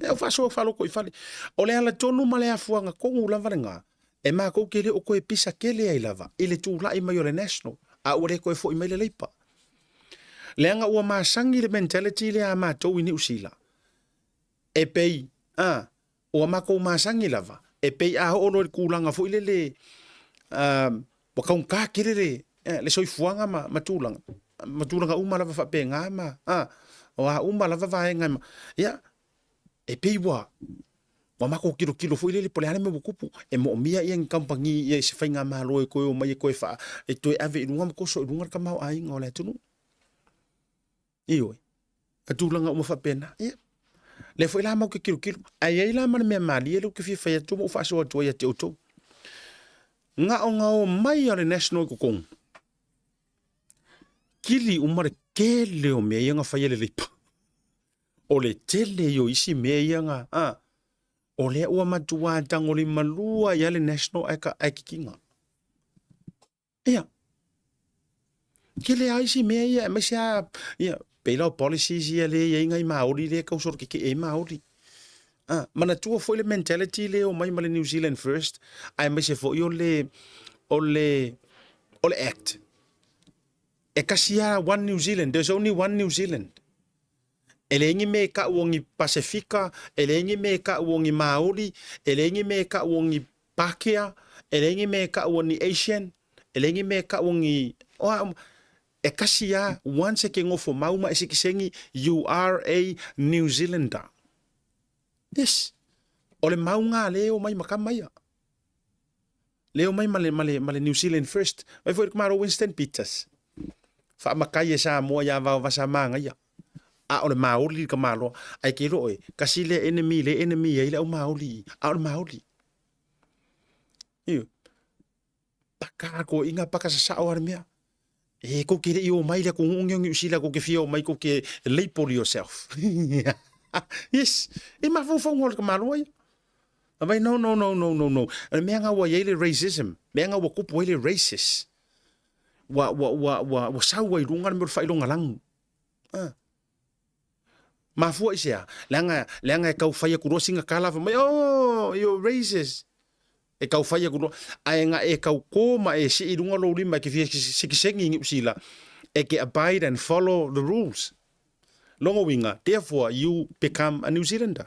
E au faasoa faaloko i fale. O le ala tonu ma le afuaga tonu lava lena, e matou te le o toe pisa tele ai lava i le tulai mai o le National, a ua le toe foi mai le leipa. Leaga ua masani le mentality lea a matou i Niu Sila, e pei, a, Ua matou masani lava, e pei a oo loa i le tulaga foi lele, ua taugata tele le, le soifuaga ma, ma tulaga, ma tulaga uma lava faapena ma, a, o a uma lava vaega e ma, ia, e pei ua, ua matou tilotilo foi lele po o le a le mea ua tupu, e moomia ia ni kamupani ia i se faigamalo e toe omai e toe faa, e toe ave i luga ma toso i luga le tamaoaiga o le atunuu. Ioe, a tulaga uma faapena, ia. Lea foi la mau ke kilokilo. Ae i ai la ma le mea malie lea ou te fia fai atu ma ou faasoa atu ai ia te outou. Gaogao mai a le National i totonu, kili uma le tele o mea ia na fai e le Labour. O le tele ia o isi mea ia na, a, o lea ua matua tagolimalua ai lava le National ae, ae kikiga. Ia, tele lava isi mea ia, aemaise lava, ia, pei la o policies ia lea e i ai nai Māori lea e tau solo kekee ai Māori. Ah, manatua foi le mentality lea e omai ma le New Zealand First, aemaise foi o le, o le, o le Act. E kasi lava one New Zealand, there's only one New Zealand. E leai ni mea e kau o ni Pasefika, e leai ni mea e kau o ni Māori, e leai ni mea e kau o ni Pākehā, e leai ni mea e kau o ni Asian, e leai ni mea e kau o ni, o a uma, e kasi lava, once e ke nofo mau ma e sikisengi, you are a New Zealander. Yes. O le mau ngā le o mai ma kama ia. Le omai ma le, ma le, ma le New Zealand First. Mai foi le kumaro Winston Peters. Faamakai e Samoa ia vao vasa māngaia. A o le Māori ka maloa. Ai ke roe, kasi le enemy, le enemy ai le au Māori. A o le Māori. Iyo. Paka ko inga paka sasao ar mea. E ko ke rei o mai le ko ngongi ngi usila ko ke fia o mai ko ke label yourself. Yes. E mafaufau o le ka maloa ia. A mai, no, no, no, no, no, no. O le mea nga ua iai le racism, mea nga ua kupu ai le racist. Ua, ua, ua, ua, ua sau ai lunga le mea o le faailoga lagu. Ah. Mafua i se a? Leaga, leaga e tau fai atu loa sina tala fai mai, oh, you're racist. E tau fai atu loa. Ae nga e tau kō ma e sii i lunga lou lima e ke fia sekisegi i Niu Sila, e ke abide and follow the rules. Longa uiga, therefore you become a New Zealander.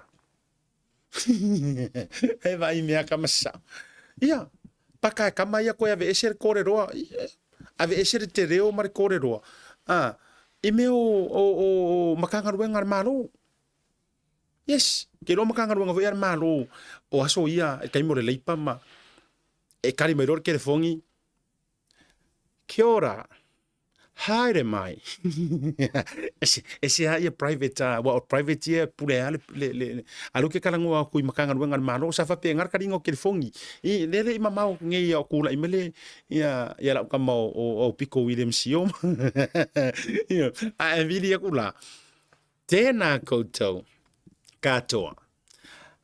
He vai mea ka masa. Ia, paka e kama ia koe ave ese le kōreroa, ave ese le te reo ma le kōreroa. Ah, i mea o, o, o, o Matagaluega a le Malo. Yes, ke loa Matagaluega foi a le Malo o aso ia e taimi o le Leipa ma e kari mai loa le kelefongi. Kia ora. Haere mai. Ese, ese a ia private, uh, wa o private ia pule a le, le, le, le alu ke kalangoa aku i Matagaluega a le Malo, sa faapea ngā karinga o kelefongi. I, le le i mamao ngei ia o kula i mele, ia, ia lau kama o, o, o Piko William Sio. Ia, a e vili aku la. Tēnā koutou katoa.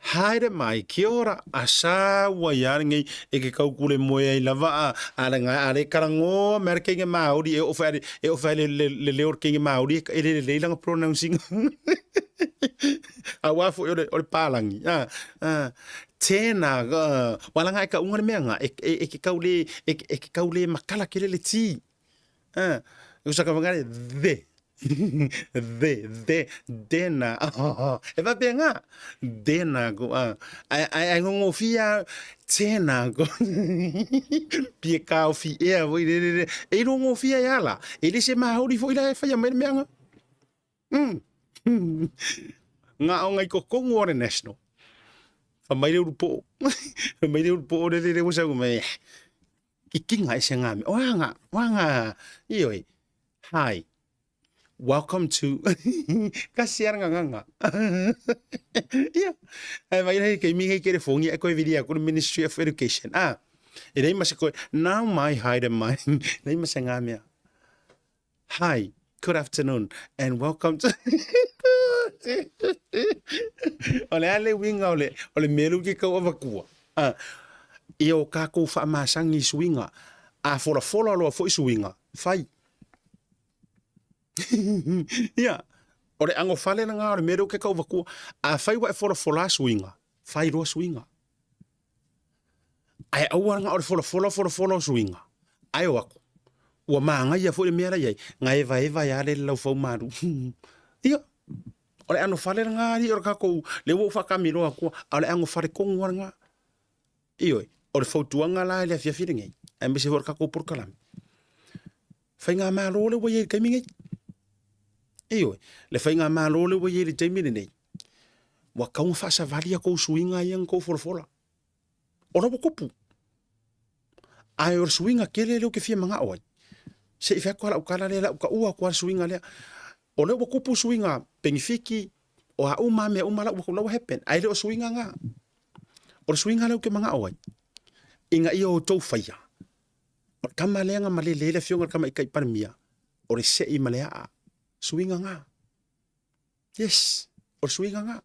Haere mai, kia ora, a saua i a nei e ke kaukule moe ai lava a, a le ngai, a le karangoa me are keinga Māori e ofa are, e ofa le, le, le leo o le keinga Māori e, e lelelei langa pronouncing. A wā foi o le, o le pālangi. A, a, tēnā, uh, walanga e ka unga le mea ngā, e, e, e ke kaule, e, e ke kaule makala kele le tī. Ah, eu sa ka whakare, the. The, the, dena. E whapea ngā? Dena ko, ah. Ai, ai, ai ngongo whia, tēnā ko. Pie kao fi ea, voi re, re, re. E rongo whia e ala. E le se māori foi la e whaia mai le mea ngā. Mm. Ngā o ngai ko kongo o le national. Wha mai le urupo. Wha mai le urupo o re re re wasa mai. Kikinga e se ngā mea. Oa ngā, oa ngā, ioi. Hi. Welcome to Kasi ara ngā ngā. Ia. Ai mai rei kei mi hei kere fongi e koe viri aku Ministry of Education. Ah. E rei ma se koe, nau mai haere mai. Rei ma se ngā mea. Hi, good afternoon and welcome to O le a le uiga o le, o le mea lea ou te tau avatua, a, ia o kākou faamasangi i suiga, a folafola loa foi suiga, fai. Ia, o le agofale lena o le mea lea ou te tau avatua, afai ua e folafola suiga, fai loa suiga. Ae aua na o le folafola folafola o suiga, ae o aku, ua māgaia foi le mea la i ai, na evaeva ai lava le laufau malu. Ia, o le ano fale lena alii o le tatou, lea ua ou faatamiloa atua, a o le ano fale tonu lava lena. Ioe, o le fautuaga la i le afiafi lenei, aemaise foi o le tatou polokalame, Faigamalo lea ua i ai i le taimi nei. Ioe, le faigamalo lea ua i ai i le taimi lenei, ua tatau ona faasavali a tou suiga ia na tou folafola. O la ua tupu. Ae o le suiga tele lea ou te fia manao ai, se i fai atu lava lau tala lea, lau taua atu lava le suiga lea. O lea ua tupu suiga penefiti. O a uma mea uma la ua ua happen. Ai le o suiga ngā. O le suiga lea ou te manao ai, ina ia outou faia, o le tama lea na malele ai le afioga i le Tamaitai Palemia, o le sei ma le aa. Suiga na. Yes, o le suiga na.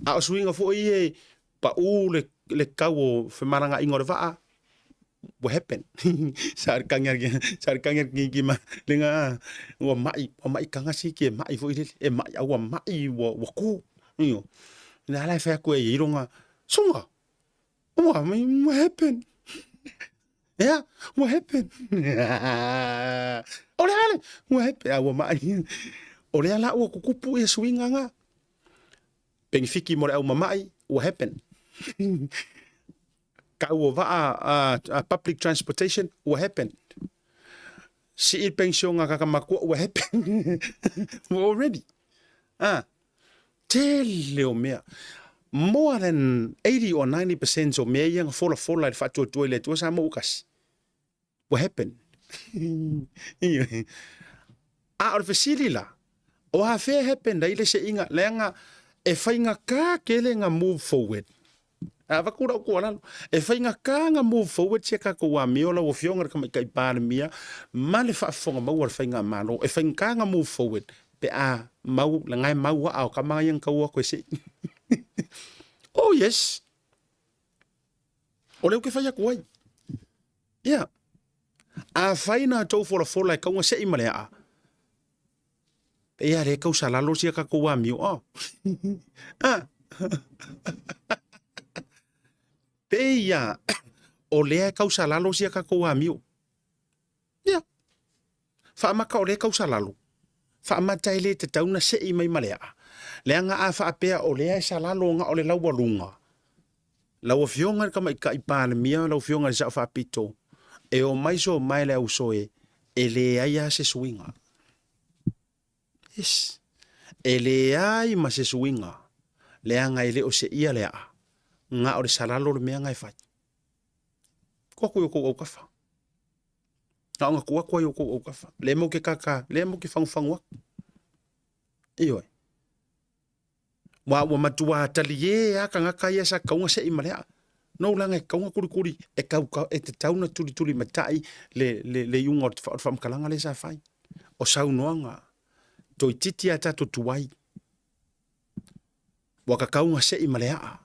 A o suiga foi ia e pau le, le tau o femalagaaiga o le vaa, what happened? Sa le kagi atu, sa le kagi atu ki ma le nga ua mai, ua mai kanga si ki e mai foi lele, e mai a ua mai ua ua ku. Io. Na la e fai atu e ia iloga, Sunga, ua mai, what happened? Yeah, what happened? O le a le, what happened? A ua mai. O lea la ua kukupu ia suiga nga. Penifiki mo le au mamai, what happened? Kau o vaa a public transportation, what happened? Sii pension a kaka makua, what happened? Already. Ah, tele o mea. More than 80 or 90% o mea ia na folafola i le faatuatua i le Atua sa mo ukasi. What happened? A o le fesili la, o a fea happen ai le seiga, leaga e faigata tele na move forward. A avatu lau tuualalo, e faigata na move forward si a tatou amio lau Afioga i le Tamaitai Palemia ma le faafofoga maua a le Faigamalo, e faigata na move forward pe a mau, leaga e mau aa o tama ia na tau o atu e sei. Oh yes! O lea ou te fai atu ai. Ia. Afai na tou folafola e tau na sei ma le aa, ia le tau salalo sia tatou amio. Oh. Ah. Peia o lea e tau salalo sia tatou amio. Ia. Faamata o lea e tausalalo. Faamata e le tatau na sei mai ma le aa. Leaga a faapea o lea e salalo na o le laualuga, lau Afioga i le Tamaitai Palemia, lau Afioga i le Sao Faapito, e omai somae le ausoe, e leai lava se suiga. Yes. E leai ma se suiga, leaga e le o seia le aa, na o le salalo le mea na e fai. Tuu atu i o tou autafa. Na ona tuu atu ai o tou autafa. Lea matou te kaka, lea matou te fagufagu atu. Ioe. Ua ua matua talie lava tagata ia sa tatau ona sei ma le aa. No leaga e tatau ona tulikuli, e tau e tatau ona tulitulimatai le le le iuga o le faamatalaga lea sa fai. O saunoaga, toeitiiti a tatou tuai. Ua tatau ona sei ma le aa.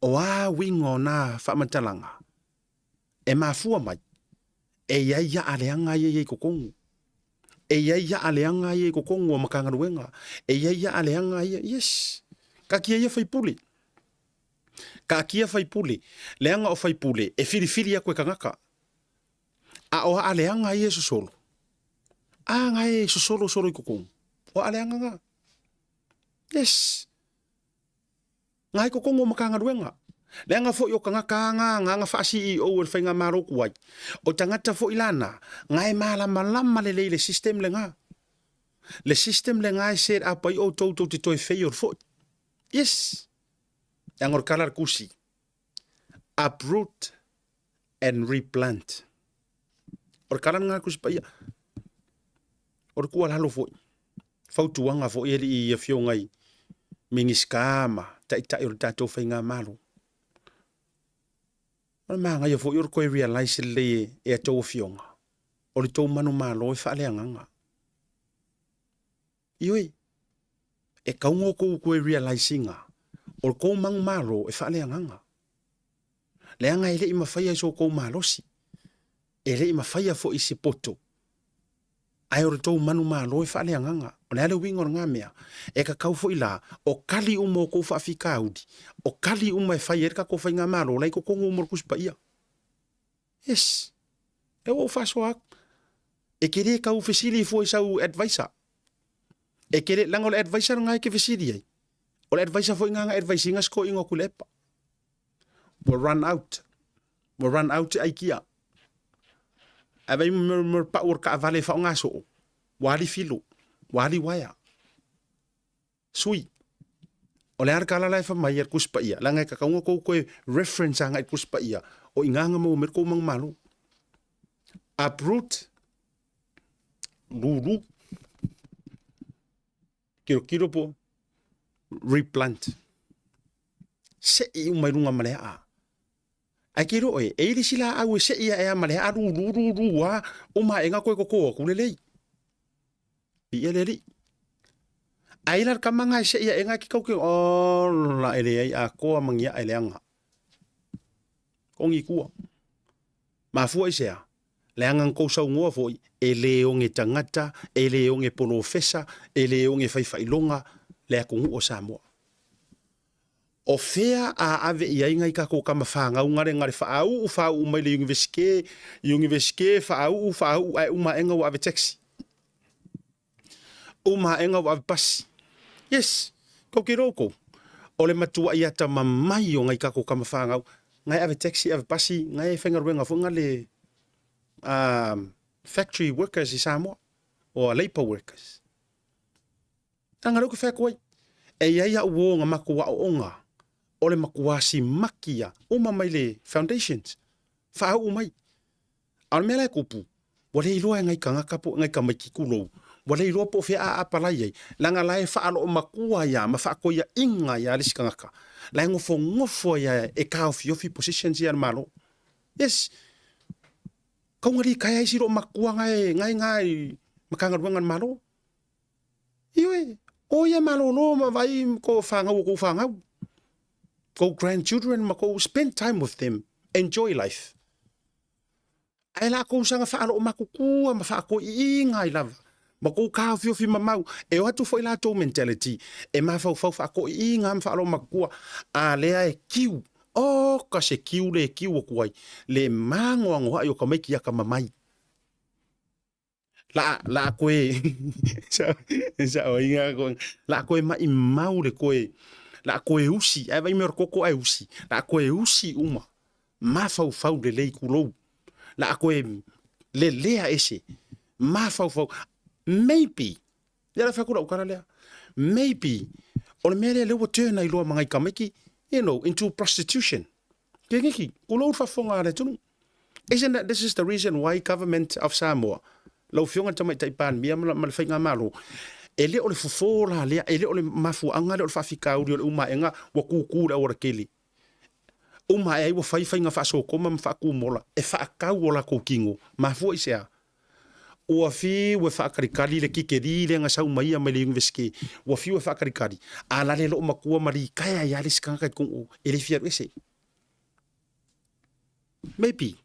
O a uiga o na faamatalaga e mafua mai, e i ai aa leaga ia e i ai i totonu. E i ai aa leaga ia i totonu o Matagaluega. E i ai aa leaga ia, yes. Taatia ia faipule. Taatia faipule. Leaga o faipule e filifili atu e tagata. A o aa leaga ia e sosolo, a na e sosolo solo i totonu. O aa leaga na. Yes. Ngai kokongo o Matagaluega. Leaga foi o tagata a nga nga faa-CEO e le faigamalo tuai, o tagata foi la na, nga e malamalama lelei i le system lena. Le system lena e set up ai outou tou te toe fail foi. Yes. Leaga o le tala a le tusi, uproot and replant. O le tala lena a le Tusi Paia. O le tuualalo foi, fautuaga foi alii i afioga i Minisita ma Taitai o le tatou Faigamalo. O le manaia foi o le toe realize lelei e a outou afioga, o le tou manumalo e faaleagaga. Ioe, e tatau ona outou toe realize ina, o le tou manumalo e faaleagaga. Leaga e le i mafaia i so outou malosi, e le i mafaia foi i se poto, ae o le tou manumalo e faaleagaga. O le a le uiga o lena mea? E tatau foi la, o tali uma o tou faafitauli, o tali uma e fai ai le tatou faigamalo, la e i totonu uma o le Tusi Paia. Yes. Lea ua ou faasoa atu. E te le tau fesili fua i sau advisor. E te le, leaga o le advisor lena e te fesili ai, o le advisor foi lena na advise ina si toeaina o Tuilaepa. Ua run out. Ua run out te aikia. Ae vaai mo le pau o le taavale e faaaoga soo, ua ali filo, ua ali uaea. Sui. O le a le tala la e fai mai a le Tusi Paia? Leaga e tatau ona outou toe reference agai i le Tusi Paia, o i ina na maua mai le tou manumalo. Uproot, lulu, tilotilo po. Replant. Seʻi uma i luga ma le aʻa. Ae ke iloa oe, e i le isi laau e seʻi aʻe a ma le aʻa lulu lulu a, uma aʻe ga koe koko aku lelei. Viia le Alii. Ae i la le kama ga e seʻi aʻe ga ke kau ke ola e leai atoa ma ni aʻe leaga. Kogi kua. Mafua i sea? Leaga na kou saunoa foi, e le oge tagata, e le oge polofesa, e le oge faifailoga le atunuu o Samoa. O fea a ave i ai ngai kakou kama fanau gale gale faauu faauu mai le Universite, Universite faauu faauu ae uma aega ua ave taxi. Uma aega ua ave pasi. Yes, kou ke iloa oukou, o le matuai atamamai o ngai kakou kama fanau, ngai ave taxi ave pasi, ngai e faigaluega foi gale factory workers i Samoa, or labour workers. Leaga lea ou te fai atu ai, e i ai au uo na matou aoaoga o le matua simaki ia uma mai le foundations, faauu mai. A o le mea la e tupu, ua le iloa e nai tagata po o nai tamaiti tulou, ua le iloa po o fea a apalai ai, leaga la e faaloomatua ai lava ma faatoiaiga ai lava le isi tagata, la e nofonofo ai lava e taofiofi positions ia a le Malo. Yes, taugalikae ai isi loomatua na e na i Matagaluega a le Malo. Ioe, o ia malolo ma vai ko whangau o kou whangau. Kou grandchildren ma kou spend time with them. Enjoy life. Ae la kou sanga whaaloo makukua ma whaakoi i ngai lava. Ma kou kāofiofi mamau. E o atu foi la tou mentality. E mafaufau whaakoi i ngā ma whaaloo makukua. A lea e kiu. O ka se kiu le kiu o kuai. Le māngoangoa ai o ka maiki a ka mamai. La, la koe, la koe maʻimau le koe, la koe usi, ae vaai mea o le koko ae usi, la koe usi uma, mafaufau lelei kulou, la koe lelea ese, mafaufau, maybe, lea la fai atu lau tala lea, maybe, o le mea lea lea ua turn ai loa ma nai tamaiti, you know, into prostitution. Ke kulou le faafofoga a le atunuu. Isn't that this is the reason why government of Samoa, lau Afioga i le Tamaitai Palemia ma le Faigamalo, e le o le fofo la lea, e le o le mafuaaga lea o le faafitauli o le umaega ua kukū le aualatele. Uma ae ai ua fai faiga faasokoma ma faatumola e faatau o latou tino. Mafua i se a? Ua fiu e faatalikali le tikeri lea na sau mai ia mai le Universite. Ua fiu e faatalikali, a la le loo matua ma litaea ai lava le isi tagata i totonu o, e le fia alu ese. Maybe.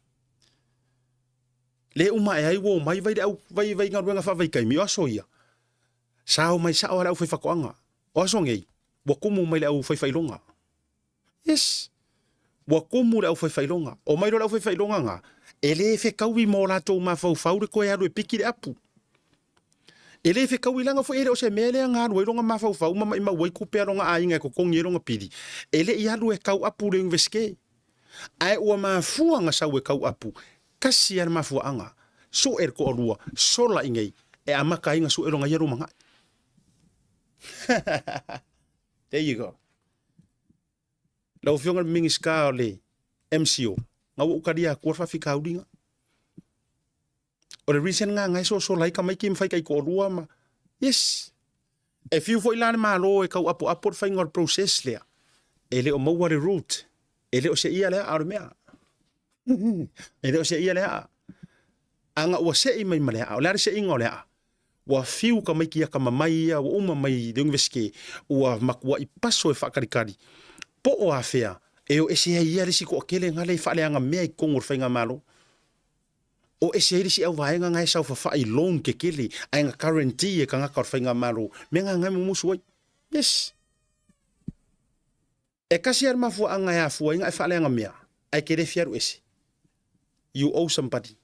Le uma ae ai ua omai vai le au vai vai galuega faavaitaimi, o aso ia. Sa omai sao lava le aufaifaatoaga. O aso nei, ua tumu mai le aufaifailoga. Yes. Ua tumu le aufaifailoga. Omai loa le aufaifailoga na, e le fetaui ma o latou mafaufau le toe alu e piki le apu. E le fetaui leaga foi e le o se mea lea na alu ai lona mafaufau ma maimau ai tupe a lona aiga e totogi ai lona pili. E le i alu e tau apu i le Universite. Ae ua mafua na sau e tau apu, tasi lava le mafuaaga, sue le toalua, sola i nei, e amata ai na sue lona ia lumanai. There you go. Lau Afioga i le Minisita o le MCO, na ua ou talia atua le faafitauli na. O le reason na na e sosola ai tamaiti ma fai taitoalua ma yes. E fiu foi la le Malo e tau apoapo le faiga o le process lea. E le o maua le route. E le o seia le aa o le mea. E le o seia le aa. A na ua sei mai ma le aa, o le a le seiga o le aa? Ua fiu tamaiti atamamai ia ua uma mai le Universite, ua matuai paso e faatalikali. Po o afea e o ese ai ia le isi toatele na le faaleaga mea i totonu o le faigamalo. O ese ai le isi auvaega na e saofafai i loan kekele ae na guarantee e tagata o le faigamalo mea na na e mumusu ai. Yes. E kasi lava le mafuaaga e afua ai na e faaleaga mea ae ke le fia alu ese. You owe somebody.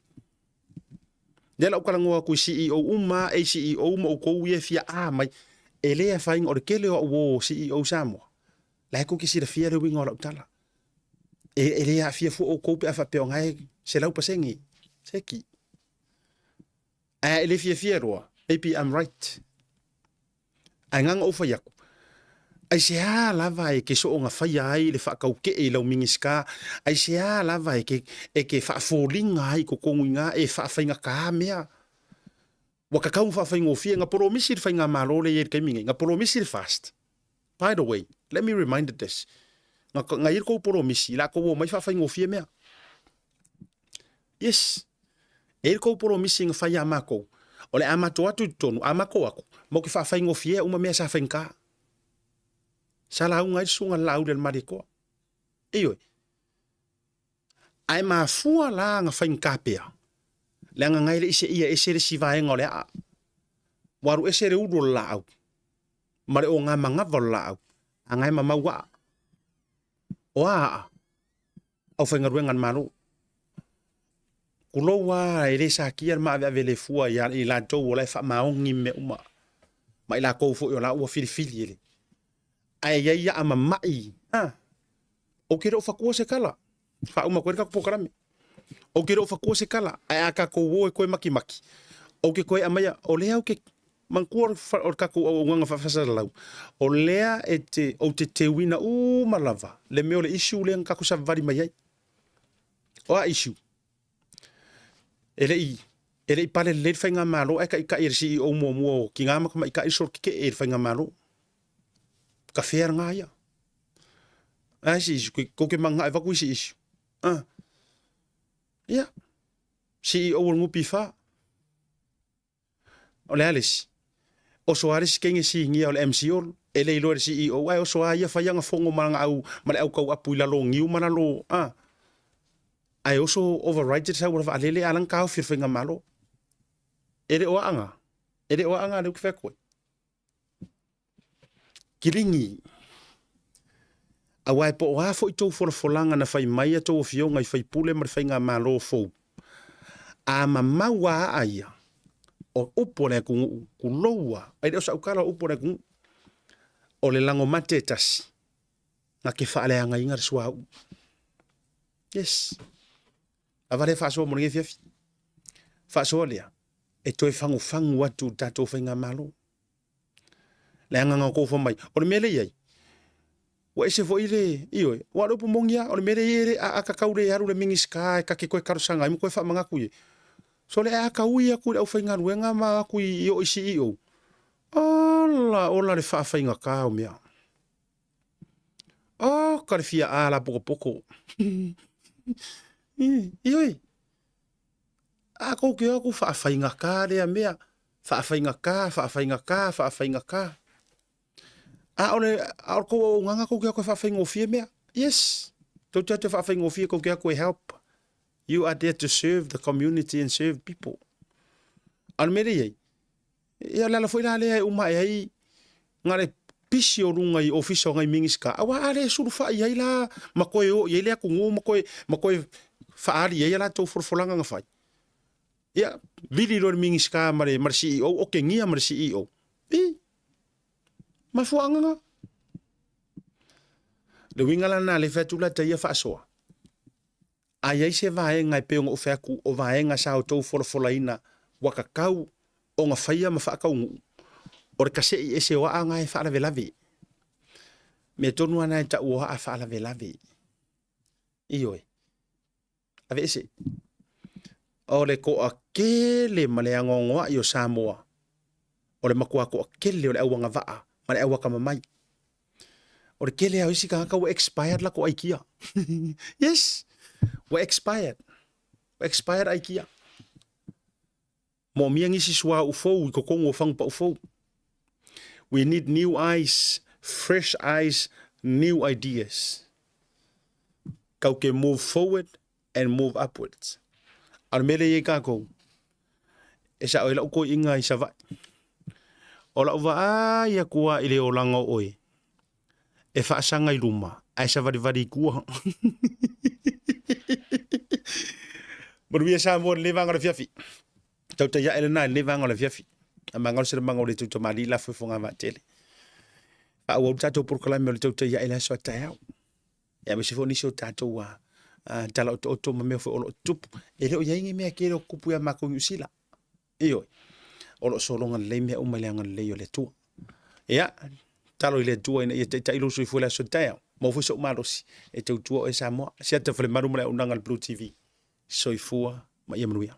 Lea la ou talanoa atu i CEO uma, ACEO ma outou ia e fia a mai, e le afaina o le tele o au uo CEO Samoa, la e tou te silafia le uiga o lau tala. E, e le aafia fua outou pe a faapea o na e 100%. Seki. Ae e le fiafia loa, maybe I'm right. Ae na ona ou fai atu, aisea lava e ke soonga faia ai le faataukee i lau Minisita, aisea lava e ke, e ke faafoliga ai i totonu i ina e faafaigata mea. Ua tatau ona faafaigofie, na polomisi le faigamalo lea e i ai i le taimi nei, na polomisi le fast. By the way, let me remind this. Nga, nga i le kou polomisi, la kou o mai whawhaingofie mea. Yes. E i le kou polomisi nga whai a mākou. O le a matou atu i totonu, a makou aku, mau ke whawhaingofie uma mea sa whaingā. Sa launga ai le susuga Laauli a le Malietoa. Ioe. Ae mafua la nga faigata pea, leaga nga e le i seia ese le isi vaega o le aa. Ua alu ese le ulu o le laau, ma le oga manava o le laau, a nga e mamau aa. O a aa? Aufaigaluega a le Malo. Kulou a e le sakia le maaveave le fua ia i latou o la e faamaoni mea uma, ma i lakou foi o la ua filifili e le. Ae i ai aa mamai, a, Ou te le o fatua se tala. Faauma atu ai le tatou polokalame. Ou te le o fatua se tala, ae a tatou o e toe makimaki, ou te toe aumaia, o lea ou te manatua o le tatou auaunaga faafasalalau, o lea e te, ou te teuina uma lava le mea o le issue lea na tatou savavali mai ai. O a issue? E le i, e le i pale lelei le faigamalo ae taitai e le CEO muamua o Tina ma Tamaitai le solo tetee i le faigamalo. Ka fea lena ia. Ai se issue, kou te mangae avatu isi issue. Ah. Ia. CEO o le NPF. O le a le isi? Oso lava le isi teine sinia o le MCOL, e le iloa e le CEO, ae oso lava ia fai ana fono ma lana au, ma le au tau apu i lalo o niu ma lalo, ah. Ae oso override le sau o le vaalele a la na taofi e le faigamalo. E le o aaga, e le o aaga lea ou te fai atu ai. Kiligi. Aua e po o a foi tou folafolaga na fai mai a tou afioga i faipule ma le faigamalo fou, a mamau a aa ia, o upu a le atunuu, tulou a, e le o sau tala o upu a le atunuu, o le lago mate e tasi, na te faaleagaina le suauu. Yes. Lava lea faasoa mo lenei afiafi. Faasoa lea, e toe fagufagu atu i le tatou faigamalo. Leaga na outou fai mai, o le mea lea e i ai, ua ese foi le, ioe, aua o le upu moni lava, o le mea lea e i ai, e le, a, a ta tau le alu i le Minisita e ta te toe talosaga ai ma toe faamanatu i ai. Sole a ta ui atu i le aufaigaluega ma o atu i o i CEO, ola, ola le faafaigata o mea. Oh, ka le fia a la pokopoco. Ioe. A kou ke aku faafaigata lea mea. Faafaigata, faafaigata, faafaigata. A o le, a o le kou auaunaga kou ke aku e faafaigofie mea. Yes. Tou te atu e faafaigofie kou ke aku e help. You are there to serve the community and serve people. A o le mea lea i ai, Ia o le ala foi la lea e uma ae ai na le pisi o luga i ofisa o nai Minisita, aua a le sulufai ai la ma toe o i ai le atunuu ma toe, ma toe faaali ai a latou folafolaga na fai. Ia, vili loa le Minisita ma le, ma le CEO, okegia ma le CEO. I, mafuaaga na. Le uiga la lena, le fai atu la ta ia faasoa. A i ai se vaega e pei ona ou fai atu o vaega sa outou folafolaina ua tatau ona faia ma faataunuu, o le kasei ese o aa na e faalavelave. Mea tonu lava na e tau o aa faalavelave. Ioe. Aveese. O le toatele ma le anoanoai o Samoa, o le matua toatele o le auagavaa ma le auatamamai. O le tele lava o isi tagata ua expired latou aikia. Yes, ua expired. Ua expired aikia. Moomia nisi suauu fou i totonu o fagupau fou. We need new eyes, fresh eyes, new ideas. Kau ke move forward and move upwards. A o le mea lea e i ai tatou, e sao ai lau toeaiina i Savaii. O lau vaai atu lava i le olaga o oe, e faasaga i luma ae savalivali i tua. Manuia Samoa i lenei vaega o le afiafi. Tautai ae lena i lenei vaega o le afiafi. A magalo se lamaga o le tautamali la foefoga vaatele. Faaauau le tatou polokalame o le tautai ae le aso a taeao. Ia aemaise foi o nisi o tatou tala otooto ma mea foi o lo o tutupu. E le o i ai ni mea tele o tutupu ia matou i Niu Sila. Ioe. O lo o sologa lelei mea uma i le agalelei o le Atua. Ia, talo i le Atua ina ia taitai lou soifua i le aso taeao. Maua foi sou malosi e tautua oe Samoa. Siata Falemalu ma le auaunaga a le Blue TV. Soifua ma ia manuia.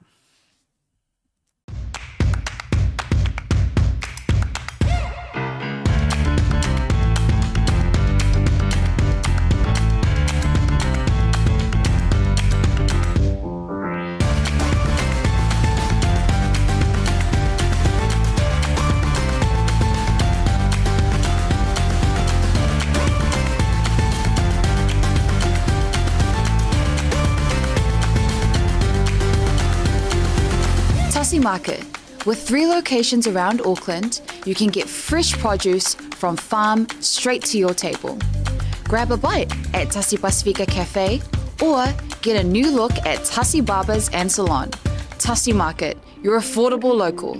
Market. With three locations around Auckland, you can get fresh produce from farm straight to your table. Grab a bite at Tasi Pasifika Cafe or get a new look at Tasi Barbers and Salon. Tasi Market, your affordable local.